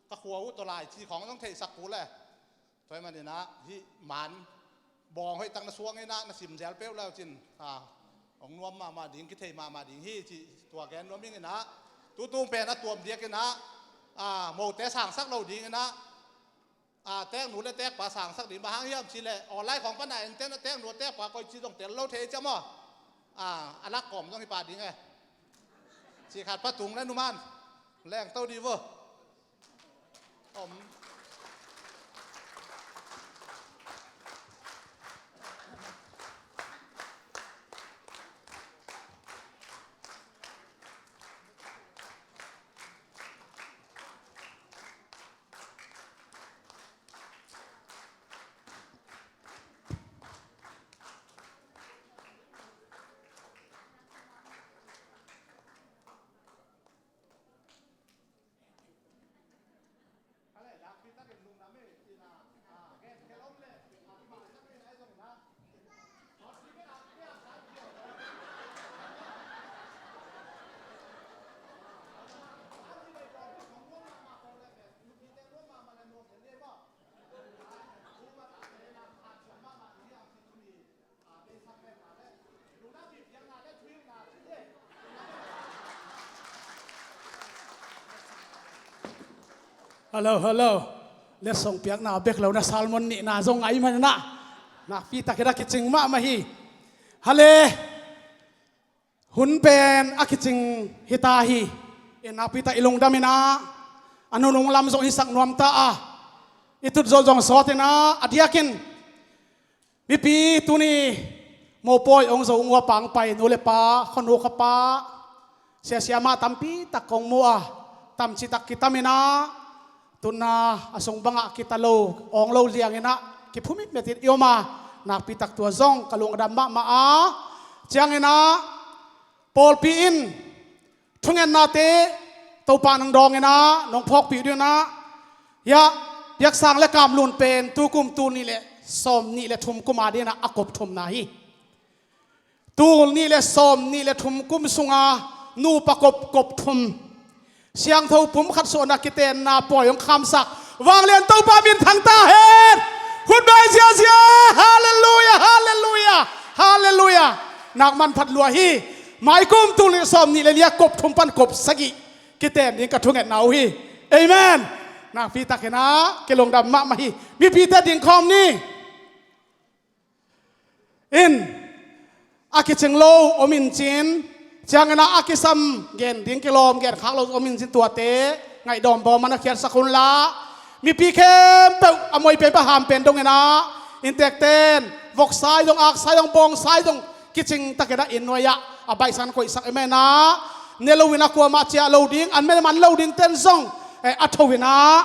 ka khua uh tawlai ci khawng zong theihsak kul e. Tua hi maninah hih man bawng hoihtak na suanginah na simzel peuh leucin, a, hong nuam mahmah ding, kithei mahmah ding hi cih tua gen nuam inginah tutung pen a tuam diakinah, a, mote sangsak lo dinginah, a, teknu le tekpa sangsak ding. Bang hang hiam cihleh online khawng pana enten a teknu a tekpa koici zong tel lo thei cia maw? A, a lak kawm zong hi pah ding e. Cih khat patung le numan lengto dih vo. Om. Hello, hello. Letsong piakna bek lo na sermon nihna zong a i manah nakpi takin a kicing mahmah hi. Hale. Hun pen a kicing hita hi. In nakpi tak i lungdam inah a nunung lam zong hisak nuam ta a, i tut zawh zong sawt inah a diakin mipi tuni mopawi hong zo, ngua pangpai, nu le pa, khonu khapa, siasia mah tampi tak kong mu a, tamci tak kitam inah tutna a sung bangah kita lo awng lo lianginah kiphu mitmet in i om a, nakpi tak tua zong ka lungdam mahmah a, cianginah pawlpi in thungetnate Topa nang dawnginah nong phawkpih dinginah, hiah Biaksang le Kamlun pen tukum tul nih le sawm nih le thum kum a dinginah a kop thumna hi. Tul nih le sawm nih le thum kum sunga nupa kop, kop thum, siangtho pum khat suahna kitenna pawi hong khamsak vanglian Topa min thang ta hen. Khutbai ziazia. Halleluia, halleluia, halleluia. Nak manphat lua hi. Maikum tul nih sawm nih le nih a kop thum pan kop sagih kiten ding ka thungetna uh hi. Amen. Nakpi takinah kilungdam mahmah hi. Mipite dingkhawm ni. In a kicing lo om in cin, cianginah a kisam gen ding kilawm gen khak lo om in cin, tuate ngaih dawm bawm a na khiatsak unla, mipi khempeuh a muai pei paham pen donginah inntekten voksai zong, aksai zong, bawngsai zong kicing takinah inn nuai-ah a baihsan koihsak i menah ne loinah kuamah ciah lo ding, an men man lo ding ten zong, eh, a tho inah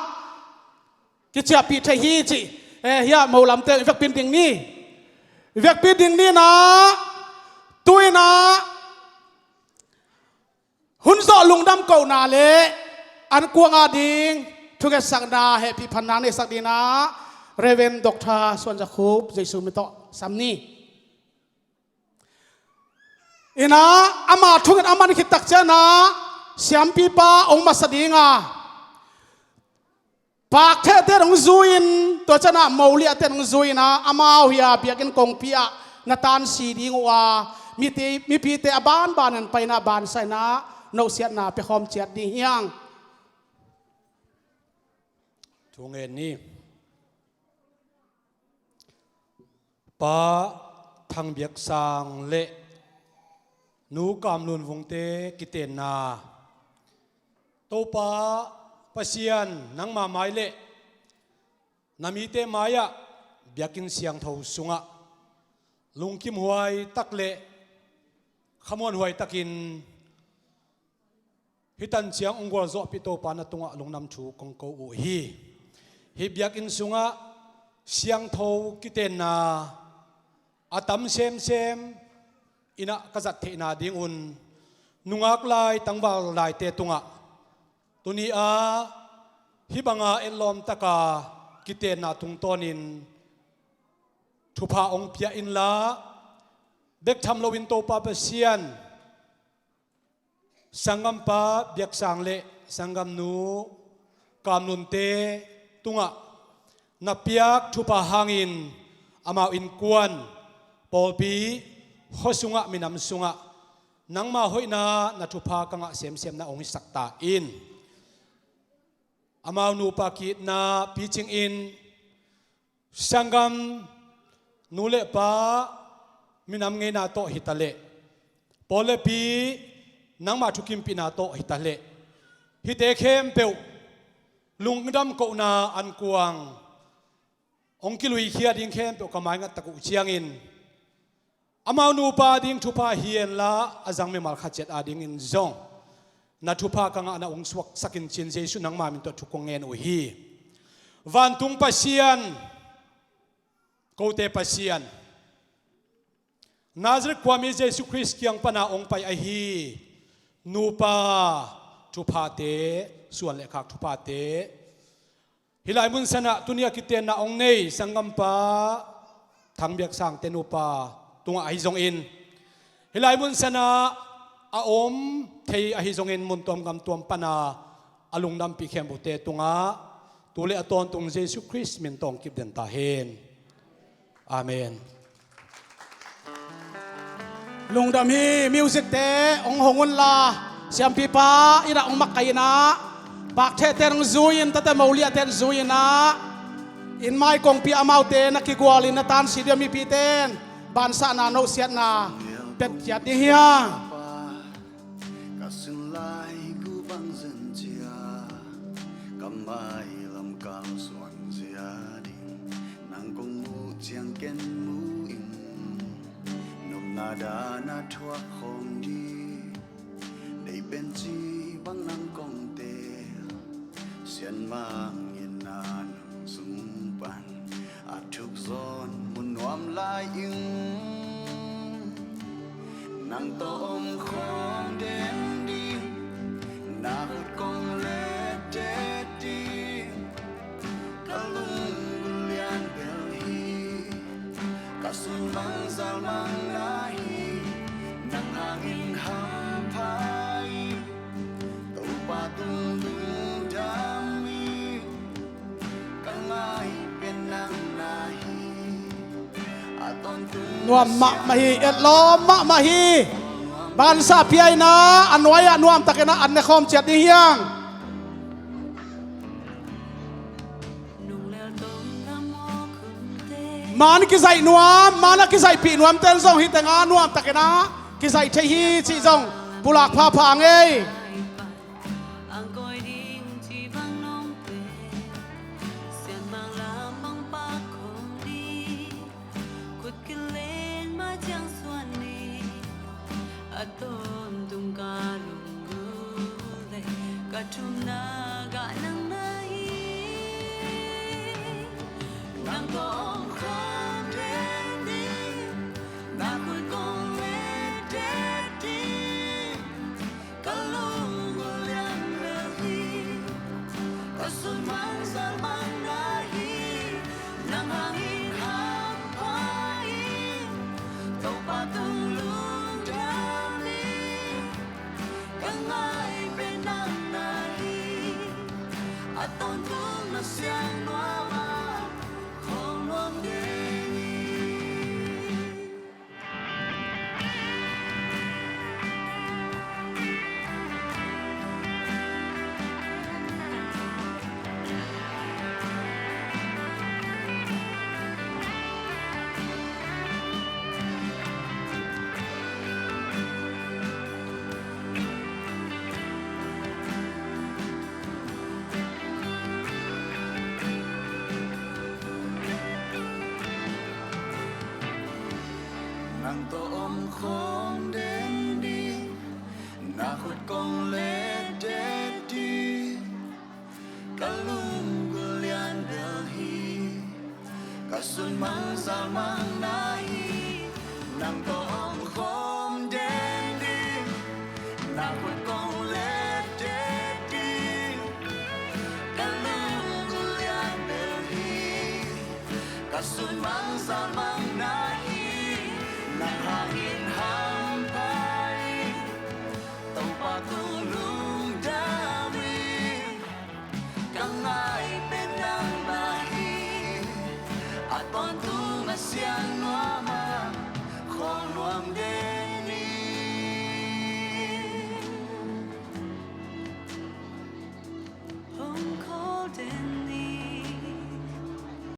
kiciahpih thei hi cih, eh, hiah mo lamte i vekpin ding ni. I vekpin ding ni inah tu inah hun zawh lungdam kohna le an kuang a ding thungetsakna hehpih phanna neisak dinginah Reverend Doctor Suan Za Khup Jesu min tawh sam ni. Inah ama thungen a man khit tak cianginah siampipa hong masa dinga, pakthehte hong zui-in, tua cianginah moliahte hong zui-inah amau hiah biakinn kongpi ah na tansi ding uh a, mite, mipite a banbanin painah bansainah nohsiatna piakhawm ciat ding hiang. Thungen ni. Pa Thang Biak Sang le Nu Kam Lun Vungte kitenna, Topa Pasian, nangma mai le na mite mai-ah biakinn siangtho sungah lungkimhuai tak le khamuanhuai takin hih tanciang hong gualzawhpih Topa na tungah lungdam thu kong ko uh hi. Hih biakinn sungah siangtho kitenna a tam semsem innah ka zat theihna dingun nungak lai tangval laite tungah tuni-ah hih banga etlawm taka kitenna tungtawnin thupha hong pia inla, bek tham loin Topa Pasian, sanggampa Biaksang le sanggamnu Kamlunte tungah na piak thupha hangin amau innkuan, pawlpi, khua sungah, minam sungah nangma hoihna, na thupha ka ngah semsemna hong hisak ta in. Amau nupa ki-itna picingin sanggam nu le pa minam ngeina tawh hitaleh, pawl le pi nangma thukimpihna tawh hitaleh, hihte khempeuh lungdam kohna ankuang hong kiluikhia ding khempeuh ka maingat tak uh ciangin, amau nupa ding thupha hi henla, a zang mimal khat ciat adingin zong na thupha ka ngahna hong suaksak in ci-in Jesuh nangma min tawh thu kong ngen uh hi. Vantung Pasian, kote Pasian, Nazareth khuami Jesuh Khrist kiang pana hong pai ahi nupa thuphate, suan le khak thuphate, hih lai mun sanah tuni a kitenna hong nei sanggampa Thang Biaksangte nupa tungah ahi zongin, hih lai mun sanah a om thei ahi zongin, mun tuam gam tuam pana a lungdampih khempeuhte tungah tu le a tawntung Jesuh Khrist min tawh kipden ta hen. Amen. Lungdam hi. Music te hong hong unla, siampipa inn ah hong mak kai inah, pakthehte hong zui in, tate moliahte hong zui inah, inn mai kongpi amaute na kigual in na tansi dia mipite in bansahna, nosiatna pia ciat ding hi hang. Ka sun lai gu bang zen cia, ka mai lam kal suan zia ding, nang kong muh ciang ken mu in, nopna dan a thuak khawm ding, dei pen ci bang nang kong teel, Sianmang inn a nang sung pan a thuk zawn mu nuam lai ing. Nang tawh om khawm den ding, na khut kong let det ding, ka lunggulh lian bel hi. Ka sun mang zal mang na hi, nang hangin hampha hi. Topa tung lungdam hi, ka ngai pen nang na hi. A tawntung nuam mahmah hi, etlawm mahmah hi. Bansa pia inah a nuai-ah nuamtakin ah an ne khawm ciat ding hi hang. Man kizaih nuam, man a kizaihpih nuamten zong hih tengah nuamtakin ah kizaih thei hi cih zong pulak phapha ngei. A tawntung ka lunggulh le ka thumna gah nang na hi. Nang tawh om khawm den ding, na khut kong let det ding. Ka lunggulh lian bel hi, ka sun mang zal mang na hi, nang hangin hampha hi. Topa tung lungdam hi, ka ngai pen nang na hi. A tawntung na siang nuam a, khawng nuam ding hi. Nang tawh om khawm den ding, na khut kong let det ding. Ka lunggulh lian bel hi, ka sun mang zal mang na hi. Nang tawh om khawm den ding, na khut kong let det ding. Ka lunggulh lian bel hi, Ka sun mang zal mang na hi, nang hangin